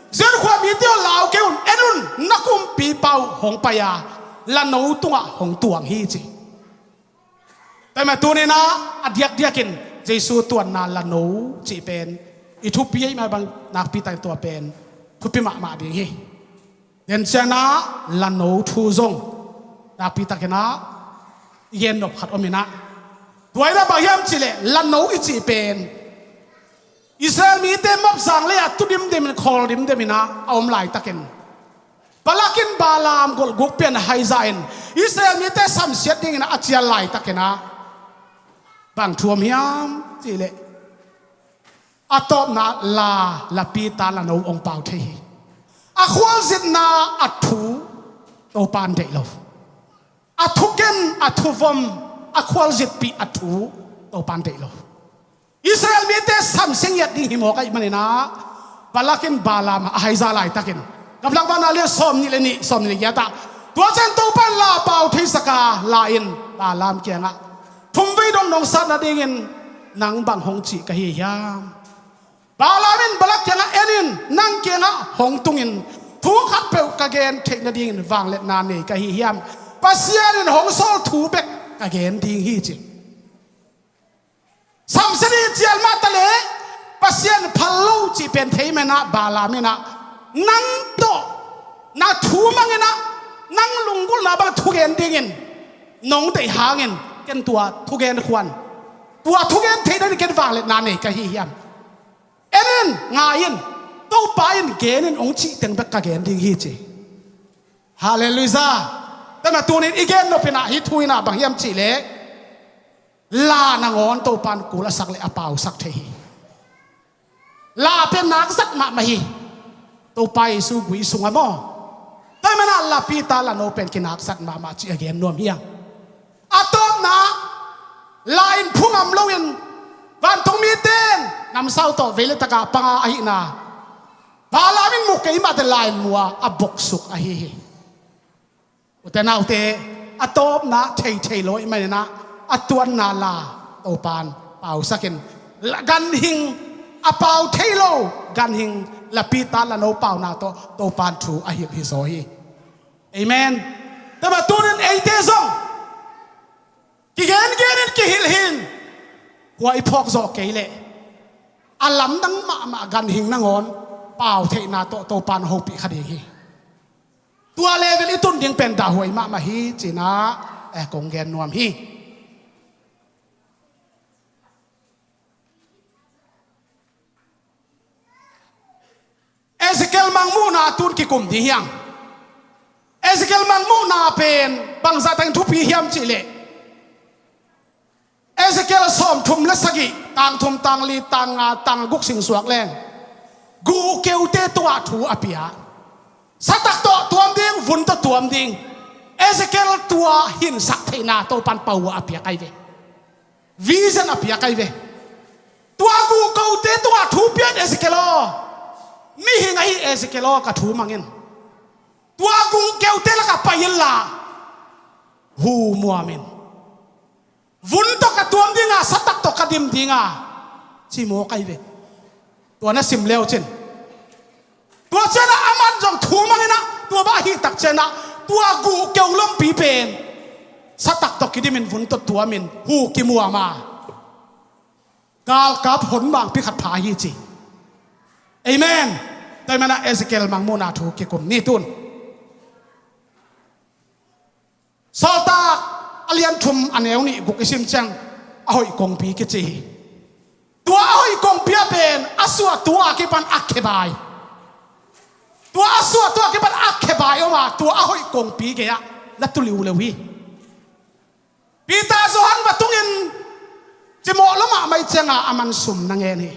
Zion khua mite aw, lau kei un, en un, na kumpipa uh hong pai a, lano tungah hong tuang hi ci. Tua ahih manin tuni-in ah a diakdiakin Jesu tuanna lano cih pen i thupi ahih mah bang nakpi takin tua pen thupi mahmah ding hi. Tua ciangin ah lano thu zong nakpi takin ah i gen nop khat om in ah, tua in ah bang hiam cih leh lano i cih pen Israel mite Moab zanglei ah tu dimdim in, khawl dimdim in ah a om laitakin, Balak in Balaam golhguk pian haiza in Israel mite samsiat dingin a cial laitakin ah bang thu om hiam cih leh a tawpna la, lapita lano hong pau thei hi. A khualzinna a thu Topan deih lo. A thuken, a thuvom, a khualzinpih a thu Topan deih lo. Israel mite samsia ngiat ding hi mawk ahih manin ah, Balak in Balaam a haiza laitakin, Gamlak Vanah lian sawmnih le nih, sawmnih le giat ah, tua ciang Topan la pau theisak a, la in Balaam kiangah, thumvei dong nong sat nadingin nang bang hong cih ka hi hiam? Balaam in Balak kiangah, en in, nang kiangah hong tungin thu khatpeuh ka gen theih nadingin vangliatna nei ka hi hiam? Pasian in hong sawl thu bek ka gen ding hi, ci. Samsia ding cial mah ta leh, Pasian phal lo cih pen thei manin ah, Balaam in ah, nang tawh na thu mangin ah, nang lunggulhna bang thugen dingin nong deih hangin ken tua thugen khuan, tua thugen theih nadingin ken vangliatna nei ka hi hiam? En in, ngai in, Topa in gen in hong cih teng bek ka gen ding hi, ci. Halleluiah. Tua manin tuni-in i gen nop in ah, hih thu in ah bang hiam cih leh, la nangawn Topan kul a sak leh a pausak thei hi. La pen nakzat mahmah hi. Topa Jesu gui sungah maw, tua manin ah lapita lano pen kinakzat mahmah cih a gen nuam hi hang. A tawpna, la in phungam loin, vantung mite in namsau tawh vei le tak a pang a, ahihna Balaam in mu kei mah teh la in mu a, a boksuk ahi hi. Ute naute, a tawpna theithei lo ahih manin ah, a tuanna la Topan pausak in, la ganhing, a pau thei lo ganhing, lapita lano pauna tawh Topan thu a hilh hi zaw hi. Amen. Tua manin tuni-in eite zong kigengen in, kihilh in, hua i phawk zawh kei leh, a lamdang mahmah ganhing nangawn pau theihna tawh Topan hopih kha ding hi. Tua level i tun ding pen dahhuai mahmah hi, ci-in ah, eh, kong gen nuam hi. Ezekiel mangmuhna tun kikum ding hi hang. Ezekiel mangmuhna pen bangzah takin thupi hiam cih leh, Ezekiel sawmthum le sagih, tang thum, tang li, tang nga, tang guk singsuak leng, guhkeute tungah thu a pia. Satak tawh tuam ding, vun tawh tuam ding. Ezekiel tua hinsak theihna Topan power a piak ahi ve. Vision a piak ahi ve. Tua guhkeute tungah thu pia in, Ezekiel aw, mihing ahi Ezekiel aw, ka thu mang in. Tua guhkeute lakah pai inla, hu muam in. Vun tawh ka tuam ding a, satak tawh ka dim ding a, ci mawk ahi ve. Tua na sim le uh cin, tua ciangin ah aman zong thu mang in ah, tua bang ahih tak ciangin ah, tua guhkeu lompi pen satak tawh kidim in, vun tawh tuam in, hu kimuam a, galkap honmangpi khat pha hi, ci. Amen. Tua ahih manin ah Ezekiel mangmuhna thu kikum ni tun. Sawltak a lian thum, a neu nih guk i sim ciang, a hoih kongpi kici hi. Tua a hoih kongpi ah pen a suahtu a kipan a khebai. Tua a suahtu a kipan a khebai om a, tua a hoih kongpi gei-ah na tu liuleu hi. Peter, Johan va tungin, cimawh lua mahmah ciangin aman sum na ngen hi.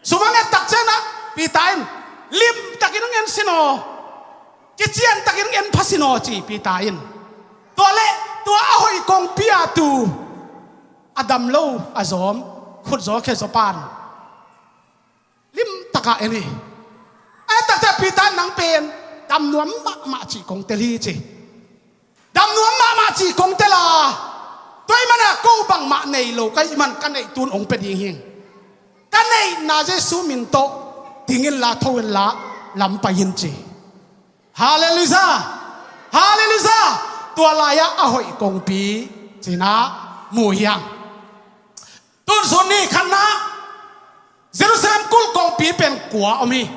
Sum a nget tak ciangin ah Peter in, limtakin ngen sin aw, kiciantakin ngen pha sin aw, ci Peter in. Tua leh tua a hoih kongpi a tu, a dam lo, a zawm, khutzaw khezaw pan limtakin en hi. A en tak ciang Peter in, nang pen dam nuam mahmah cih kong tel hi, ci. Dam nuam mahmah cih kong tel a, tua ahih manin ah ko bangmah nei lo ka hih man, ka neih tu-in hong pia ding hi. Ka neihna Jesu min tawh ding inla, tho inla, lam pai in, ci. Halleluiah. Halleluiah. Tua lai-ah a hoih kongpi ci-in ah mu hi hang. Tun sun ni, khatna, Jerusalem kulh kongpi pen kua om hi.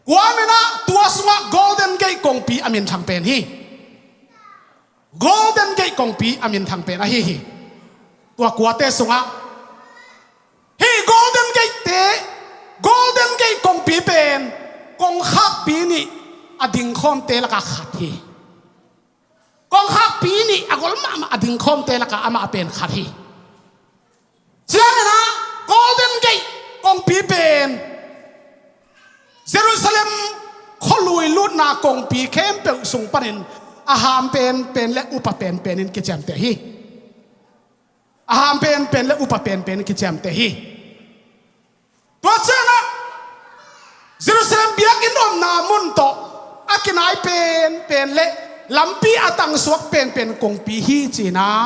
Kua om in ah, tua sungah Golden Gate kongpi a minthang pen hi. Golden Gate kongpi a minthang pen ahi hi. Tua kuate sungah, hih Golden Gate te, Golden Gate kongpi pen kongkhakpi nih a dingkhawmte lakah khat hi. Kongkhakpi nih a gol mahmah a dingkhawmte lakah amah pen khat hi. Ciangin ah Golden Gate kongpi pen Jerusalem na kongpi khempeuh sung panin a ham penpen le upa penpen in kiciamteh hi. A ham penpen le upa penpen in kiciamteh hi. Tua ciangah Jerusalem biakinn omna mun tawh a kinai penpen le lampi a tangsuak penpen kongpi hi cinah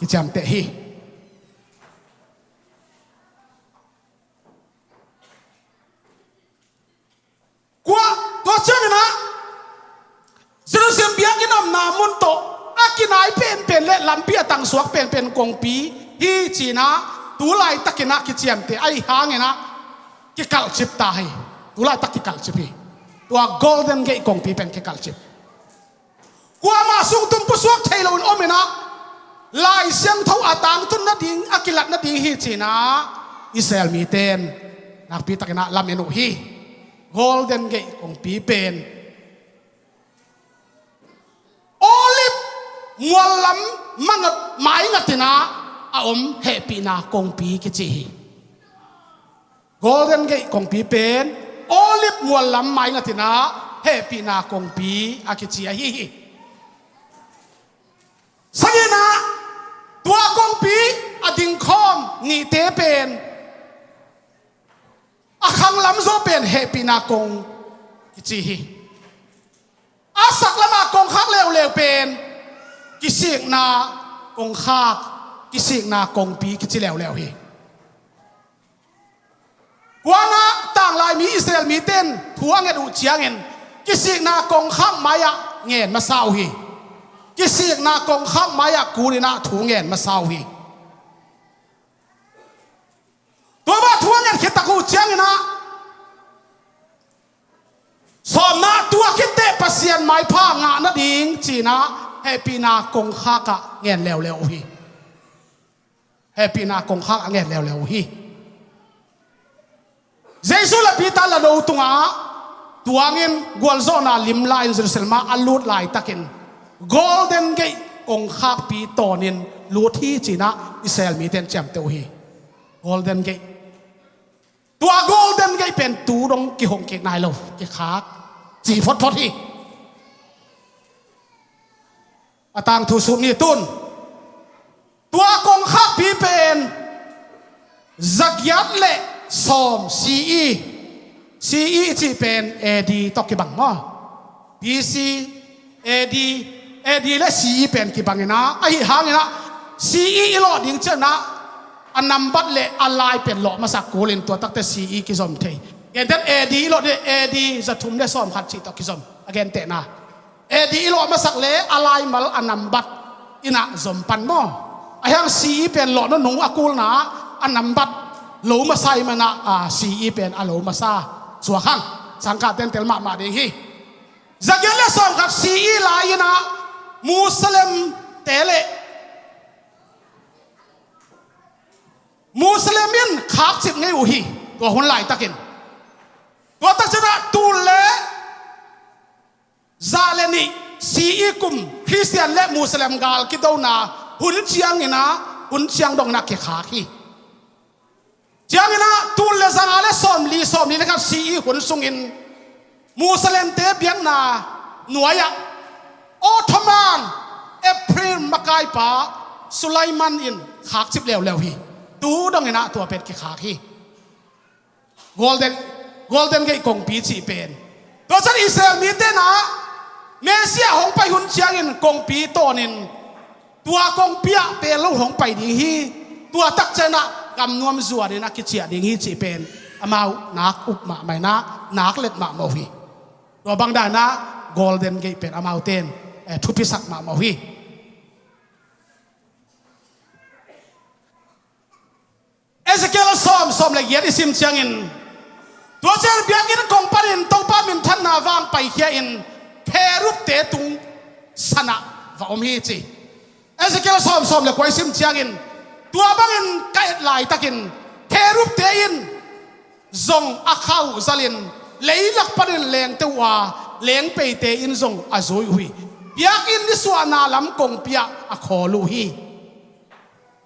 kiciamteh hi. Kua, tua cianginah Jerusalem biakinn omna mun tawh a kinai penpen le lampi a tangsuak penpen kongpi hi cinah tu laitakinah kiciamteh ahi hanginah kikalhcip ta hi. Tu laitak kikalhcip hi. Tua Golden Gate kongpi pen kikalhcip. Kuamah sung tum pusuak thei loin ominah Lai Siangtho a tangtun nading a kilat nading hi cinah Israel mite in nakpitakinah lamen uh hi. Golden Gate kongpi pen Olive muallam mangat maingatinah a om hehpihna kongpi kici hi. Golden Gate kongpi pen Olive muallam maingatinah hehpihna kongpi a kici ahi hi. Sanginah tua kongpi a dingkhawm nihte pen a khanglam zaw pen hehpihna kong kici hi. A saklamah kongkhak leuleu pen kisikna kongkhak, kisikna kongpi kici leuleu hi. Kuangah tanglai mi Israel mite in thu a nget uh ciangin kisikna kongkhak mai-ah ngen masa uh hi. Kisikna kongkhak mai-ah kuninah thu ngen masa uh hi. Tua mah thu a nget khit tak uh cianginah sawmna tua khitteh Pasian maipha ngah nading cinah hehpihna kongkhakah ngen leuleu uh hi. Hehpihna kongkhakah ngen leuleu uh hi. Jesu le Peter la do tungah tuangin gualzawhna limla in Jerusalem ah a lut laitakin Golden Gate kongkhakpi tawnin lut hi cinah Israel mite in ciamteh uh hi. Golden Gate. Tua Golden Gate pen tu dong kihong kik nai lo, kikhak ci photphot hi. A tangthu sut ni tun tua kongkhakpi pen zagiat le sawm C E. C E cih pen A D tawh kibang maw? B C, A D, A D le C E pen kibanginah ahi hanginah C E i lawh ding cianah a nambat le a lai pen lawh masak kulin tua takte C E kizom thei. Genteh A D i lawh ding, A D zathum le sawmkhat cih tawh kizom a gentehna. A D i lawh masak le a laimal a nambat inah zom pan maw? Ahi hang C E pen lawh nunung a kulna a nambat lo masa i manah a C E pen a lo masa suak hang. Sangkah tentel mahmah ding hi. Zagiat le sawmkhat C E lai-inah Muslim te le Muslim in khakcip ngei uh hi. Tua hun laitakin tua takcianah tul le za le nih C E kum Khristian le Muslim gal kidona hun cianginah hun ciang donginah kikhak hi. Cianginah tul le zanga le sawmli, sawmli le khat C E hun sungin Muslimte biakna nuai-ah Ottoman Emperor makaipa Sulaiman in khakcip leuleu hi. Tu donginah tua pen kikhak hi. Golden, Golden Gate kongpi cih pen tua ciang Israel mite inah Messiah hong pai hun ciangin kongpi tawnin tua kongpi ah pello hong pai ding hi. Tua takcianah gamnuam zuanin a kiciah ding hi cih pen amau nak up mahmah inah nak let mahmah uh hi. Tua bangdanah Golden Gate pen amaute in eh, thupisak mahmah uh hi. Ezekiel sawm, sawm le giat i sim ciangin tua ciang biakinn kong panin Topa minthanna vang paikhia in kherubte tung sanah va om hi ci. Ezekiel sawm, sawm le kua i sim ciangin tua bangin ka et laitakin kherubte in zong a khauh zalin leilak panin lengte uh a lengpeite in zong a zui uh hi. Biakinn nisuahna lam kongpi ah a khawl uh hi.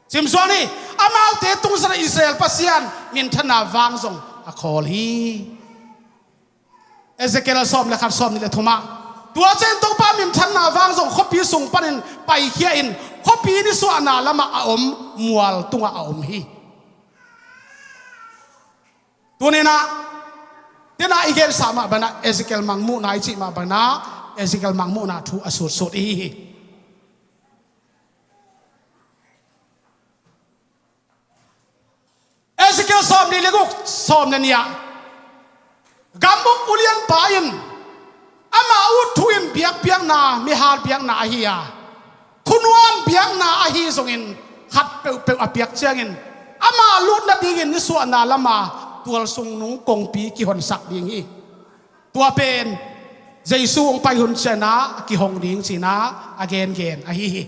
Simsuan hi. Amaute tungsan a Israel Pasian minthanna vang zong a khawl hi. Ezekiel sawm le khat, sawm nih le thumah, tua ciangin Topa minthanna vang zong khuapi sung panin paikhia in, khuapi nisuahna lamah a om mual tungah a om hi. Tuninah, tinah i gensa mah banah Ezekiel mangmuhna i cih mah banah Ezekiel mangmuhna thu a sutsut ihi hi. Ezekiel sawm nih le guk, sawm le nih ah, gam uk ulianpa in ama ut thu in biakpiakna, mihal biakna ahi a, thunuam biakna ahi zongin khat peuhpeuh a piak ciangin ama lut nadingin nisuahna lama tualsung nung kongpi kihonsak ding hi. Tua pen Jesu hong pai hun cianah a kihong ding cinah a gengen ahi hi.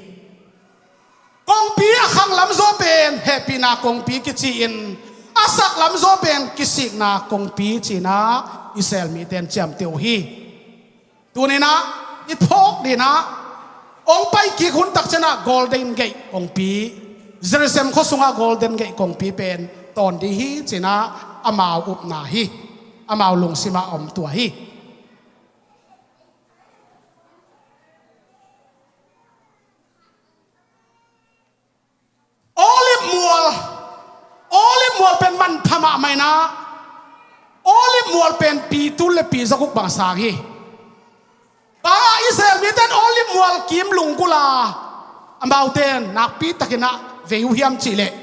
Kongpi a khang lamzaw pen hehpihna kongpi kici-in, a sak lamzaw pen kisikna kongpi cinah Israel mite in ciamteh uh hi. Tuninah i phawk dinah hong pai kik hun takcianah Golden Gate kongpi, Jerusalem khua sungah Golden Gate kongpi pen tawn ding hi cinah amau upna hi. Amau lungsimah a om tua hi. Olive mual, olive mual pen manpha mahmah inah, olive mual pen pi tul le pi zaguk bang a sang hi. Bangah Israel mite in olive mual kim lunggulh a, amaute in nakpi takinah vei uh hiam cihleh,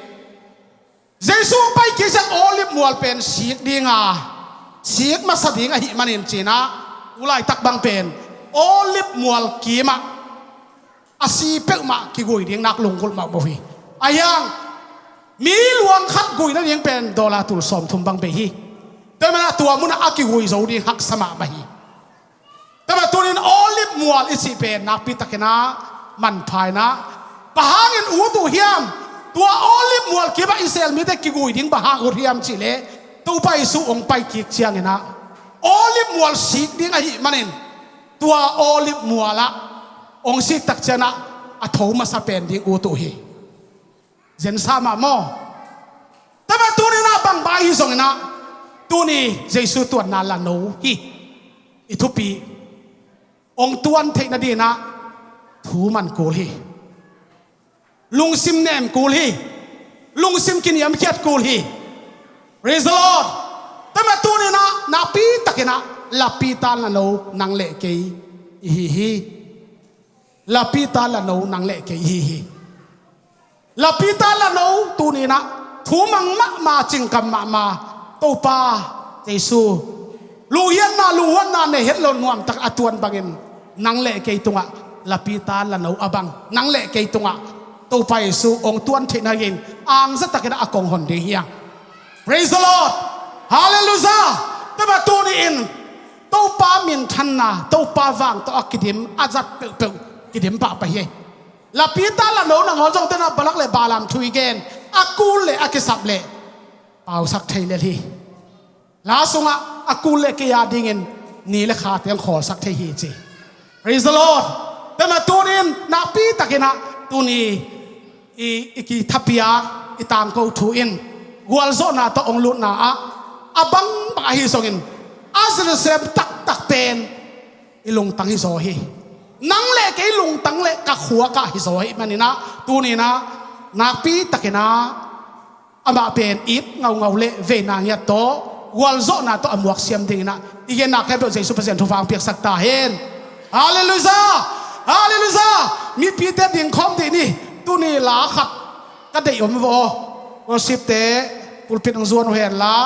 Jesu pai kik ciang olive mual pen sik dinga, sik masa ding ahih manin cinah, tu laitak bang pen olive mual kimah a si peuhmah kigui ding nak lunggulh mahmah uh hi. Ahi hang mi luang khat gui nading pen dollar tul sawmthum bang bei hi. Tua manah tua munah a kigui zo ding haksa mahmah hi. Tua mah tunin olive mual i cih pen nakpi takinah manpha inah, bang hangin ut uh hiam? Tua olive mual kimah Israel mite kigui ding bang hang ut hiam cihleh, Topa Jesu hong pai kik cianginah olive mual sik ding ahih manin tua olive mualah hong sik takcianah a tho masa pen ding ut uh hi. Zensa mah maw? Tua mah tuninah bang bai hi zonginah, tuni Jesu tuanna lano hi. I thupi hong tuan theih nadinah thu man kul hi. Lungsim nem kul hi. Lungsim kiniamkhiat kul hi. Praise the Lord. Tua mah tuninah nakpi takinah lapi tan lano nang le kei ihi hi. Lapi tan lano nang le kei ihi hi. Lapi tan lano tuninah thu mang mahmah, cingkam mahmah Topa Jesu lunghiatna, lunghuatna nei het lo nuamtak a tuan bangin nang le kei tungah lapi tan lano a bang, nang le kei tungah Topa Jesu hong tuan theih nadingin angza takinah a kong hon ding hi hang. Praise the Lord. Hallelujah. Tua mah tuni-in Topa minthanna, Topa vang tawh a kidim a zat peuhpeuh kidim pahpah hi. Lapi tan lano nangawn zong tenah Balak le Balaam thu i gen, a kul le a kisap le pausak thei lel hi. La sungah a kul le kei a dingin ni le kha teng khawlsak thei hi ci. Praise the Lord. Tua mah tunin nakpi takinah tuni i, i kithapiak, i tangko thu in gualzawhna tawh hong lutna ah a bangbang ahi zongin a Jerusalem taktak pen i lungtang hi zaw hi. Nang le kei lungtang le ka khuakah hi zaw hi maninah tuninah nakpi takinah amah pen it ngaungau le veina ngiat tawh gualzawhna tawh a muaksiam dinginah i genna khempeuh Jesu Pasian thupha hong piaksak ta hen. Halleluijah. Halleluijah. Mipite dingkhawm dih ni. Tuni la khat ka deih om vaw. Worship te pulpit hong zuan uh hen la.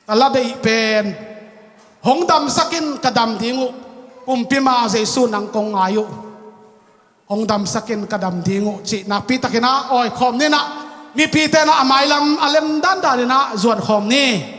Ka la deih pen, hong damsak in ka dam ding uh, kumpi ma Jesu nang kong ngai uh. Hong damsak in ka dam ding uh cih nakpi takinah awi khawm ninah, mipite na a mailam a lem dandaninah zuan khawm ni.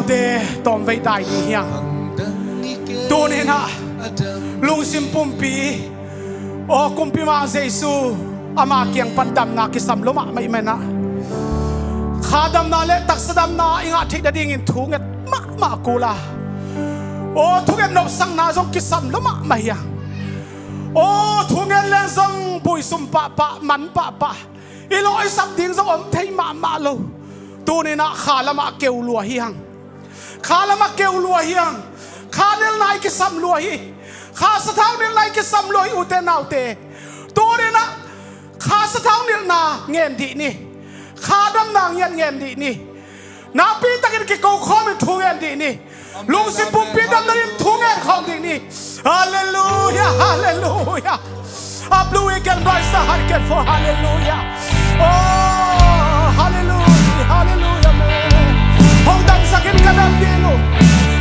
Te tawmvei dai ni hiang. Tuninah lungsim pumpi aw, Kumpimang Jesu ama kiang pan damna kisam lua mahmah i menah, kha damna le taksa damna i ngah theih nadingin thunget mahmah kula. Aw, thunget nopsakna zong kisam lua mahmah hiang. Aw, thunget len zong buisum pahpah, man pahpah, i law i sap ding zong om thei mahmah lo. Tuninah kha lamah keu lua hiang. Kha lamah keu lua hiang. Kha nelna i kisam lua hi. Kha sathau nelna i kisam lua hi, ute naute. Tuninah kha sathau nelna ngen dih ni. Kha damna ngiat ngen dih ni. Nakpi takin kiko khawmin thu ngen dih ni. Lungsim pumpi damna in thu ngen khawm dih ni. Halleluia, halleluia. Up the weekend, rise the heart, get for halleluia. Oh, halleluia, halleluia, amen. Hong damsak in ka dam ding uh.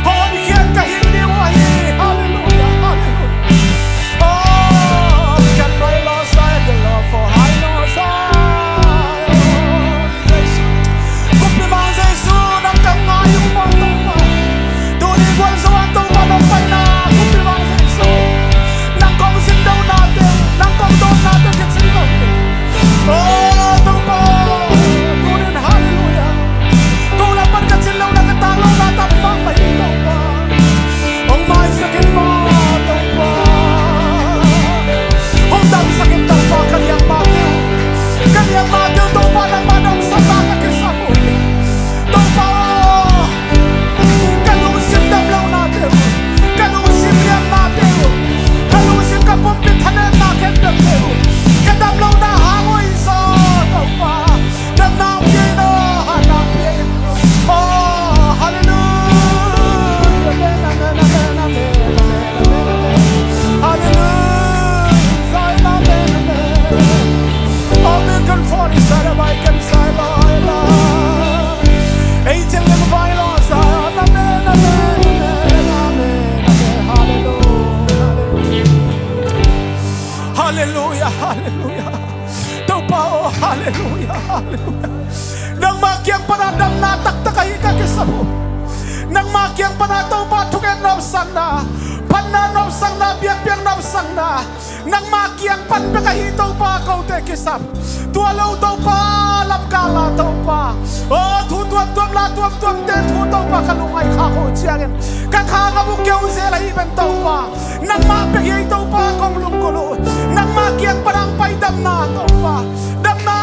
Hong honkhia in ka hing ding uh ahi. Halleluia, halleluia. Oh, can my Lord side the Lord for high Lord side. Kumpimang Jesu, nang ka ngai uh maw Topa. Tuni gualzo ah Topa nong paina, Kumpimang Jesu, nang kong zindonate uh, nang kong dawnnate uh kicin lo hi. Oh Topa, tunin halleluia. Ko lam pan ka cin lohna, ka tang lohna tam mahmah hi Topa. Hong maisak in maw Topa. Hong damsak in Topa, ka liangmate uh, ka liangmate uh Topa, nangmah damsakna ka kisam uh hi. Topa aw, ka lungsim damlohnate uh, ka lungsim liamnate uh, ka lungsim ka pumpi thanenna khempeuhte uh, ka damlohna hang uh hi zaw Topa. Damna pia in aw, hatna pia in. Oh, halleluia. Amen, amen, amen, amen, amen, amen. Halleluia. Amen, amen, amen. Amen, kan for is that I can say la, la. Ei, tell them by la, sa. Amen, amen, amen, amen, amen. Halleluia. Halleluia, halleluia. Topa aw, halleluia, halleluia. Nangmah kiang pana damna taktak ahi ka kisam uh. Nangmah kiang pana Topa thunget nopsakna, phatna nopsakna, biakpiak nopsakna, nangmah kiang pan bek ahi Topa kote kisam. Tua lo Topa, lamkal la Topa, aw, thu tuamtuam la tuamtuamte thu Topa ka lungngaih khak uh ciangin ka kha ka bu keu zel ahi pen Topa. Nangmah bek hi ei Topa kong lunggulh uh. Nangmah kiang pan hong pai damna Topa, damna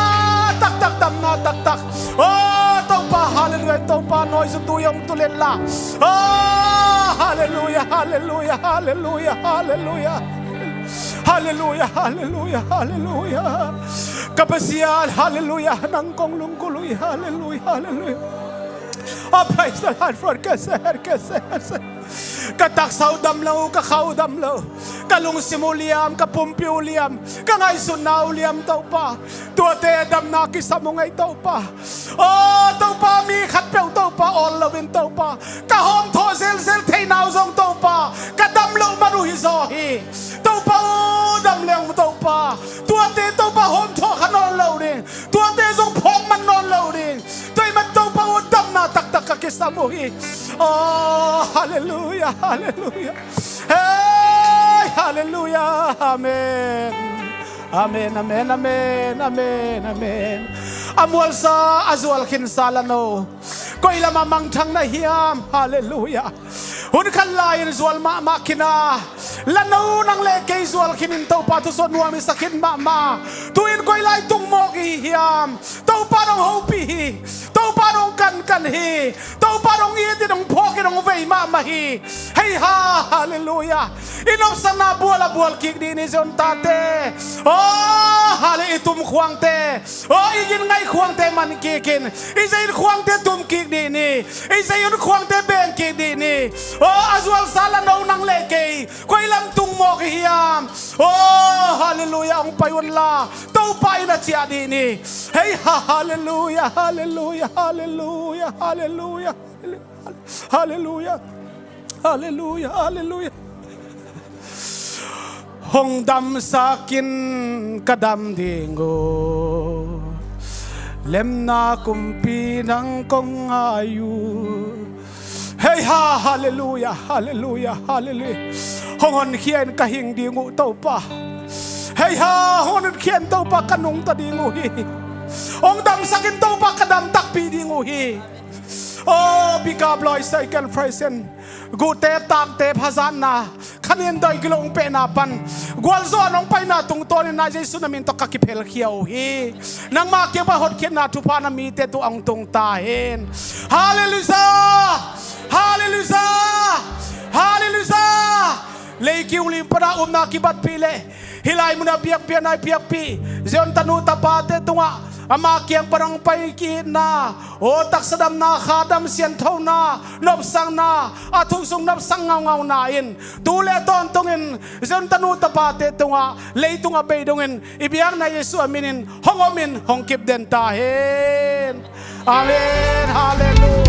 taktak, damna taktak. Oh Topa, halleluia. Topa, nawizui tui hong tu len la. Oh halleluia, halleluia, halleluia, halleluia. Halleluia, halleluia, halleluia. Ka Pasian, halleluia, nang kong lunggulh uh hi, halleluia, halleluia. Oh praise the Lord for ka se, ka se, ka se. Ka taksa uh dam lo, ka kha uh dam lo, ka lungsim uh liam, ka pumpi uh liam, ka ngaihsutna uh liam Topa. Tuate damna kisam uh ngei Topa. Oh Topa, mi khatpeuh Topa awl loin Topa, ka hawmthawh zelzel theihna uh zong Topa, ka dam loh man uh hi zaw hi. Topa aw, dam leng Topa, tuate Topa hawmthawh kha nawn lo ding, tuate zong phawk man nawn lo ding. Tua ahih man Topa aw, damna taktak ka kisam uh hi. Oh halleluia, halleluia. Hei, halleluia. Amen. Amen, amen, amen, amen, amen. A mualsa, a zual khinsa lano koi lamah mangthang na hiam? Halleluia. Hun khat lai-in zual mahmah khin a, lano nang le kei zual khinin Topa thusuah nuam i sa khin mahmah. Tu-in koi lai tung mawk i hi hiam? Topa nong hopih hi. Topa nong kankan hi. Topa nong itin, nong phawkin, nong vei mahmah hi. Hei ha, halleluia. I nopsakna bual a bual kik dih ni, Zion tate. Oh halle, i tum khuangte, oh i gin ngaih khuangte man kikin, i zei in khuangte tum kik dih ni. I zei un khuangte beng kik dih ni. Oh a zualsa lano nang le kei koi lam tung mawk i hiam? Oh halleluia, hong pai un la Topa in a ciah dih ni. Hei ha, halleluia, halleluia, halleluia, halleluia. Halleluia. Halleluia, halleluia. Hong damsak in ka dam ding uh, lemna kumpi nang kong ngai uh. Hei ha, halleluia, halleluia, halleluia. Hong honkhia in ka hing ding uh Topa. Hei ha, hong honkhia in Topa ka nungta ding uh hi. Hong damsak in Topa ka dam takpi ding uh hi. Oh, bika bloi saiken fraisen. Guhtep taktep hazatna, khanin doi gilo hong pehna pan gualzawh nong paina tungtawnin na Jesu na min tawh ka kiphelkhia uh hi. Nangma kiang pan hotkhiatna thupha na mite tungah hong tung ta hen. Halleluia. Halleluia. Halleluia. Leikiu lim pana upna kibatpih leh hih lai munah biakpiakna i piakpih Zion tanu tapate tungah ama kiang pan hong pai kihna, aw taksa damna, kha dam sianthona, nopsakna, a thuk sung nopsak ngaungauna in tu le tawntungin Zion tanu tapate tungah leitungah bei dongin i biakna Jesu a minin hong omin hong kipden ta hen. Amen. Halleluia.